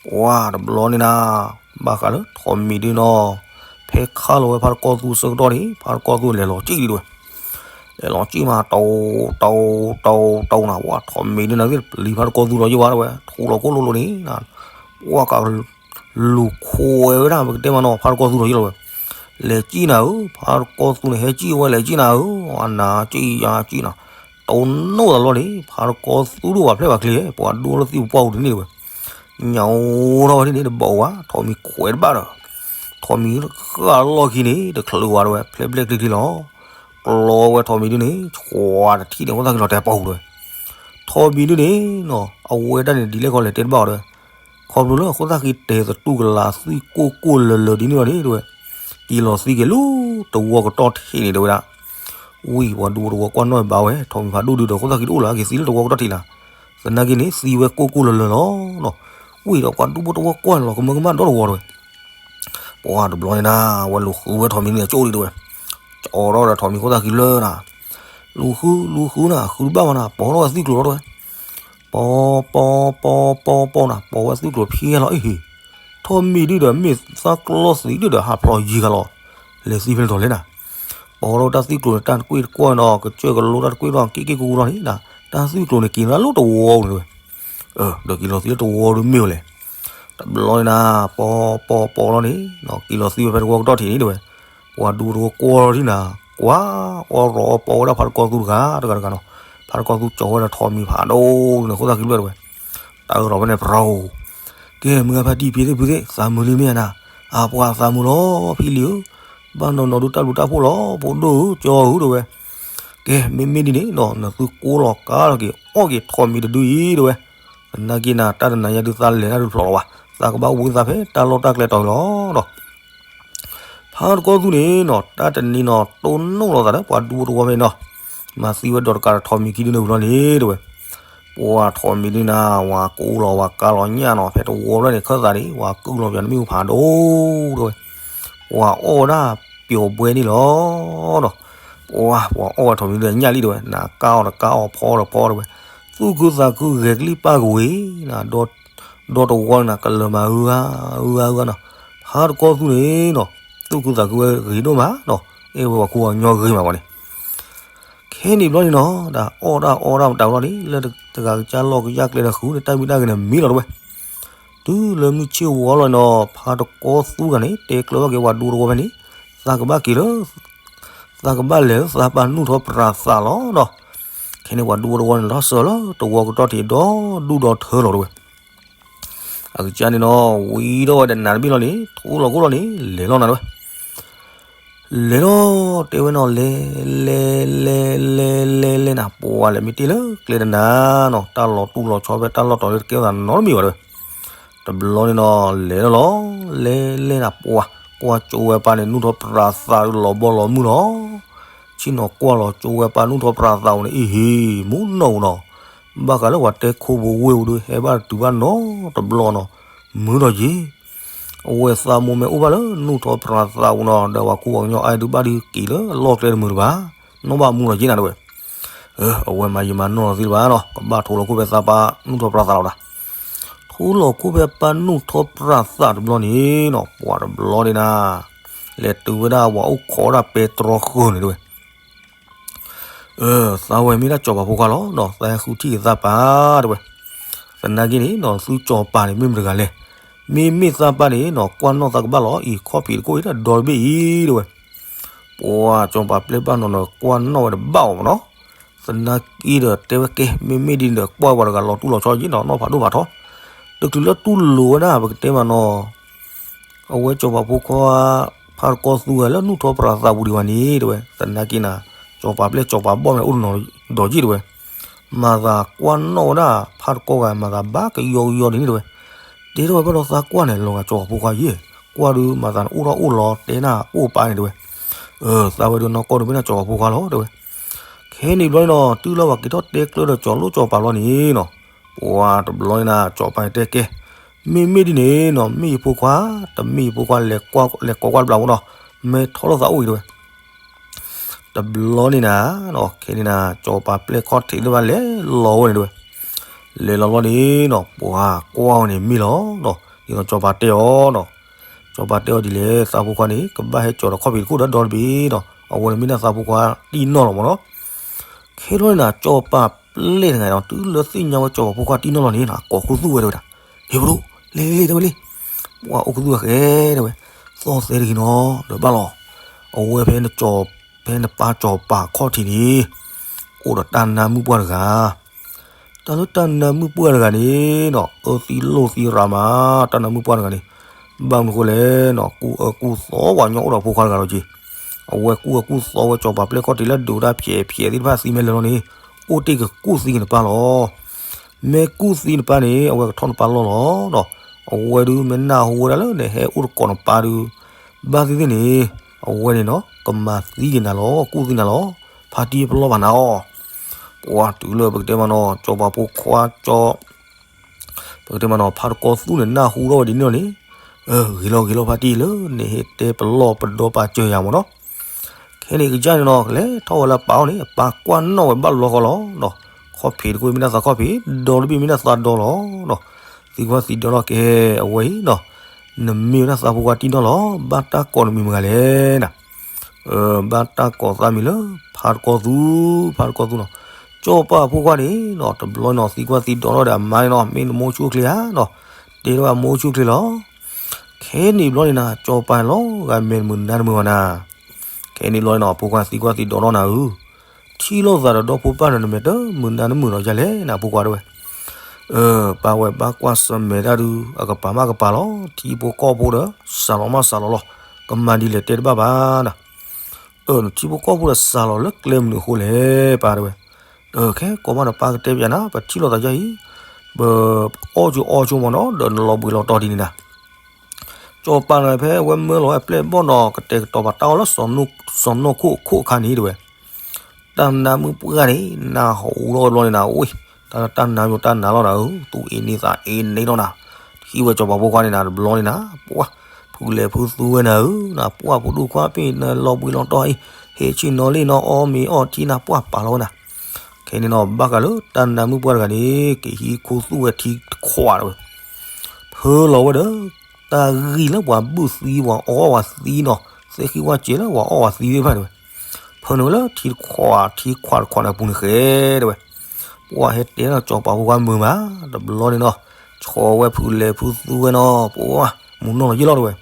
ပှၤတဘျီန့ၣ်နၤ, ဘၣ်ဃးလၢထီးမံၤဒုနီၤ, ဖဲခးလီၤဝဲဖးတကီသူဆၢကတီၢ်န့ၣ် ဖးတကီသူလဲၤလီၤကံၣ်ဒံးတဝဲ လဲၤလီၤကံၣ်မး တိၤ တိၤ တိၤ တိၤနၤ ပှၤထီးမံၤဒုနၤသ့ၣ်တပျံၤဖးတကီသူဒီးယံၢ်ဘၣ်တဝဲ ထူးလီၤကိၣ်လိလိၤန့ၣ်နၤ, ပှၤကလူၤခိးဝဲဝဲဒၣ် ပကတဲမးနီၤ ဖးတကီသူဒီးယံၢ်လီၤဝဲ, လဲၤကံၣ်နၤဧၢ, ဖးတကီသူန့ၣ် ဟဲကံၣ်ဝဲလဲၤကံၣ်နၤဧၢ, အနၤကံၣ်ယၤကံၣ်နၤ, တိၤနိၣ်သးလီၤန့ၣ် ဖးတကီသူဒိၣ်ပှၤဖျဲၣ်ပှၤချ့ ပှၤဒိၣ်လၢသ့ၣ်ပူၤပှၢ်ပူၤဒ်န့ၣ်တဝဲ ညၣ်အိၣ်ထီၣ်ဝဲဒ်န့ၣ် တဘၣ်အိၣ်ဘၣ် ထီးမံၤခွဲးတဘၣ်ဒီး, ထီးမံၤဃၣ်လီၢ်ခံန့ၣ် တချုးဝဲတဝဲ ဖျဲးဖျဲးချ့ချ့လီၤ, ကျီဝဲထီးမံၤဒုန့ၣ် ဆှးတထံၣ်န့ၣ် အခိၣ်သၣ်ခံလီၤတဲာ်ပီၤတဝဲ, ထီးမံၤဒုန့ၣ်နီၤ အဝဲဒၣ်န့ၣ် ဒ်လဲၣ်ခီလဲၣ်တဲတဘၣ်အီၤတဝဲ, ခီဖျိလၢအခိၣ်သၣ်ခံတဲာ်သတူၢ်ကလာ်သွံၣ်ကိၢ်ကိၢ်လၢၤလၢၤဒ်န့ၣ်လီၤန့ၣ်တဝဲ, က့ၤလီၤသံက့ၤလၢတဝီကတီၢ်ထံးန့ၣ်တဝဲဒၣ် ဝံၤပှၤဒူဖိတဝီကွၢ်နီၣ်ဘၣ်ဝဲ ထီးမံၤဖးဒိၣ်ဒုဒီးခိၣ်သၣ်ခံတအိၣ်လၢၤ က့ၤသံလၢတဝီကတီၢ်ထံးလၢ်, သနာ်က့န့ၣ် သံဝဲကိၢ်ကိၢ်လၢၤလၢၤလီၤနီၤ, ဝံၤဒီးပှၤဒူဖိတဝီကွၢ်န့ၣ်လီၤ ကမၢကမၣ်ဒီတဝီတဝဲ, ပှၤတဘျီန့ၣ်နၤ ဝဲလူၤဃုဝဲထီးမံၤဒုန့ၣ်ကၠိဒံးတဝဲ, ကၠီထီၣ်ဒီးထီးမံၤခိၣ်သၣ်ခံလၢနၤ, လူၤဃု လူၤဃုနၤ ဃုတဘၣ်မးနၤ ပိာ်ထီၣ်ဝဲသွံၣ်ကျိၤလီၤတဝဲ ပီၤ ပီၤ ပီၤ ပီၤ ပီၤနၤ ပိာ်ဝဲသွံၣ်ကျိၤဖဲလီၤအံၤ, ထီးမံၤဒုဒီးမ့ၢ်သၣ်ကျီသံးဒုဒီးဟးဖျိးယံၤဂၤလီၤ, လဲၤသံဖဲလဲၣ်ထီၣ်လဲၣ်နၤ, ပိာ်ထီၣ်ဝဲတၢ်သွံၣ်ကျိၤန့ၣ် တၢ်တကွ့ၢ်တကွီၢ်ဒီး ကစၢၢ်ကလိတၢ်တကွ့ၢ်ဒီး က့ၣ်က့ၣ်ကူကူလီၤန့ၣ်နၤ, တၢ်သွံၣ်ကျိၤန့ၣ်က့ၤနၤလၢတဝီန့ၣ်ဝဲ, ဒီးက့ၤလီၤသံလၢတဝီဒုမ့ၢ်ဝဲလဲၣ် တဘျီန့ၣ်နၤ ပီၤ ပီၤ ပီၤလီၤန့ၣ် က့ၤလီၤသံဝဲဖဲတဝီကတီၢ်ထံးန့ၣ်တဝဲ, ပှၤဒူဖိတဝီကွၢ်ထံၣ်နၤ, ကွၢ်အီၣ်ရီးအီၣ်ပီၤဝဲဒၣ်ဖးတကီသူတဂၤတဂၤတဂၤနီၤ, ဖးတကီသူကၠီဝဲဒီးထီးမံၤဖးဒိၣ်န့ၣ် ခိၣ်သၣ်ခံဘျၢၣ်တဝဲ, တၢ်အၢၣ်လီၤဖဲန့ၣ် ပရီၤ, ကဲ မုၢ်ဂၤဖါတံၢ်ဖံသ့ၣ်ဖုသ့ၣ် သးမုာ်လံမ့ၢ်ဧါနၤ, အပှၤသးမုာ်လီၤဖံလံဧၢ, ဘၣ်နီၢ်နီၢ်ဒုတၢ်ဘျုးတၢ်ဖှိၣ်လီၤ ဖိဒိၣ်ဧၢ ကၠီဧၢတဝဲ, ကဲ မ့မ့ၢ်ဒ်န့ၣ်နီၤ နသုကိးလီၤကါလီၤက့ၤ အီၣ်က့ၤထီးမံၤတဒုအံၤတဝဲ, သနာ်က့နၤ တၢ်တနၤညါဒုးသးလဲၤတၢ်ဒုးဖျိးလီၤဘၣ်, သးကဘၣ်ဝံသးဖဲတၢ်လီၢ်တၢ်ကျဲတီၤလီၤဒီး ဖးတကီသူန့ၣ်နီၤ တၢ်တနံၤနီၤ တိၢ်နီၣ်လီၤသးဒီးပှၤဒူဖိတဝီဖဲန့ၣ်နီၤ, မၤသံဝဲဒီးတကးဒီးထီးမံၤခံဒုန့ၣ်ဝံၤလီၤန့ၣ်တဝဲ, ပှၤထီးမံၤဒုနၤ ဝၤကိးလီၤဝၤကါလီၤညၣ်နီၤ ဖဲတဝီဖျၢၣ်န့ၣ် ခၢၣ်သးန့ၣ် ဝၤကုၢ်လီၤပျးနမ့ၢ်ဟူဖးဒိၣ်တဝဲ, ပှၤအီၣ်ဝဲဒၣ်ပျီၤဘှဲန့ၣ်လီၤဒီး, ပှၤ ပှၤအီၣ်ဝဲထီးမံၤဒုညၣ်လံတဝဲ နၤကါအီၤတကါအီၤဖီဒီးဖီတဝဲ, သူၣ်ခုသးခုဂဲၤကလံၣ်ပၢ်ကဝ့ၤနၤ ဒီတဝီန့ၣ် ကလၢၤမး ဂုၤဂၤဂုၤဂၤနီၤ, ဖးတကီသူန့ၣ်နီၤ သူၣ်ခုသးခုဝဲဂ့ၤဒိၣ်မးနီၤ, အဲၣ်ဝဲပှၤခူပှၤကညီဂ့ၤမးဝဲန့ၣ်, ခဲန့ၣ်ဘျီန့ၣ်နီၤ တၢ်အီၣ်တၢ်အီတၢ်မတၤဘျီန့ၣ် လၢတဂၤကစၢ်လီၢ်ကစၢ်ကျဲဒီးဃုန့ၣ် တၢ်မံတၢ်ဂ့ၤန့ၣ်မံလီၤတဝဲ, တ တုၤလၢမုၢ်ဆ့ၣ်ဝါလီၤနီၤ ဖါတကီသူတဂၤန့ၣ် တဲကျၢၤဘၣ်က့ၤပှၤဒူတဝီဖဲန့ၣ်, သးကဘၣ်က့ၤလၢ သးကဘၣ်လဲၤလၢသးပၢ်နူၢ်ထီၣ်ပြးသးလီၤနီၤ. ခဲန့ၣ်ပှၤဒူတဝီန့ၣ် လီၤစၢၤလၢတဝီကတီၢ်ထံးဒီဒူၣ်ဒီထၢလီၤတဲဝဲ. အကစၢ်န့ၣ်နီၤ ဝံၤဒီးဝဲဒီးနၤတဘ့ၣ်လီၤန့ၣ် ထူလီၤခိၣ်လီၤန့ၣ် လဲၤလီၤနၤတဲဝဲ. လဲၤလီၤ တဲဝဲနီၤ လဲၤ လဲၤ လဲၤ လဲၤ လဲၤ လဲၤနၤ ပှၤလဲၤမ့ၢ်တ့ၢ်လၢကျဲတနၤနီၤ တၢ်လီၤတူၢ်လီၤဆီဖဲတၢ်လီၢ်တီၤလၢတကဲထီၣ်သးနီတမံၤဘၣ်တဲဝဲ. တဘျီန့ၣ်နီၤ လဲၤလီၤလီၤ လဲၤ လဲၤနၤ ပှၤ ကွၢ်ကၠိဝဲပၢ်န့ၣ် နူၢ်ထီၣ်ပြးသးလီၤဘီလီၤမုၢ်လီၤ. ဆ့ၣ်နီၤကွၢ်လီၤကၠိဝဲပၢ်နူၢ်ထီၣ်ပြးသးအိၣ်န့ၣ် အံၤဟ့ၣ် မူနီၢ်ပူၤနီၤ. ဘၣ်ဃးလၢပှၤတဲခိၣ်ဖိဝ့ၢ်ပူၤဒီး ဟဲဘၣ်တတုၤဘၣ်နီတဘျီနီၤ မုာ်ထီၣ်က့ၤ အဝဲသးမိၢ်မဲာ်အိၣ်ဘၣ်လၢနူၢ်ထီၣ်ပြးသးပူၤနီၤ ဒီးပှၤကူပှၤကညီအါဒုးဘၣ်ဒုးက့ၤလၢအလီၢ်ကျဲတမုာ်တဘၣ်, နီၣ်ဘၣ်မူလီၤက့ၤနၤတဲဝဲ. အဝဲမၤယံာ်မၤနီၢ်လီၤသ့ၣ်တဘၣ်နီၤ ကဘၣ်ထိလီၤခိၣ်ဖဲသးပၢ်နူၢ်ထီၣ်ပြးသးလီၤဒၣ်. ထိလီၤခိၣ်ဖဲပၢ်နူၢ်ထီၣ်ပြးသးတဘျီန့ၣ်နီၤ ပှၤတဘျီန့ၣ်နၤ လဲၤတုၤဝဲဒၣ်ပှၤအိၣ်ခိးဒၣ်ပဲတြီဃၢၤန့ၣ်တဲဝဲ. သးဝဲမ့ၢ်ဒၣ်စီၤပၤဖိခွါလီၤနီၤ သးဟဲဃုထံၣ်က့ၤသးပၢ်တဲဝဲ. သနာ်က့န့ၣ်နီၤ သုစီၤပၤန့ၣ်မ့ၢ်မတဂၤလဲၣ်. မ့မ့ၢ်သးပၢ်န့ၣ်နီၤ ကွၢ်နီၣ်သးကဘၣ်လီၤအံၤ ခီၣ်ဖံးတကိးအံၤဒီတဘ့ၣ်အံၤတဲဝဲ. ပှၤစီၤပၤပျဲၢ်ဘၣ်နီၤနီၤ ကွၢ်နီၣ်ဝဲတဘၣ်အီၤမးနီၤ. သနာ်က့ဒီးတဲဝဲကဲ မ့မ့ၢ်ဒ်န့ၣ်ဒီး ကွၢ်ပှၤတဂၤလီၤတူၢ်လီၤဆီယ့ၣ်နီၤ နီၢ်ဖးဒိၣ်ဖးထီ တချုးလၢတူၢ်လိာ်ဝဲဒၣ် ပကတဲမးနီၤ အဝဲစီၤပၤဖိခွါ ဖါတကီသူဂၤလၢနူၢ်ထီၣ်ပြးသးပူၤဒံးဘၣ်န့ၣ်တဲဝဲ. သနာ်က့နၤ စီၤပၤပျဲၢ်စီၤပၤဘီၣ်မ့ၢ်အိၣ်တနီၤ ဒီးယ့ၣ်တဲဝဲ. မၤသးကွၢ်နီၣ်ဝဲဒၣ် ဖါတကီဂၤ မၤသးဘၣ်ကယီကယီဒ်န့ၣ်တဲဝဲ. တဲထီၣ်ဝဲဘၣ်ဒီးသးကွၢ်န့ၣ် လီၤဂာ်စီၤပၤဖိခွါယ့ၣ် ကွၢ်ဒုးမၤသးန့ၣ်အိၣ်ထီၣ်အိၣ်လီၤ တဲနၢ်အိၣ်ပာ်န့ၣ်တဲဝဲ. သးဝဲဒုးနီၢ်ကီၢ်ဒုးမ့ၢ်ဒၣ်စီၤပၤဖိခွါလီၤတဲဝဲ. ခဲန့ၣ်ဘျီန့ၣ်နီၤ တုၤလၢပှၤက့ၤထီၣ်တဲကျၢၤဒီးစီၤလိၣ်စီၤပၤဘျီန့ၣ်နီၤ ပှၤတဘျီန့ၣ်နၤ စီၤပၤန့ၣ်တဲကဲ မ့မ့ၢ်ဒ်န့ၣ်နီၤ မ့ၢ်ယဖိခွါ တမ့ၢ်ယဖိခွါ လဲၤကိးကွၢ်တဘျီဖိနီၤ မ့ၢ်ထီၣ်လိာ်သးအိၣ်အံၤတဲဝဲ. တဘျီန့ၣ်နၤ ခဲန့ၣ်နၤ စီၤပၤပျဲၢ်ခီၣ်ထံးသ့ၣ်တဖၣ်လဲၤလီၤဝဲန့ၣ်တဲဝဲ. လဲၤလီၤလီၤန့ၣ်နီၤ ပှၤကွၢ်ဝဲန့ၣ်မ့ၢ်လီၤနီၤ ဒ်သိးစီၤပၤတဲအီၤနီၤ. စီၤပၤတဲအီၤဒ်လဲၣ် သးဖိခွါန့ၣ် ကဘၣ်ဟဲကၠီၤဒီးခီၣ်ဖံးတခိၣ်ဒီးဒီတဘ့ၣ်နီၤ အဝဲန့ၣ်မ့ၢ်ဒၣ်သးဖိခွါတံၢ်နီၢ်လီၤမးနီၤ. ခဲလီၤန့ၣ်နၤ စီၤပၤပျဲၢ်တဂၤနီၤ တုၤလၢသ့ၣ်ညါဝဲစီၤပၤဖိခွါတံၢ်နီၢ်လီၤန့ၣ်နၤ ကိးခူသူၣ်ဝဲတဲဝဲဒၣ်. ဟ့ၣ်ပဒိၣ် လ့လ့လ့တဲဝဲလံ. ပှၤအိၣ်ခူသူၣ်ဝဲဃဲတဲဝဲ. သီၣ်သဲတဂ့ၤနီၤ ဒီးဘၣ်လီၤ. အဝဲဖဲနစီၤ ဖဲနပၢ်စီၤပၤခီၣ်ထံးန့ၣ် အိၣ်ဒီးတၢ်နါမုၣ်ပှၢ်တဂၤ တၢ်လၢတၢ်နါမုၣ်ပှၢ်တဂၤန့ၣ်နီၤ အၢသံလိာ်သံရၤမး တၢ်နါမုၣ်ပှၢ်တဂၤန့ၣ် ဘၣ်မနုၤဃိလဲၣ်နီၤ ကူၣ်အၢကူၣ်သီပှၤကညီအိၣ်ဒီးဖိခွါတဂၤလီၤက့ၤ. အဝဲကူၣ်အၢကူၣ်သီဝဲစီၤပၤပျဲၢ်ခီၣ်ထံးလၢဒုးတၢ်ဖျဲးဖျဲးသ့ၣ်တဖၣ်သံမဲလဲၤလီၤန့ၣ် အိၣ်တ့ၢ်ကကူၣ်သံက့ၤနပၢ်လီၤ. မ့ၢ်ကူၣ်သံနပၢ်န့ၣ် အဝဲကထီၣ်နပၢ်လီၢ်လီၤနီၤ. အဝဲဒုးမ့ၢ်နၢ်ဟူဝဲဒၣ်လၢနဟဲအိၣ်တကိးနပၢ်ဒုး ဘၣ်သ့ၣ်သ့ၣ်န့ၣ် အဝဲန့ၣ်နီၤ ကမၤသံက့ၤနၤလီၤ ကူၣ်သံနၤလီၤ. ဖါတံၢ်ပလီၢ်ဘၣ်နၤအီၤ ပှၤတုၤလၢပကတဲမးနီၤ စီၤပၤဖိခွါကၠီ ပကတဲမးနီၤ ဖါတကီသူၣ်န့ၣ် နၢ်ဟူထီၣ်ဝဲဒ်န့ၣ်လီၤန့ၣ်, ဂ့ၤလီၤဂ့ၤလီၤဖါတံၢ်လၢ နဟဲတဲပလီၢ်ပဒီပာ်စၢၤယၤမးနီၤ. ခဲန့ၣ်ကစၢ်န့ၣ်နီၤ လဲၤထီၣ်ဝဲလၢအပၢ်အအိၣ်န့ၣ် အပၢ်ကွၢ်နီၣ်ဝဲဘၣ်လီၤဃီလီၤ. ခီၣ်ဖံးတခိၣ်မ့ၢ်ဒၣ်သးခီၣ်ဖံး ဒီတဘ့ၣ်မ့ၢ်ဒၣ်သးဒီလီၤ. သံကွၢ်သံဒီနီၣ်ကဲ အဝဲအံၤနီၤ နမ့ၢ်ဝဲဒၣ်သးဖိခွါတံၢ်နီၢ်လီၤ ဘၣ်တၢ်ကိးနမံၤမတၤလဲၣ်နၤ. ဘၣ်တၢ်ကိးသးမံၤလၢ ဖါတကီသူၣ် ဖါတကီသူၣ်နီၤ. စီၤပၤဖိခွါန့ၣ်နီၤ တဘျီနီၤ သံကွၢ်သံဒီထီၣ်ဒီးအမါန့ၣ်နီၤ မ့ၢ်နမိၢ်ဆူၣ်ချ့ဧါနီၤ. တဲထီၣ်အမိၢ်ဆူၣ်ချ့လီၤ. ခဲန့ၣ်ဘျီန့ၣ်နၤ စီၤပၤလီၤဂာ်မဲာ်တမုာ်နါတမုာ်ဘၣ်နၤ. ခဲန့ၣ်ဘျီန့ၣ်နီၤ ဖိခွါသံကွၢ်သံဒီထီၣ်နၤဧၢ ထံၣ်လိာ်သးဒီးဒီဖိပၢ်န့ၣ် နမဲာ်တမုာ်နါတမုာ်နီၤ ယၤလဲၣ်နၤ ဖိခွါတဲဝဲ. ပၢ်ဝဲဘၣ်ကွၢ်ဆၢၣ်မဲာ်တၢ်ဒုး အကပၤမးကပၤလီၤ ထံဖိကီၢ်ဖိဒီး စှၤလီၤမးစှၤလီၤလီၤ ကမၤဒ်လဲၣ်တဲတဘၣ်ဘၣ်နၤ. ထံဖိကီၢ်ဖိဒီးစှၤလီၤလၢကျဲမနုၤအဃိလဲၣ် ပၢ်တဲဝဲ. ခဲကိးမးဒီးပၢ်ကတဲပျးနၤ ပထံၣ်လိာ်သးယါအံၤ ပအီၣ်ကၠိအီကၠိမးနီၤ ဒီးနလီၤဘှံးလီၤတီၤဒ်န့ၣ်နၤ. စီၤပၤန့ၣ်ဖဲအဝဲမၢလီၤဝဲအပျဲၢ်ဘီၣ်နီၤ ကတဲာ်ကတီၤပာ်တၢ်အီၣ်လၢ စီၤနိၣ်ခိၣ်အခိၣ်အခါန့ၣ်တဲဝဲ. တၢ်နါမုၣ်ပှၢ်န့ၣ် နၢ်ဟူထီၣ်ဝဲဘျီန့ၣ်နၤ အိၣ် တၢ်လၢတၢ်နါယိာ်တၢ်နါလီၤနၤဧၢ သူၣ်အ့န့သးအ့န့ထီၣ်နၤ. ထံၣ်ဝဲစီၤပၤဖိခွါန့ၣ်နၤ တဘျီန့ၣ်နၤ ပှၢ် ဖုလဲၤဖုသူဝဲနၤဧၢ နပှၢ်ဖိဒိၣ်ခွါပ့ၢ် နလီၤဘှံးလီၤတီၤအံၤ ဟ့ၣ်ဆ့ၣ်နီၤလ့ၣ်နီၤ အီၣ်မ့ၤအီၣ်ထံနၤ ပှၢ်ပာ်လီၤဝဲနၤ. ခဲန့ၣ်နီၤ ဘၣ်ဃးလၢတၢ်နါမုၣ်ပှၢ်တဂၤန့ၣ် ကဟံးခူသူၣ်ဝဲထံတခွးတဲဝဲ. ဖၢလီၤဝဲဒီး တၢ်ဂံၢ်လၢပှၤဘုၣ်သံပှၤအီၣ်ပှၤသံနီၤ သ့ၣ်ဃံဝၣ်စဲးလၢပှၤအီၣ်ပှၤသံသ့ၣ်တဖၣ်တဲဝဲ. ဖၢန့ၢ်ဝဲလၢထံတခွး ထံခွးတခွးန့ၣ်အပူၤန့ၣ်ဃဲတဲဝဲ. ပှၢ်ဟဲတဲဒီးစီၤပၤဖိခွါမုာ်မး တဘျီန့ၣ်နီၤ ဆီဝဲဖုလဲၤဖုသူဝဲနီၤ, ပှၤမူနီၢ်လီၤယ့ၢ်လီၤတဲဝဲ.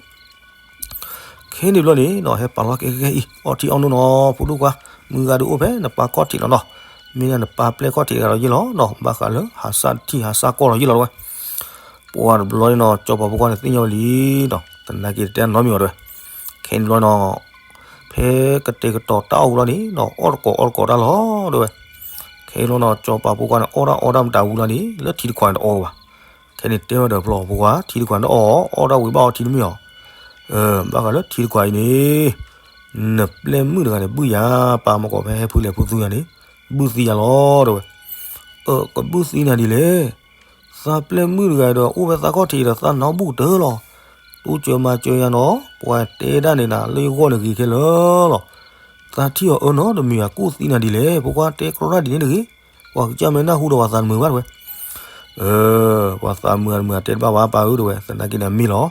ခဲန့ၣ်ဘျီန့ၣ်နီၤ ဟဲပာ်လီၤကဲကဲအံၤ အီထံအီနိနီၤ, ဖိဒိၣ်ခွါ, မုၢ်ဂၤဒုးအိၣ်ဖဲ နပၢ်ခီၣ်ထံးလီၤနီၤ, မ့ၢ်ဒၣ်နပၢ်ပျဲၢ်ခီၣ်ထံးတဂၤလီၤယ့ၢ်လီၤနီၤ, ဘၣ်ဃးလၢဟးစၢ်တထံၣ်ဟးစၢ်ကီၢ်လီၤယ့ၢ်လီၤတဲဝဲ. ပှၤတဘျီန့ၣ်နီၤ စီၤပၤဖိခွါန့ၣ်သ့ၣ်ညါဝဲလံနီၤ, သနာ်က့တတဲနီတမံၤဘၣ်တဲဝဲ. ခဲန့ၣ်ဘျီနီၤ ဖဲကတဲာ်ကတီၤတၢ်အီၣ်ဝံၤလီၤန့ၣ်နီၤ အီၣ်တကိးအီတကိးတၢ်လီၤတဲဝဲ. ခဲန့ၣ်ဘျီနီၤ စီၤပၤဖိခွါန့ၣ် အီၣ်တၢ်အီတၢ်မတၤဝံၤလီၤန့ၣ် လၢထံတခွးန့ၣ်တအီဘၣ်. ခဲန့ၣ်တဲဝဲဒီးဖျီဖိခွါ ထံတခွးန့ၣ်တအီ, အီၣ်တၢ်ဝံၤဘၣ်အီထံတမ့ၢ်အီၤ, ဘၣ်ဃးလၢထံတခွးအံၤန့ၣ် နပျဲၢ်မုၣ်တဂၤန့ၣ် ဘုၣ်ယၤ ပၢ်မ့ၢ်ကိးဖဲဟဲဖုလဲၤဖုသူယၤန့ၣ် ဘုၣ်သံယၤလီၤတဲဝဲ. အၢ ကဘုၣ်သံနၤဒ်လဲၣ်, သးပျဲၢ်မုၣ်တဂၤဒီး အိၣ်ဖဲသးခီၣ်ထံးဒီး သးနၢ်ဘူၣ်ကတၢၢ်လီၤ. တိစၢၤမၤစၢၤယၤနီၤ, ပှၤတဲဒၣ်န့ၣ်နၤ လၢယဂီၢ်န့ၣ်ဂ့ၤခဲလၢာ်လီၤ. သးထံၣ်အီၤအၢနီတမံၤဘၣ် ကူၣ်သံနၤဒ်လဲၣ်, ဖိခွါတဲကြီတၢ်ဒ်န့ၣ်တဂ့ၤ, ပှၤကစၢ်မ့ၢ်နၢ်ဟူဒီးပှၤသးတမုာ်ဘၣ်တဲဝဲ. အၢ ပှၤသးမုာ်တမုာ်တဲတဘၣ်ဘၣ်ပၢ်ဧၢတဲဝဲ, သနာ်က့န့ၣ်မ့ၢ်လီၤ.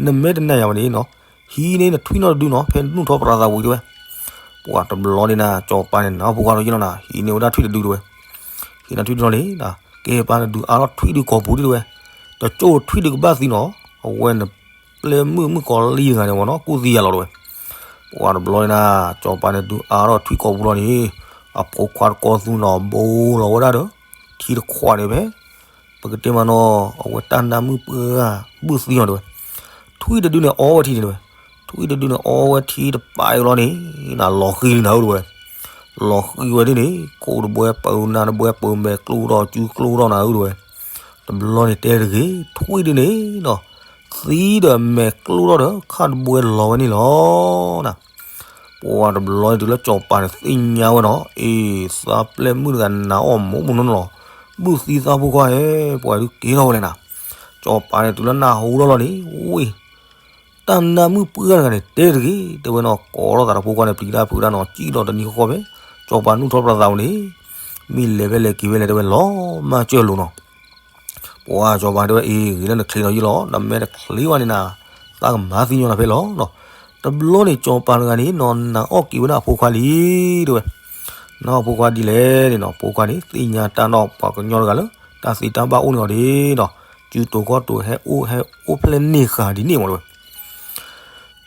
နမ့ၢ်တနာ်ယၤဘၣ်န့ၣ်နီၤ, ဟံးန့ၢ်နထွံၣ်နီၣ်တဒုနီၤ ဖဲနူၢ်ထီၣ်ပြးသးဝံၤတဲဝဲ. ပှၤတဘျီန့ၣ်နၤ စီၤပၤန့ၣ် နဖိခွါဒီးယ့ၢ်လီၤနၤ ဟံးန့ၢ်ဝဲဒၣ်ထွံၣ်တဒုတဲဝဲ. ဟံးန့ၢ်ထွံၣ်တဒုလီၤန့ၣ်, ကဲပၢ်နဒုးအါထီၣ်ထွံၣ်ဒုကိာ်ပူၤဒ်တဲဝဲ. တကၠိၣ်ထွံၣ်ဒုကဘၣ်သံနီၤ, အဝဲနပျဲၢ်မုၣ်မုၣ်ကီၤလံတဂၤန့ၣ်ဝဲနီၤ ကူၣ်သံယၤလီၤတဲဝဲ. ပှၤတဘျီန့ၣ်နၤ စီၤပၤန့ၣ်ဒုးအါထီၣ်ထွံၣ်ကိာ်ပူၤလီၤန့ၣ်, အဖိခွါတကီၢ်သူနီၤ ဘိလီၤဝဲဒၣ်ဒီး ထံတခွးန့ၣ်ဖဲ ပကတဲမးနီၤ အဝဲတၢ်နၢ်မုၣ်ပှၢ်ဘုၣ်သံအီၤတဲဝဲ. ထွံၣ်တဒုန့ၣ်အီဝဲထံန့ၣ်တဲဝဲ. ထွံၣ်တဒုန့ၣ်အီဝဲထံတပာ်အံၤလီၤန့ၣ်, နလီၤဃံၤလံနၤဧၢတဲဝဲ. လီၤဃံၤဝဲဒ်န့ၣ် ခိၣ်တဘှဲပၢနၢ်တဘှဲပၢမဲာ်ကျိထီၣ်စုကျိထီၣ်နၤဧၢတဲဝဲ. တဘျီန့ၣ်တဲတဂ့ၤ ထွံၣ်ဒုန့ၣ်နီၤ, သံဒီးမဲာ်ကျိထီၣ်ဒီး ခၣ်တဘှဲလီၤဝဲန့ၣ်လီၤနၤ. ပှၤတဘျီန့ၣ်တုၤလၢစီၤပၤန့ၣ်သ့ၣ်ညါဝဲနီၤ, အ့ သးပျဲၢ်မုၣ်တဂၤနးအီၣ်မူးမူးနီၢ်နီၢ်လီၤ, ဘုၣ်သံသးဖိခွါဧၢ, ပှၤဒုးက့ၤထီၣ်ဝဲလဲၣ်နၤ. စီၤပၤန့ၣ်တုၤလၢနၢ်ဟူထီၣ်လီၤန့ၣ်, ဝ့ၢ် တၢ်နၢ်မုၣ်ပှၢ်တဂၤန့ၣ် တဲတဂ့ၤ တဲဝဲနီၤ, ကိးထီၣ်သးဒီးဖိခွါန့ၣ် ပျံၤတၢ်ဖုးတၢ်နီၤ စံၣ်ဒီးတနံၤဃီဃီဖဲ စီၤပၤနုာ်ထီၣ်ပြးသးဝံၤန့ၣ်, မ့ၢ်လဲၤဖဲလဲၤက့ၤဖဲလဲၣ်တဲဝဲလီၤမၢ်စၢၤလိၤနီၤ. ပှၤစီၤပၤတဲဝဲ အ့ ဂ့ၤလၢနချ့နီၤယ့ၢ်လီၤ, နမ့ၢ်တချ့ဘၣ်န့ၣ်နၤ, သးကမၤသံညီနၤဖဲလီၤနီၤ. တဘျီန့ၣ်စီၤပၤတဂၤန့ၣ်နီၤ နးအီၣ်က့ၤဝဲဒၣ်အဖိခွါလံ တဲဝဲ. နးအီၣ်ဖိခွါဒ်လဲၣ်န့ၣ်နီၤ, ဖိခွါန့ၣ် သ့ၣ်ညါတၢ်နီၣ်ပှၤကညီတဂၤလၢ တၢ်သ့တၢ်ဘၣ်အိၣ်န့ၢ်အီၤဒၣ်နီၤ, စုတိၤခီၣ်တိၤဟဲအိၣ်ဟဲအိၣ်ဖျဲၣ်န့ၢ်ဃာ်ဒ်န့ၣ်မးတဲဝဲ.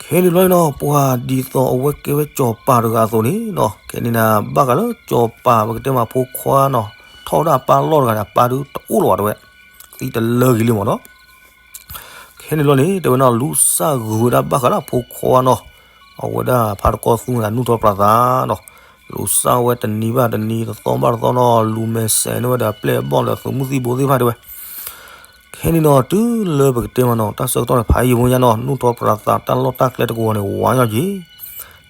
ခဲန့ၣ်ဘျီန့ၣ်နီၤ ပှၤဒ်သိးအဝဲကဲဝဲစီၤပၤတဂၤအသိးန့ၣ်နီၤ, ခဲန့ၣ်နၤ ဘၣ်ဃးလၢစီၤပၤ ပကတဲမးဖိခွါနီၤ, ထီၣ်ဝဲဒၣ်အပၢ်လီၢ်တဂၤန့ၣ် အပၢ်ဒုးတအိၣ်လၢၤဘၣ်တဲဝဲ, သံတလၢဂ့ၤလံမးနီၤ. ခဲန့ၣ်ဘျီန့ၣ် တဲဝဲနီၤ လူၤစၢ်ဂုာ်ဝဲဒၣ်ဘၣ်ဃးလၢအဖိခွါနီၤ, အဝဲဒၣ်ဖါတကီၢ်သူန့ၣ် နုာ်ထီၣ်ပြးသးနီၤ, လူၤစၢ်ဝဲတနံၤဘၣ်တနံၤ တသီဘၣ်တသီနီၤ, လူၤမဲာ်ဆှးန့ၢ်ဝဲဒီးအပျဲၢ်အဘီၣ်ဒီးသုးမုၢ်သံၣ်ဘိသ့ၣ်တဖၣ်တဲဝဲ. ခဲန့ၣ်နီၤ တုၤလၢပကတဲမးနီၤ တၢ်ဆၢကတီၢ်န့ၣ် ဖးယံာ်ဖိညါနီၤ, နုာ်ထီၣ်ပြးသးတၢ်လီၢ်တၢ်ကျဲတကဝီၤန့ၣ် ဝါညီက့ၤ,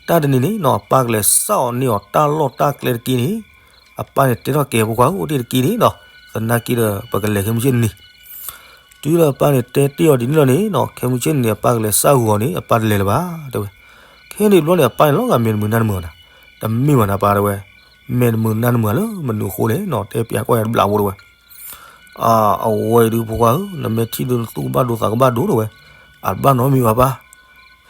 တၢ်တနံၤန့ၣ်နီၤ အပၢ်ကလဲၤစၢ်အီၤန့ၢ်အီၤတၢ်လီၢ်တၢ်ကျဲတက့ၢ်န့ၣ်, အပၢ်န့ၣ်တဲထီၣ်ကဲဖိခွါဧၢ အိၣ်တ့ၢ်တက့ၢ်န့ၣ်နီၤ, သနာ်က့ဒီး ပကလဲၤခဲမုၢ်ဆ့ၣ်န့ၣ် တုၤလၢအပၢ်န့ၣ်တဲတ့ၢ်အီၤဒ်န့ၣ်လီၤန့ၣ်နီၤ, ခဲမုၢ်ဆ့ၣ်န့ၣ် အပၢ်ကလဲၤစၢ်ဂုာ်အီၤန့ၣ် အပၢ်တလဲၤလၢၤဘၣ် တဲဝဲ. ခဲန့ၣ်ဘျီန့ၣ် အပၢ်န့ၣ်လီၤဂာ်မဲာ်တမုာ်နါတမုာ်အီၤနၤ, တမ့ၢ်ဘၣ်နၤပၢ်တဲဝဲ, မဲာ်တမုာ်နါတမုာ်လၢမနုၤအဃိလဲၣ်နီၤ, တဲပျးကွၢ်ယၤတဘျီဖိတဲဝဲ. အ အဝဲအံၤဒုးဖိခွါဧၢ, နမ့ၢ်ထံၣ်ဒုးနသူၣ်ကဘၣ်ဒိသးကဘၣ်ဒိတဲဝဲ, အတဘၣ်နီတမံၤဘၣ်ပၢ်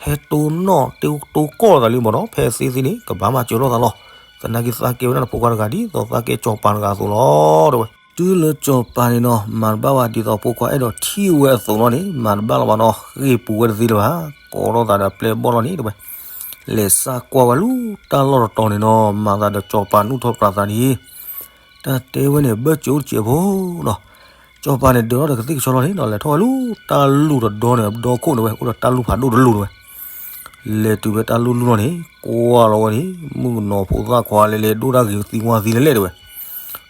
ဟဲတိၢ်နီၣ်တိၢ်ကီၢ်သးလံမးနီၤ, ဖဲသ့သ့န့ၣ် ကဘၣ်မၤစၢၤလိာ်သးလီၤ. သနာ်က့သးကဲဝဲဒၣ်နဖိခွါတဂၤဒ်သိးသးကဲစီၤပၤတဂၤအသိးလီၤ တဲဝဲ. တုၤလၢစီၤပၤန့ၣ်နီၤ မၤတဘၣ်ဘၣ်ဒ်သိးဖိခွါအဲၣ်ဒိးထံၣ်ဝဲအသိးလီၤန့ၣ် မၤတဘၣ်လၢၤဘၣ်နီၤ, ဃ့ၢ်ပူၤဝဲတသ့လၢၤဘၣ်, ကိးထီၣ်သးဒီးအပျဲၢ်အဘီၣ်လီၤန့ၣ် တဲဝဲ. လဲၤစၢ်ကွၢ်ဝဲလူၤတၢ်လီၢ်တတီၤန့ၣ်နီၤ, မၤသးဒီးစီၤပၤနုာ်ထီၣ်ပြးသးန့ၣ် တၢ်တဲဝဲန့ၣ် ဘၢၣ်စၢၤအိၣ်တစဲးဖိနီၤ. စီၤပၤန့ၣ် ဒၢးထီၣ်ဒီးကသ့ၣ်ကဆီလီၤန့ၣ်နီၤ, လဲၤထီၣ်ဝဲလူၤတၢ်လူၢ်တဒီန့ၣ် အဒီခိၣ်န့ၣ်ဝဲ အိၣ်ဒီးတၢ်လူၢ်ဖးဒိၣ်တလူၢ်န့ၣ်ဝဲ. လဲၤတုၤဖဲတၢ်လူၢ်လူၢ်လီၤန့ၣ် ကွၢ်လီၤဝဲန့ၣ် မုၣ်ကနီၤဖိသၣ်ခွါလဲၤလဲၤ ဒိၣ်တၢ်ဂ့ၤသံကွၢ်သံလဲၣ်လဲၣ်တဲဝဲ.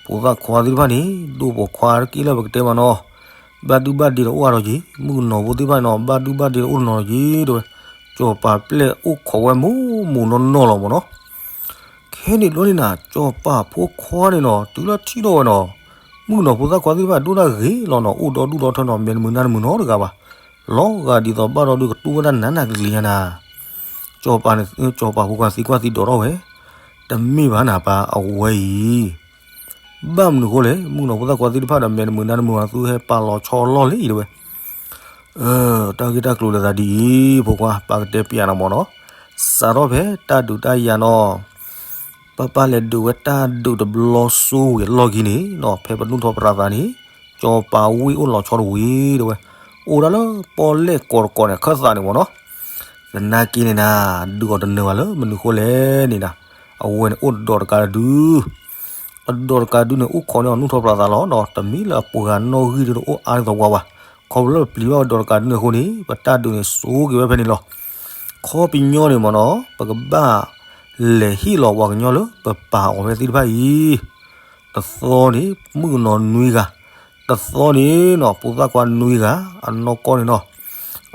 ဖိသၣ်ခွါသ့ၣ်တဖၣ်န့ၣ် ဒိၣ်ပိာ်ခွါတက့ၢ်လၢပကတဲမးနီၤ, ဘၣ်ဒုဘၣ်ဒ့ဒီးအိၣ်အါထီၣ်က့ၤ, မုၣ်ကနီၤဖိသ့ၣ်တဖၣ်န့ၣ်နီၤ ဘၣ်ဒုဘၣ်ဒ့ဒီးအိၣ်တနီၤက့ၤတဲဝဲ. စီၤပၤပျဲၢ်အိၣ်ခိးဝဲမူးမူးနီၢ်နီၢ်လီၤမးနီၤ. ခဲန့ၣ်ဘျီန့ၣ်နၤ စီၤပၤဖိခွါန့ၣ်နီၤ တုၤလၢထံၣ်ထီၣ်ဝဲနီၤ, မုၣ်ကနီၤဖိသၣ်ခွါသ့ၣ်တဖၣ်ဒိၣ်တၢ်ဂ့ၤလီၤနီၤ, အိၣ်ဒီဒူၣ်ဒီထၢနီၤ, မဲာ်တမုာ်နါတမုာ်နီတဂၤဘၣ်. လီၤဂာ်ဒ်သိးဘၣ်ဒီဒုးကတူၢ်ဝဲဒၣ်နးနးကလံၤညါနၤ. စီၤပၤန့ၣ် စီၤပၤဖိခွါသံကွၢ်သံဒိးထီၣ်ဝဲ, တမ့ၢ်ဘၣ်နၤပၢ်အဝဲအံၤ ဘၣ်မနုၤအဃိလဲၣ်, မုၣ်ကနီၤဖိသၣ်ခွါသ့ၣ်တဖၣ်ဒီး မဲာ်တမုာ်နါတမုာ်ဘၣ် သုဟဲပာ်လီၤဆီလီၢ်လံတဲဝဲ. အၢ တၢ်ဂ့ၢ်တၢ်ကျိၤလၢသးဒ်အံၤ ဖိခွါ ပၢ်ကတဲပျးနၤမးနီၤ. စးထီၣ်ဖဲတၢ်ဒုးတၢ်ယၤနီၤ, ပၢ်ပၢ်လဲၤဒုးဝဲတၢ်ဒုးတဘျီစိဝံၤအလီၢ်ခံန့ၣ်နီၤ, ဖဲပနုာ်ထီၣ်ပြးသးန့ၣ် စီၤပၤဝ့ၢ်အိၣ်လီၤဆီတဝံၤ တဲဝဲ, အိၣ်ဒၣ်လၢပီၣ်လဲၣ်ကိးတကိးန့ၣ် အခၢၣ်သးန့ၣ်မ့ၢ်နီၤ. သနာ်က့န့ၣ်နၤ ဒုးအီၤတနၢၤဘၣ်လၢမနုၤဃိလဲၣ်န့ၣ်နၤ, အဝဲန့ၣ်အိၣ်ဒီးတကးတဒု အဒီးတကးဒုန့ၣ် အိၣ်ခိးန့ၢ်အီၤနူၢ်ထီၣ်ပြးသးလီၤဒီး တမ့ၢ်လၢအပှၤနီၣ်ဂံၢ်ဒုတအိၣ်အါဒ်သိးပှၤဘၣ်. ခီဖျိလၢပပျံၤဘၣ်ဝဲဒီးတကးဒုန့ၣ်အဃိန့ၣ် ပတၢ်ဒုးန့ၣ်စိက့ၤဝဲဖဲန့ၣ်လီၤ. ခီပညီန့ၣ်မ့ၢ်နီၤ ပကဘၣ်လဲၤဟ့ၣ်လီၤပှၤကညီလၢပပာ်အီၤဖဲသ့ၣ်တဖၣ်အံၤ တသီန့ၣ် မုၣ်ကနီၤနွံဂၤ, တသီန့ၣ်နီၤ ဖိသၣ်ခွါနွံဂၤ, အနီၢ်ကီၢ်န့ၣ်နီၤ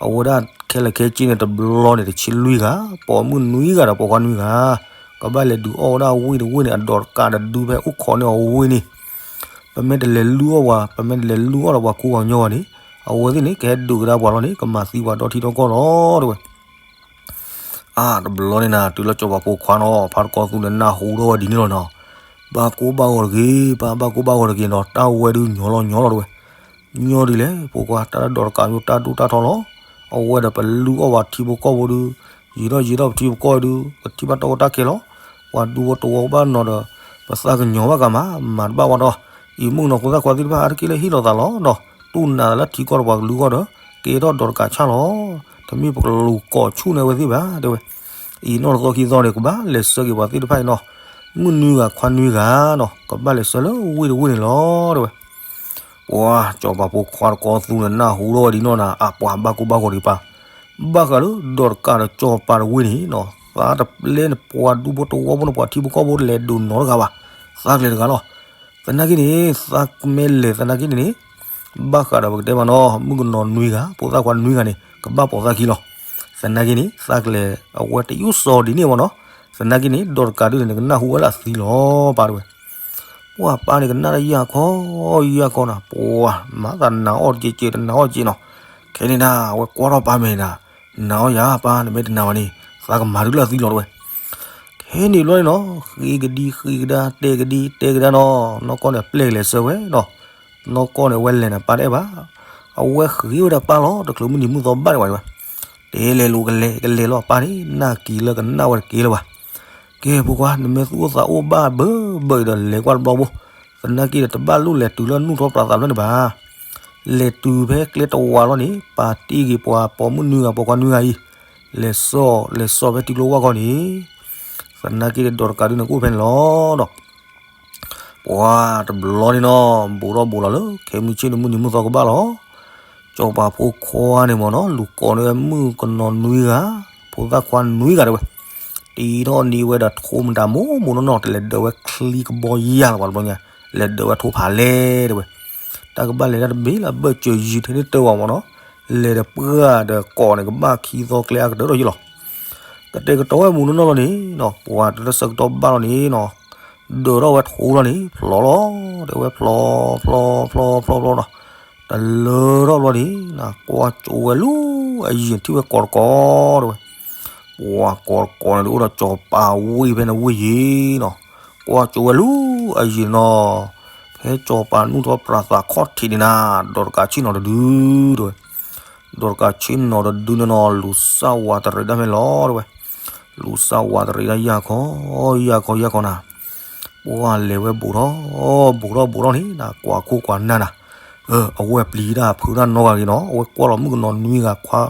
အဝဲဒၣ်ခဲလၢာ်ခဲဆ့န့ၣ် တဘျီန့ၣ် တဆံလွံၢ်ဂၤ, ပိာ်မုၣ်နွံဂၤဒီးပိာ်ခွါနွံဂၤ, ကဘၣ်လဲၤဒုးအီၣ်ဝဲဒၣ်ဝ့ၢ်တဝ့ၢ်န့ၣ် အဒီးတကးတဒုဖဲအိၣ်ခိးန့ၢ်အီၤဝ့ၢ်န့ၣ်, ပမ့ၢ်တလဲၤလုၢ်အီၣ်ပှၤ, ပမ့ၢ်တလဲၤလုၢ်အီၣ်ဒီးပှၤကူပှၤကညီဘၣ်န့ၣ် အဝဲသ့ၣ်န့ၣ် ကဟဲဒုးကဒါပှၤလီၤန့ၣ် ကမၤသံပှၤဒီထံဒီကီၢ်လီၤ တဲဝဲ. အါ တဘျီန့ၣ်နၤ တုၤလၢစီၤပၤဖိခွါနီၤ ဖါတကီသူန့ၣ် နၢ်ဟူထီၣ်ဝဲဒ်န့ၣ်လီၤနီၤ, ဘၣ်ကိၢ်ဘၣ်ဂီၤတဂ့ၤ, ပၢ်ဘၣ်ကိၢ်ဘၣ်ဂီၤတဂ့ၤနီၤ, တၢ်ဝဲဒုးညီလီၤညီလီၤတဲဝဲ. ညီဒ်လဲၣ် ဖိခွါ တၢ်ဒီးတကးဒုးတၢ်ဒိၣ်တၢ်ထီလီၤ, အဝဲဒီးပလုၢ်အီၣ်ပှၤထံဖိကီၢ်ဖိဒုး, ယံာ်ထီၣ်ယံာ်ထီၣ်ပထံပကီၢ်ဒုး ပထံၣ်ဘၣ်တၢ်အိၣ်တၢ်ကဲလီၤ, ပှၤဒူဖိတဝီဘၣ်နီၤဒီး ပသးကညီၤဘၣ်ကမၤ, မၤတဘၣ်ဝဲဒီး, အံၤမုၣ်ကနီၤဖိသၣ်ခွါသ့ၣ်တဖၣ်အါတက့ၢ်လၢဟ့ၣ်လီၤသးလီၤနီၤ, တူၢ်နးလၢထံကီၢ်ဒီးပှၤကလုာ်ဂီၢ်ဒီး ကဲထီၣ်ဒီးတကးဆၣ်လီၤ, တမ့ၢ်ပကလူၤကိးဆူၣ်န့ၢ်ဝဲသ့ၣ်ဘၣ် တဲဝဲ. အံၤနီၢ်တသီခံသီန့ၣ် ကဘၣ်လဲၤဆှၢက့ၤပှၤသ့ၣ်တဖၣ်အံၤနီၤ, မုၣ်နွံဂၤခွါနွံဂၤနီၤ ကဘၣ်လဲၤဆှၢလၢဝ့ၢ်တဝ့ၢ်န့ၣ်လီၤ တဲဝဲ. ပှၤစီၤပၤဖိခွါတကီသူန့ၣ် နၢ်ဟူထီၣ်ဝဲဒ်နီၢ်နၤ အပှၤဘၣ်ကိၢ်ဘၣ်ဂီၤဒံးပၢ်, ဘၣ်ဃးလၢဒီးတကးဒီးစီၤပၤတဝ့ၢ်န့ၣ်နီၤ သးတပျဲန့ၣ် ပှၤဒူဖိတဝီဖိန့ၣ် ပှၤထံဖိကီၢ်ဖိလဲၤဒိးနီတဂၤဘၣ်, သးကလဲၤတဂၤလီၤ. သနာ်က့န့ၣ် သးမ့ၢ်လဲၤသနာ်က့န့ၣ်န့ၣ် ဘၣ်ဃးဒီးပကတဲမးနီၤ မုၣ်ကနီၤနွံဂၤ ဖိသၣ်ခွါနွံဂၤန့ၣ် ကဘၣ်ပိာ်သးခံလီၤ. သနာ်က့န့ၣ် သးကလဲၤအဝဲတယုၢ်စီၤဒ်န့ၣ်မးနီၤ, သနာ်က့န့ၣ် ဒီးတကးဒုန့ၣ် နကနၢ်ဟူဝဲလၢအသံလီၤ ပၢ်တဲဝဲ. ပှၤပၢ်န့ၣ် ကနၣ်တၢ်ယၢ်ခီယၢ်ခီနၤ, ပှၤမၤသးနာ်အီၣ်တက့ၢ်က့ၢ် တနာ်အီၣ်က့ၢ်နီၤ, ခဲန့ၣ်နၤ အဝဲကွၢ်ထီၣ်ပၢ်မဲာ်နၤ, နာ်အီၣ်ယၤပၢ် နမ့ၢ်တနာ်ဘၣ်န့ၣ် သးကမၤဒုလၢအသံလီၤတဲဝဲ. ခဲန့ၣ်ဘျီန့ၣ်နီၤ ဃ့ကဒံဃ့ကဒါ တဲကဒံတဲကဒါနီၤ, နီၢ်ကီၢ်န့ၣ် ပျဲၢ်ကလဲၤဆှၢဝဲနီၤ, နီၢ်ကီၢ်န့ၣ် အဝဲလဲၤနၤပၢ်တအဲၣ်ဘၣ်, အဝဲဃ့ဝဲဒၣ်ပၢ်လီၤ တချုးမုၢ်နံၤမုၢ်သီဘၣ်န့ၣ်ဝဲ, တဲလဲၤလိၤကလဲၤကလဲၤလီၤ ပၢ်န့ၣ် နၢ်က့ၤလၢကနၣ်ဝဲတက့ၢ်လၢၤဘၣ်. ကဲဖိခွါ နမ့ၢ်သူၣ်အိၣ်သးအိၣ်ဘၣ်ဘၢဘၢအံၤဒီး လဲၤကွၢ်တဘျီဘိ, သနာ်က့ဒီး တဘၣ်လိၣ်လဲၤတုၤလၢနူၢ်ထီၣ်ပြးသးဖျၢၣ်န့ၣ်ဘၣ်. လဲၤတုၤဖဲကျဲတဝးလီၤန့ၣ် ပာ်တ့ၢ်က့ၤပှၤပိာ်မုၣ်နွံဂၤ ပိာ်ခွါနွံဂၤအံၤ, လဲၤစိာ် လဲၤစိာ်ဖဲထံကျိဝၢ်ခီန့ၣ်, သနာ်က့ဒီးဒီးတကးဒုန့ၣ် ကအိၣ်ဖဲန့ၣ်လီၤဒီး ပှၤတဘျီန့ၣ်နီၤ ဘူးထီၣ်ဘူးလီၤလၢ ခဲမုၢ်ဆ့ၣ်န့ၣ် မုၢ်နံၤမုၢ်သီကဘၣ်လီၤ. စီၤပၤဖိခွါန့ၣ်မ့ၢ်နီၤ လူၤကိးန့ၢ်ဝဲမုၣ်ကနီၤနွံဂၤ, ဖိသၣ်ခွါနွံဂၤတဲဝဲ, တံထီၣ်န့ၢ်ဝဲဒီးထိမတၤမိၢ်မိၢ်နီၢ်နီၢ် တလဲၤဒၢးဝဲချံကဘီယၢ်လီၤပှၤတဘျီညါ, လဲၤဒၢးဝဲထိဖးလဲၢ်တဲဝဲ. တၢ်ကဘၣ်လဲၤတၢ်တဘ့ၣ်လၢအဘၢၣ်စၢၤယံၤထဲန့ၣ်တၢ်ဝဲမ့ၢ်နီၤ, လဲၤဒီးပှၢ်ဒီးကိးန့ၣ် ကဘၣ်ခံသီကျဲအကတၢၢ်ထီၣ်ယံၤလီၤ. ကတဲာ်ကတီၤဝဲမုၢ်နီၢ်နီၢ်လီၤန့ၣ်နီၤ ပှၤတလၢဆၢကတီၢ်ဘၣ်လီၤန့ၣ်နီၤ, ဒၢးထီၣ်ဝဲထိလီၤန့ၣ် ဖျိလီၤ, တဲဝဲဖျိ ဖျိ ဖျိ ဖျိ ဖျိနီၤ, တလၢထီၣ်ဘျီန့ၣ် ကွၢ်ကၠိဝဲလူၤ အယံၤထံၣ်ဝဲကိးတကိးတဲဝဲ, ပှၤကိးတကိးန့ၣ် ဒုးအိၣ်ဒီးစီၤပၤဝ့ၢ်ဖဲန့ၣ်ဝ့ၢ်ယံၤနီၤ, ကွၢ်ကၠိဝဲလူၤအယံၤနီၤ, ဖဲစီၤပၤနူၢ်ထီၣ်ပြးသးခီၣ်ထံးန့ၣ်နၤ, ဒီးတကးဆ့ၣ်နီၤတဒုတဲဝဲ ဒီးတကးဆ့ၣ်နီၤတဒုန့ၣ်နီၤ လူၤစၢ်ဝးတရံးဒၣ်ဖဲန့ၣ်လီၤတဲဝဲ, လူၤစၢ်ဝးတရံးဒၣ်ယၢ်ခီ, ယၢ်ခီယၢ်ခီနၤ, ပှၤလဲၤဝဲဘူးထီၣ် ဘူးထီၣ်ဘူးထီၣ်န့ၣ်နၤ ကွၢ်ခိၣ်ကွၢ်နၢ်နၤ, အဝဲပျံၤတၢ်ဖုးတၢ်နီတဂၤဂ့ၤနီၤ အဝဲကွၢ်လီၤမုၣ်ကနီၤနွံဂၤခွါ,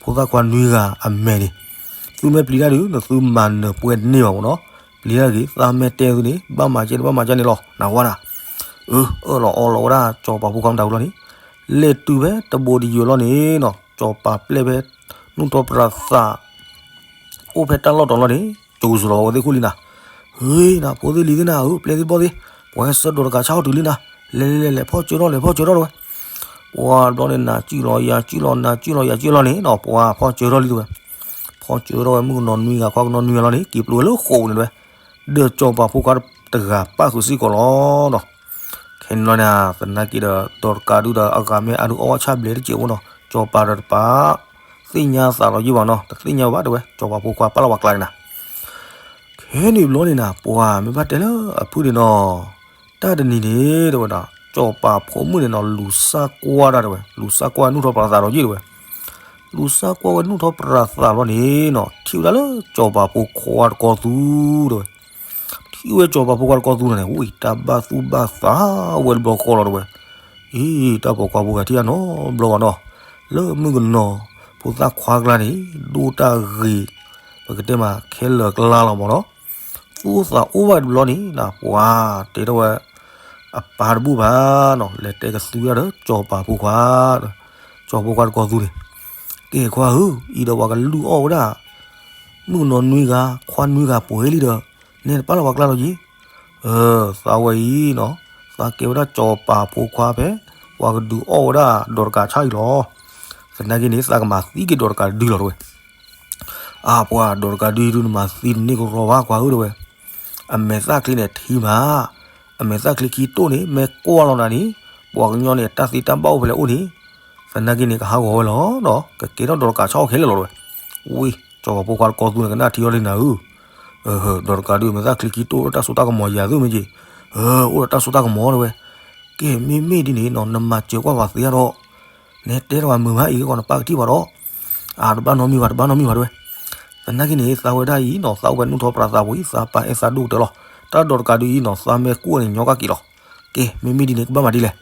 ဖိသၣ်ခွါနွံဂၤအမဲာ်န့ၣ်, သုမ့ၢ်ပျံၤတၢ်ဒုး နသုမၤနၢၤပှဲၤတန့ၢ်ဘၣ်မ့ၢ်နီၤ, ပျံၤတၢ်ဂ့ၤ သးမ့ၢ်တဲသုန့ၣ် ဘၣ်မၤကဲန့ၣ် ဘၣ်မၤကဲန့ၣ်လီၤ နဝဲနၤ, အၢ အၢၣ်လီၤအီလီၤဝဲဒၣ်စီၤပၤဖိခွါမတၤဝံၤလီၤန့ၣ်, လဲၤတုၤဖဲတဘိးတယိာ်လီၤန့ၣ်နီၤ စီၤပၤပျဲၢ်ဖဲ နူၢ်ထီၣ်ပြးသး အိၣ်ဖဲတၢ်လီၢ်တီၤလီၤန့ၣ် ကၠိစလီၤဝဲသ့ၣ်ခိၣ်လံနၤ, ဟ့ၣ်နၤ ဖိသ့ၣ်လံၤသ့ၣ်နၤဧၢ ပျဲၢ်သ့ၣ်ဘီၣ်သ့ၣ်, ပှၤဟဲဆှၢဒီးတကးဆါအီၣ်တုၤလံနၤ, လဲၤလဲၤလဲၤလဲၤ ဖီၣ်စၢထီၣ်လဲၤဖီၣ်စၢထီၣ်တဲဝဲ, ပှၤဘျီန့ၣ် နၤစံၣ်လီၤယၤစံၣ်လီၤ နၤစံၣ်လီၤယၤစံၣ်လီၤန့ၣ်နီၤ ပှၤဖီၣ်စၢထီၣ်လံတဲဝဲ, ဖီၣ်စၢထီၣ်ဝဲမုၣ်ကနီၤနွံဂၤခွါကနီၤနွံဂၤလီၤန့ၣ် က့ၤပျိဝဲလၢဃိာ်ပူၤန့ၣ်တဲဝဲ, ဒီးစီၤပၤဖိခွါတဂၤပၣ်ဃုာ်စ့ၢ်ကီးလီၤနီၤ ခဲန့ၣ်လီၤန့ၣ် သနာ်က့ဒီး ဒီးတကးဒုဒီး အဂၤမ့ၢ်အါဒုးအီၣ်ဝဲဆၣ်ဘျဲးတစဲးဖိနီၤ စီၤပၤဒီးတပာ် သ့ၣ်ညါသးလီၤယံၣ်ဘၣ်နီၤ တသ့ၣ်ညါဘၣ်တဲဝဲ စီၤပၤဖိခွါပာ်လီၤဝဲကျါန့ၣ်နၤ, ခဲန့ၣ်ဘျီန့ၣ်နၤ ပှၤမ့ၢ်ဘၣ်တဲလၢအဖုၣ်န့ၣ်နီၤ, တၢ်တနံၤန့ၣ်တဲဝဲဒၣ် စီၤပၤဖိမုၣ်န့ၣ်နီၤ လူၤစၢ်ကွၢ်ဒၣ်တဲဝဲ လူၤစၢ်ကွၢ်နူၢ်ထီၣ်ပြးသးလီၤယံၣ်တဲဝဲ လူၤစၢ်ကွၢ်ဝဲနူၢ်ထီၣ်ပြးသးလီၤန့ၣ်နီၤ ထံၣ်ဝဲဒၣ်လၢစီၤပၤဖိခွါတကီသူတဲဝဲ, ထံၣ်ဝဲစီၤပၤဖိခွါတကီသူန့ၣ် ဝံၤတၢ်ဘၣ်သူၣ်ဘၣ်သးဝဲတဘျီဃီလီၤတဲဝဲ, အံၤ တၢ်ပိာ်ခွါဖိဂၤထံၣ်အနီတဘျီဘၣ်နီၤ, လၢမုၣ်ကနီၤဖိသၣ်ခွါကျါန့ၣ် ဒိၣ်တၢ်ဂ့ၤ, ပကတဲမးခဲလၢာ်ကျါလီၤမၢ်နီၤ, သူၣ်အိၣ်သးအိၣ်ဘၣ်တဘျီန့ၣ် ပှၤတဲထီၣ်ဝဲ အပၢ်တဘူၣ်ဘၣ်နီၤ, လဲၤတဲကသူဝဲဒၣ်ဒီး စီၤပၤဖိခွါ, စီၤပၤဖိခွါတကိးသူန့ၣ်, ကဲခွါဧၢ, အံၤဒီးပှၤကလုၢ်အီၣ်ဝဲဒၣ် မုၣ်ကနီၤနွံဂၤ ခွါနွံဂၤပှဲၤလံဒီး နဲတပာ်လီၤပှၤကျါလီၤက့ၤ, သးဝဲအံၤနီၤ, သးကဲဝဲဒၣ်စီၤပၤဖိခွါဖဲ ပှၤကဒုးအီၣ်ဝဲဒၣ်ဒီးတကးဆၣ်အံၤလီၤ, သနာ်က့န့ၣ် သးကမၤသံက့ၤဒီးတကးဒုလီၤတဲဝဲ အါပှၤဒီးတကးဒုအံၤဒုနမၤသံတန့ၢ်ကရီဘၣ် ကွၢ်ဧၢတဲဝဲ, အမဲာ်သၣ်ချံန့ၣ်ထံမး, အမဲာ်သၣ်ချံခံတိၢ်န့ၣ် မ့ၢ်ကွၢ်လီၤနၤန့ၣ် ပှၤကညီန့ၣ် တၢ်သံတၢ်ဘၣ်အိၣ်ဖဲလဲၣ်အိၣ်န့ၣ်, သနာ်က့န့ၣ် ကဟးဂီၤဝဲလီၤဒီး ကကဲထီၣ်ဒီးတကးဆၣ်အီၤခဲလၢာ်လီၤတဲဝဲ, ဝံၤ စီၤပၤဖိခွါတကိးသူန့ၣ် ကနၣ်ထံအီၤလံနၤဧၢ, ဒီးတကးဒုအမဲာ်သၣ်ချံခံတိၢ်တၢ်စိတၢ်ကမီၤယၤသုမ့ၢ်က့ၤ, အိၣ်ဒီးတၢ်စိတၢ်ကမီၤတဲဝဲ, ကဲမ့မ့ၢ်ဒ်န့ၣ်နီၤ နမၤစၢၤကွၢ်ပှၤသ့အါဒီး နဲတဲတၢ်ပှၤမုာ်မးအံၤကီးနပၢ်ကထံၣ်ဘၣ်ဒီး, အတဘၣ်နီတမံၤဘၣ် တဘၣ်နီတမံၤဘၣ်တဲဝဲ, သနာ်က့န့ၣ် သးဝဲဒၣ်အံၤနီၤ သးအိၣ်ဖဲနူၢ်ထီၣ်ပြးသးပူၤအံၤ သးပၢ်အဲၣ်သးဒိၣ်ကတၢၢ်လီၤ, တၢ်ဒီးတကးဒုအံၤနီၤ သးမ့ၢ်ကူၣ်န့ၣ် ညီကၣ်က့ၤလီၤ, ကဲမ့မ့ၢ်ဒ်န့ၣ် ကဘၣ်မၤဒ်လဲၣ်,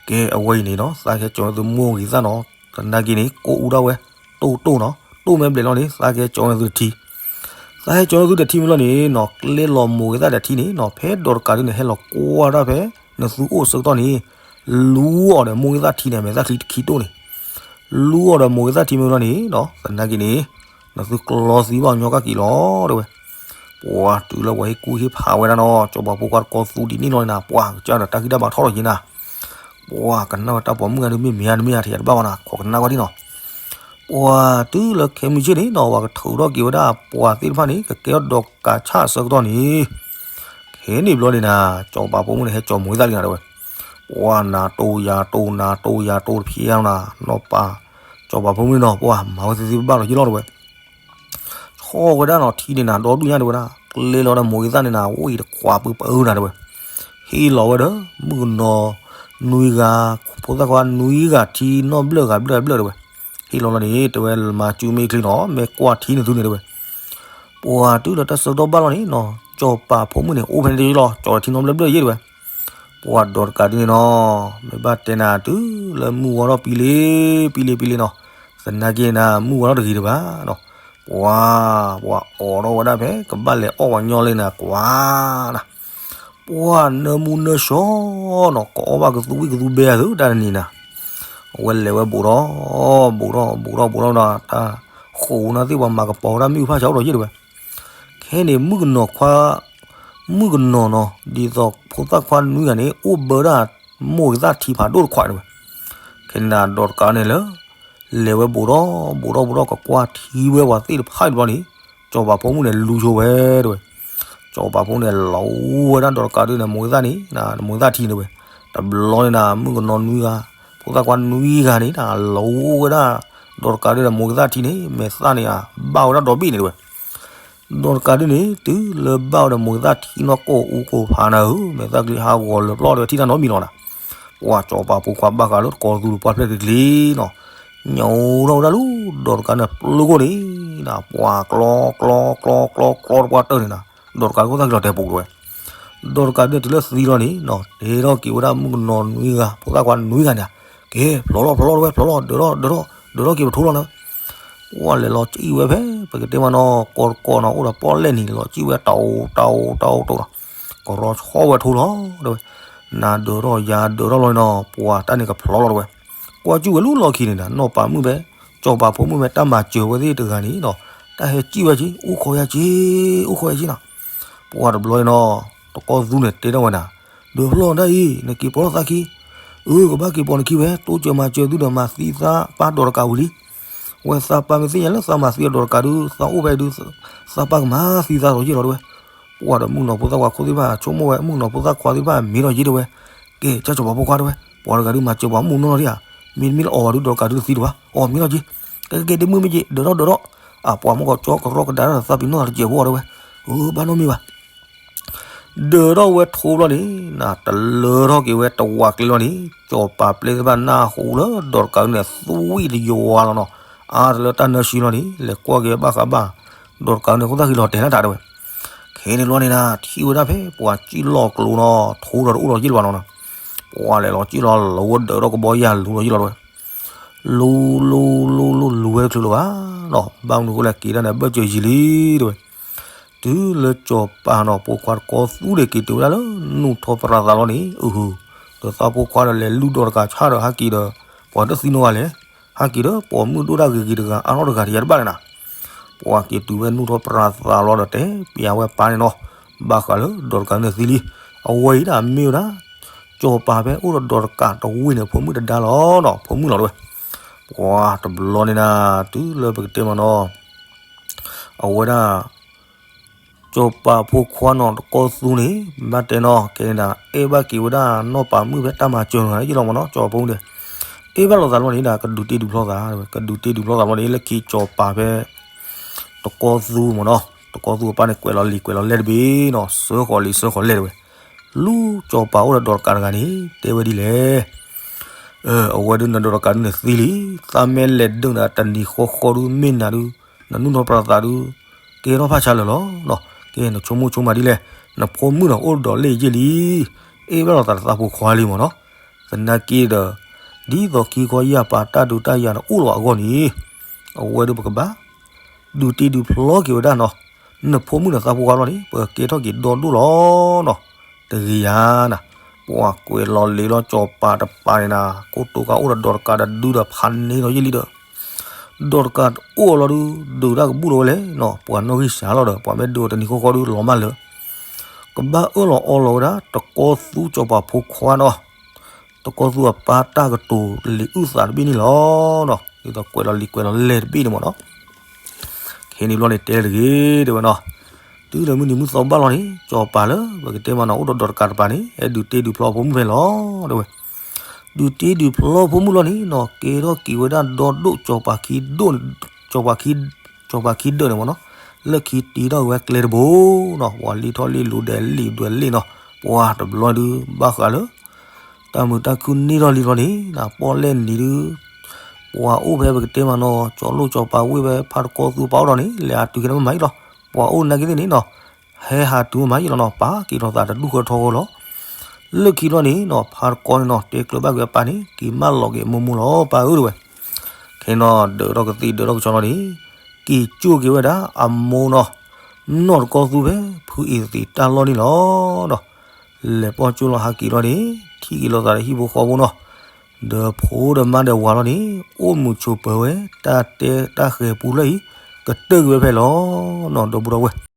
ကဲအဝဲအံၤန့ၣ်နီၤ သးကဟဲကၠီၤသုမိၢ်ဂ့ၤသၣ်နီၤ, သနာ်က့န့ၣ် ကိၣ်အူဒၣ်ဝဲ တိၢ်တိၢ်နီၤ တိၢ်မ့ၢ်ဘျဲးလီၤန့ၣ် သးကဟဲကၠီၤသုတထံ သးဟဲကၠီၤသုတထံမ့ၢ်လီၤန့ၣ်နီၤ ကျဲလီၤမိၢ်ဂ့ၤသၣ်တထံန့ၣ်နီၤ ဖဲဒီးတကးဒုန့ၣ် ဟဲလီၤကွၢ်ဒၣ်ဖဲ နသူအိၣ်ဆၢကတီၢ်န့ၣ် လူအီၤဒီးမိၢ်ဂ့ၤသၣ်ထံန့ၣ် အမဲာ်သၣ်ချံခံတိၢ်န့ၣ် လူအီၤဒီးမိၢ်ဂ့ၤသၣ်ထံမ့ၢ်လီၤန့ၣ်နီၤ သနာ်က့န့ၣ် နသုကျီသံဘၣ်ညီကၣ်က့ၤလီၤတဲဝဲ ပှၤတုၤလၢပှၤဟ့ၣ်ကူၣ်ဟ့ၣ်ဖးဝဲဒၣ်နီၤ စီၤပၤဖိခွါတကိးသူဒ်န့ၣ်လီၤန့ၣ် ပှၤကစၢ်ဒီးတၢ်ဂံၢ်တၢ်ဘါထီၣ်လီၤက့ၤနၤ ပှၤကနၣ်ဝဲတၢ်ပိာ်မုၣ်ဂၤဒုးမ့ၢ်မ့ၢ်ဧါတမ့ၢ်ဧါထံးတဘၣ်ဘၣ်နၤ ခိးကနၣ်ဝဲဒၣ်နီၤ ပှၤတုၤလၢခဲမုၢ်ဆ့ၣ်န့ၣ်နီၤ ပှၤကထုးထီၣ်က့ၤဝဲဒၣ်ပှၤသ့ၣ်တဖၣ်န့ၣ် ကကဲထီၣ်ဒီးကးဆၣ်အဆၢကတီၢ်န့ၣ် ခဲန့ၣ်ဘျီန့ၣ်နၤ စီၤပၤဖိမုၣ်န့ၣ် ဟဲကၠီၤမိၢ်ဂ့ၤသၣ်လံနၤတဲဝဲ ပှၤနၤတိၢ်ယၤတိၢ်နၤတိၢ်ယၤတိၢ်တဖျဲးနၤ နီၢ်ပၤ စီၤပၤဖိမုၣ်န့ၣ်နီၤ ပှၤမၤဝဲသ့သ့ဘၣ်ဘၣ်လီၤယ့ၢ်လီၤတဲဝဲ ဆီၣ်ဝဲဒၣ်နီၤ ထံန့ၣ်နၤ ဒီဒူၣ်ညါတဲဝဲဒၣ် ကျဲလီၤဒီးမိၢ်ဂ့ၤသၣ်န့ၣ်နၤ အိၣ်အံၤတခွးပၢပၢနၤတဲဝဲ ဟ့ၣ်လီၤဝဲဒီး မုၣ်ကနီၤ နွံဂၤ ဖိသၣ်ခွါနွံဂၤထံနီတဘျၢၣ်ဂၤဘျၢၣ်ဘျၢၣ်တဲဝဲ ဟ့ၣ်လီၤလီၤန့ၣ် တဲဝဲ မၤစုမ့ၢ်ချ့နီၤ မ့ၢ်ကွၢ်ထံနသုန့ၣ်တဲဝဲ ပှၤတုၤလၢတၢ်ဆၢကတီၢ်ဘၣ်လီၤန့ၣ်နီၤ စီၤပၤဖိမုၣ်န့ၣ် အိၣ်ဖဲန့ၣ်တယ့ၢ်လီၤ ကၠီၤဒီးထံနီတဘျၢၣ်ဘျၢၣ်ယ့ၢ်တဲဝဲ ပှၤဒီးတကးဒုန့ၣ်နီၤ မ့ၢ်ဘၣ်တဲနၤတုၤလၢမုၢ်ဝါထီၣ်ပံလ့ပံလ့ပံလ့နီၤ သနာ်က့နၤ မုၢ်ဝါထီၣ်တဂ့ၤတဘၣ်နီၤ ပှၤ ပှၤအိးထီၣ်ဝဲဒၣ်ဖဲ ကဘၣ်လဲၤအီၣ်ပှၤညီလၢနၤ ကွၢ်နၤ ပှၤနၢမူနၢဆှီနီၤ ကအီၣ်ဘၣ်ကသူဝံၣ်ကသူဘဲအသုတၢ်တနံၤနၤ အဝဲလဲၤဝဲဘူးထီၣ် ဘူးထီၣ် ဘူးထီၣ် ဘူးထီၣ်ဒီး တၢ်ဃိးနၤသ့ၣ်ပှၤမၤကပီၤဝဲဒၣ်မ့ၣ်အူဖးဆၢအိၣ်ဒီးယ့ၢ်တဲဝဲ ခဲန့ၣ် မုၣ်ကနီၤခွါ မုၣ်ကနီၤနီၤ ဒ်သိးဖိသၣ်ခွါနွံဂၤန့ၣ် အိၣ်ဘၢဒၣ် မိၢ်ဂ့ၤသၣ်ထံဖးဒိၣ်တခွးတဲဝဲ ခဲန့ၣ်နၤ ဒီးတကးန့ၣ်လၢ လဲၤဝဲဘူးထီၣ် ဘူးထီၣ် ဘူးထီၣ် ကကွၢ်ထံဝဲပှၤသ့ၣ်တဖၣ်တဘျီန့ၣ် စီၤပၤဖိမုၣ်န့ၣ် လူဆိဝဲတဲဝဲ စီၤပၤဖိန့ၣ် လူဝဲဒၣ်ဒီးတကးဒုန့ၣ် မိၢ်ဂ့ၤသၣ်န့ၣ် မိၢ်ဂ့ၤသၣ်ထံန့ၣ်တဲဝဲ တဘျီန့ၣ်နၤ မုၣ်ကနီၤနွံဂၤ ဖိသၣ်ခွါနွံဂၤန့ၣ်နၤ လူဝဲဒၣ် ဒီးတကးဒုန့ၣ် မိၢ်ဂ့ၤသၣ်ထံန့ၣ် မဲာ်သၣ်န့ၣ် ဘၣ်ဝဲဒၣ်ဒီဘ့ၣ်န့ၣ်တဲဝဲ ဒီးတကးဒုန့ၣ် တုၤလၢဘၣ်ဝဲဒီးမိၢ်ဂ့ၤသၣ်ထံနီၢ်ကိၢ်အူကိၢ်ဖးနၤဧၢ မဲာ်သၣ်ချံဟးဂီၤလၢာ်ပျီၢ်တဲဝဲ ထံၣ်တၢ်နီတမံၤလီၤနၤ ပှၤစီၤပၤဖိခွါဘၣ်ဃးလၢတကိးသူတပှၢ်ဖျဲၣ်ချ့ချ့နီၤ ညိးထီၣ်ဝဲဒၣ်လၢ ဒီးတကးန့ၣ် ပျုၤခိၣ်န့ၣ်နၤ ပှၤကျီ ကျီ ကျီ ကျီ ကျီတပှၢ်တၢၢ်န့ၣ်နၤ ဒီးတကးဒုခိၣ်သၣ်က့ၤလီၤတဲာ်ပူၤတဲဝဲ ဒီးတကးဒုန့ၣ် တုၤလၢသံလီၤန့ၣ်နီၤ တဲထီၣ်က့ၤဝဲဒၣ်မုၣ်ကနီၤနွံဂၤ ဖိသၣ်ခွါနွံဂၤန့ၣ် ကဲ ဖျိးလီၤ ဖျိးလီၤတဲဝဲ ဖျိးလီၤ ဒၢးထီၣ် ဒၢးထီၣ် ဒၢးထီၣ်က့ၤပထိလီၤန့ၣ် ပှၤလဲၤလီၤစံၣ်ဝဲဖဲ ပကတဲမးနီၤ ကိးတကိးနီၤ အိၣ်ဒီးပီၣ်လဲၣ်နံၤ လီၤစံၣ်ဝဲ တအိၣ် တအိၣ် တအိၣ် တအိၣ်ဒီး ကရီဆီဝဲထိလီၤတဲဝဲ နၤဒၢးထီၣ် ယၤဒၢးထီၣ်လီၤန့ၣ်နီၤ ပှၤတၢ်န့ၣ်ကဖျိးလီၤတဲဝဲ ကွၢ်စံၣ်ဝဲလၢလီၢ်ခံန့ၣ်နၤ နီၢ်ပၤမုၣ်ဖဲ စီၤပၤဖိမုၣ်ဖဲ တၢ်မၤစၢၤဝဲသ့ၣ်တဂၤန့ၣ်နီၤ တၢ်ဟဲစံၣ်ဝဲက့ၤ အိၣ်ခိးယၤက့ၤ အိၣ်ခိးယၤက့ၤနီၤ ပှၤတဘျီအံၤနီၤ တကိးသူန့ၣ်တဲထီၣ်ဝဲနၤ ဒၢးဖျိးတၢ်အံၤ နက့ၤပိာ်ထီၣ်သးခံ အၢ ကဘၣ်က့ၤပိာ်နခံဝဲ တိစၢၤမၤစၢၤသုဒီးမၤသံသးပၢ်ဒီးတကးဝံၤလံ ဝဲသးပၢ်မ့ၢ်သ့ၣ်ညါလၢသးမၤသံအဒီးတကးဒု သးအိၣ်ဖဲဒု သးပၢ်ကမၤသံသးဒီးယ့ၢ်လီၤတဲဝဲ ပှၤဒီးမုၣ်ကနီၤဖိသၣ်ခွါခိၣ်သ့ၣ်တဖၣ် ဆိကမိၣ်ဝဲ မုၣ်ကနီၤဖိသၣ်ခွါသ့ၣ်တဖၣ်မ့ၢ်ဒီးယ့ၢ်တဲဝဲ ကဲ ကၢ်စီၤပၤဖိခွါတဲဝဲ ပှၤတဂၤဒုမၤစၢၤပှၤမုၣ်နီၢ်နီၢ်ဒံးဧါ မ့တမ့ၢ်လၢအီၤဘၣ်ဒု ဒီးတကးဒုတသံတဘၣ် အီၤမ့ၢ်လီၤက့ၤ ကဲကဲကဲ တမုၢ်မ့ၢ်က့ၤ ဒၢးထီၣ်ဒၢးထီၣ် အပှၤမ့ၢ်ကီးကၠီကရီကဒါဒီးသးပ့ၤနီၣ်သးတစဲးဖိအီၤတဲဝဲ အၢ ဘၣ်နီတမံၤဘၣ် ဒၢးထီၣ်ဝဲထိဘျီန့ၣ် နတလၢထီၣ်က့ၤဝဲတဝးကျဲလီၤန့ၣ် စီၤပၤပျဲၢ်သ့ၣ်တဖၣ်နၢ်ဟူလၢဒီးတကးဒုန့ၣ် သူဝံၣ်တယွၤလီၤနီၤ အါတလၢတၢ်နၢဆံလီၤန့ၣ် လဲၤကွၢ်က့ၤဘၣ်ဃးဘၣ် ဒီးတကးဒုန့ၣ် ခိၣ်သၣ်ဃံလီၤတဲာ်နၢ်တၢ်တဲဝဲ ခဲန့ၣ်လီၤန့ၣ်နၤ ထံၣ်ဝဲဒၣ်ဖဲပှၤစံၣ်လီၤကျိနီၤ ထိဒီးတအိၣ်လီၤယ့ၢ်လၢၤဘၣ်နီၤနၤ ပှၤလဲၤလီၤကံၣ်လီၤလီၤဝဲ ဒၢးထီၣ်ကဘီယၢ်လူၤလီၤယံလီၤတဲဝဲ, လူၤလူၤလူၤလူၤလူၤဝဲတချုးလၢၤဘၣ်နီၤ, ဘၣ်မနုၤဃိလဲၣ် က့ၤဒၣ်န့ၣ် ဘၢၣ်စၢၤယံာ်လံတဲဝဲ. တုၤလၢစီၤပၤနီၤ ဖိခွါတကီသူန့ၣ် က့ၤတုၤဝဲဒၣ်လၢ နူၢ်ထီၣ်ပြးသးလီၤန့ၣ် အုဟူ, ဒီးသးဖိခွါဒီးလဲၤလူၤဒီးတကးဆၣ်ဒီး ဟဲက့ၤဒီး ပှၤတသံနီတဂၤလဲၣ်, ဟဲက့ၤဒီး ပိာ်မုၣ်ဒိၣ်ဒၣ်ဂ့ၤဂ့ၤတဂၤ အါထီၣ်တဂၤတယၤတဘၣ်န့ၣ်နၤ. ပှၤက့ၤတုၤဝဲနူၢ်ထီၣ်ပြးသးလီၤဒီး တဲပျးဝဲပၢ်န့ၣ်နီၤ, ဘၣ်ဃးလၢဒီးတကးန့ၣ်သံလံ. အဝဲအံၤဒၣ်မ့ၢ်ဝဲဒၣ် စီၤပၤဖဲအိၣ်ဒီးဒီးတကးတဝ့ၢ်န့ၣ် ဖိမုၣ်တဒါလီၤနီၤ, ဖိမုၣ်လီၤတဲဝဲ. ပှၤတဘျီန့ၣ်နၤ တုၤလၢပကတဲမ့ၢ်နီၤ အဝဲဒၣ် စီၤပၤဖိခွါနီၤ တကီသူန့ၣ် ဘၣ်တဲနီၤ ကဲန့ၣ်ဒၣ် အဲၣ်ဘၣ်က့ၤဝဲဒၣ်နီၢ်ပၤမုၣ်ဖဲတၢ်မၤစၢၤတဂၤယံလီၤမ့ၢ်နီၤ, စီၤပၤဖိမုၣ်န့ၣ် အဲၣ်ဘၣ်လိာ်သးလီၤန့ၣ်ဒၣ် ကဒုးတ့ဒုးဖျီသး, ကဒုးတ့ဒုးဖျီသးလီၤန့ၣ် လၢခံစီၤပၤဖဲ တကီသူမ့ၢ်နီၤ, တကီသူအပၢ်န့ၣ် ကွဲးလီၤလံာ်ကွဲးလီၤလဲၢ်တဘ့ၣ်နီၤ, စၢဃီၤလံာ်စၢဃီၤလဲၢ်တဲဝဲ. လူၤစီၤပၤအိၣ်ဒီးဒီးတကးတဂၤန့ၣ် တဲဝဲဒ်လဲၣ် အဝဲဒုးနဒီးတကးဒုးန့ၣ်သံလံ, သးမ့ၢ်လဲၤဒုးနၤတနံၤဃီဃီဒုး မ့ၢ်နၤဒုး နနူၢ်ထီၣ်ပြးသးဒုး ကဲထီၣ်ဖးဆါလၢာ်လီၤ. ကဲနဆိကမိၣ်ဆိကမးဒ်လဲၣ်, နဖိမုၣ်ဒီးအိၣ်ဒီးလ့ၣ်ယ့ၢ်လံ, အဲၣ်ဘၣ်လိာ်သးဒီးသးဖိခွါလံမ့ၢ်နီၤ, သနာ်က့ဒီး ဒ်သိးခံခီယၢ်ပၤတၢ်ဒုးတၢ်ယၤန့ၣ်အိၣ်လီၤအဂီၢ်န့ၣ် အဝဲဒုးပကဘၣ် ဒုးတ့ဒုးဖျီက့ၤဝဲဒၣ်နီၤ, နဖိမုၣ်ဒီးသးဖိခွါလီၤန့ၣ် ပကကဲထီၣ်က့ၤဒီဒိၣ်လီၤနီၤ, တဂ့ၤယၤနၤ, ပှၤကွဲးလီၤလံာ်လီၤစီၤပၤတပၤန့ၣ်နၤ, ကိတိကးအိၣ်ဒီးဒီးတကးတဒုဒီးဖးန့ၢ်လီၤယံာ်လံဒီး ဒီးတကးတအိၣ်အလီၤဒုး ဒုးတၢ်ကဘူၣ်လီၤဝဲလဲၣ်နီၤ, ပှၤနီၣ်ဂံၢ်စှၤလီၤဒီး ပှၤမ့ၢ်ဒုးအီၤတနံၤဃီဃီဒုးလီၤမၢ်လၢာ်, ကဘၣ်အၢၣ်လီၤအီလီၤဝဲဒၣ် တကီသူစီၤပၤဖိခွါနီၤ, တကီသူအပၢ်တၢ်ကတိၤလံာ်အုၣ်သးတဘ့ၣ်န့ၣ်လီၤနီၤ, ဒ်သိးကွဲးလီၤလံာ်ကွဲးလီၤလဲၢ်တဘ့ၣ်န့ၣ်မ့ၢ်နီၤ ခဲန့ၣ်ဘျီန့ၣ်တဲတဂ့ၤတဲဝဲနီၤ, တုၤလၢမုၢ်နံၤမုၢ်သီဘၣ်လီၤန့ၣ် စီၤပၤလၢပကတဲမ့ၢ်နီၤ အိၣ်ဒီးဒီးတကးတပၤန့ၣ် ဟဲဒုးတ့ဒုးဖျီဖိမုၣ်ဖဲလီၤတဲဝဲ, ဒုးတ့ဒုးဖျီဖိမုၣ်လီၤန့ၣ်နီၤ ကဲထီၣ်က့ၤဝဲဒၣ်ဒီဒိၣ် စီၤပၤခံဒိၣ်န့ၣ်, စီၤပၤခံဒၢးန့ၣ်မ့ၢ်နီၤ, လၢခံတ့ထီၣ်ဝဲကျဲတဘိနီၤ, ပှၤလံထီၣ်လံလိၤဒဲးလံာ်ဒွဲးလ့ၣ်နီၤ, ပှၤတဘျီဒုး ဘၣ်ဃးလၢ တၢ်မုာ်တၢ်ခုၣ်န့ၢ်ထီၣ်လံလီၤန့ၣ် နပီၣ်လဲၣ်နံၤဒုး ပှၤအိၣ်ဖဲပကတဲမ့ၢ်နီၤ ကၠီၤလိၣ်ကၠီၤပၤဝ့ၢ်ဖဲဖါတကီသူပာ်အိၣ်ဒီးန့ၣ် လဲၤဟးတုၤကဲန့ၣ်မ့ၢ်မးအံၤလီၤ, ပှၤအိၣ်နာ်က့သ့ၣ်န့ၣ်နီၤ, ဟဲဟးတုၤမ့ၢ်မးအံၤလီၤနီၤ, ပာ်က့ၤထီၣ်သးတဒူၣ်ဃၢထီဃီလီၤ, လၢခံလီၤန့ၣ်နီၤ ဖါတကီန့ၣ်နီၤ တဲကျၢၤဘၣ်က့ၤအပၢ်န့ၣ် က့ၤမၢလီၤက့ၤအမိၢ်မိၢ်လီၤ ပၢ်ဧၢတဲဝဲ, ခဲနီၤဒၢးထီၣ်ကသံၣ်ဒၢးထီၣ်ကဆီလီၤန့ၣ် က့ၤကၠိၣ်က့ၤဝဲဒၣ်အမိၢ်နီၤ, နီၢ်တကီသူဖဲ ဖုအ့ၤသံးတၢ်လီၢ်န့ၣ်လီၤနီၤ, လဲၤပီၢ်ကၠိၣ်လီၤဟးက့ၤလီၤန့ၣ် ထံၣ်က့ၤလိာ်သးဒီးဟံၣ်ဖိဃီဖိနီၤ, ဒီးဖိဒီးမါဒီးဝၤလီၤန့ၣ် အိၣ်မုာ်ဆိးပၢၤဝဲ တၢ်တဲတၢ်ဃဲၤပူဖျၢၣ်အံၤ ကတၢၢ်က့ၤဝဲဖဲလီၤနီၤ ဒီပုၢ်ဒီဝဲၢ်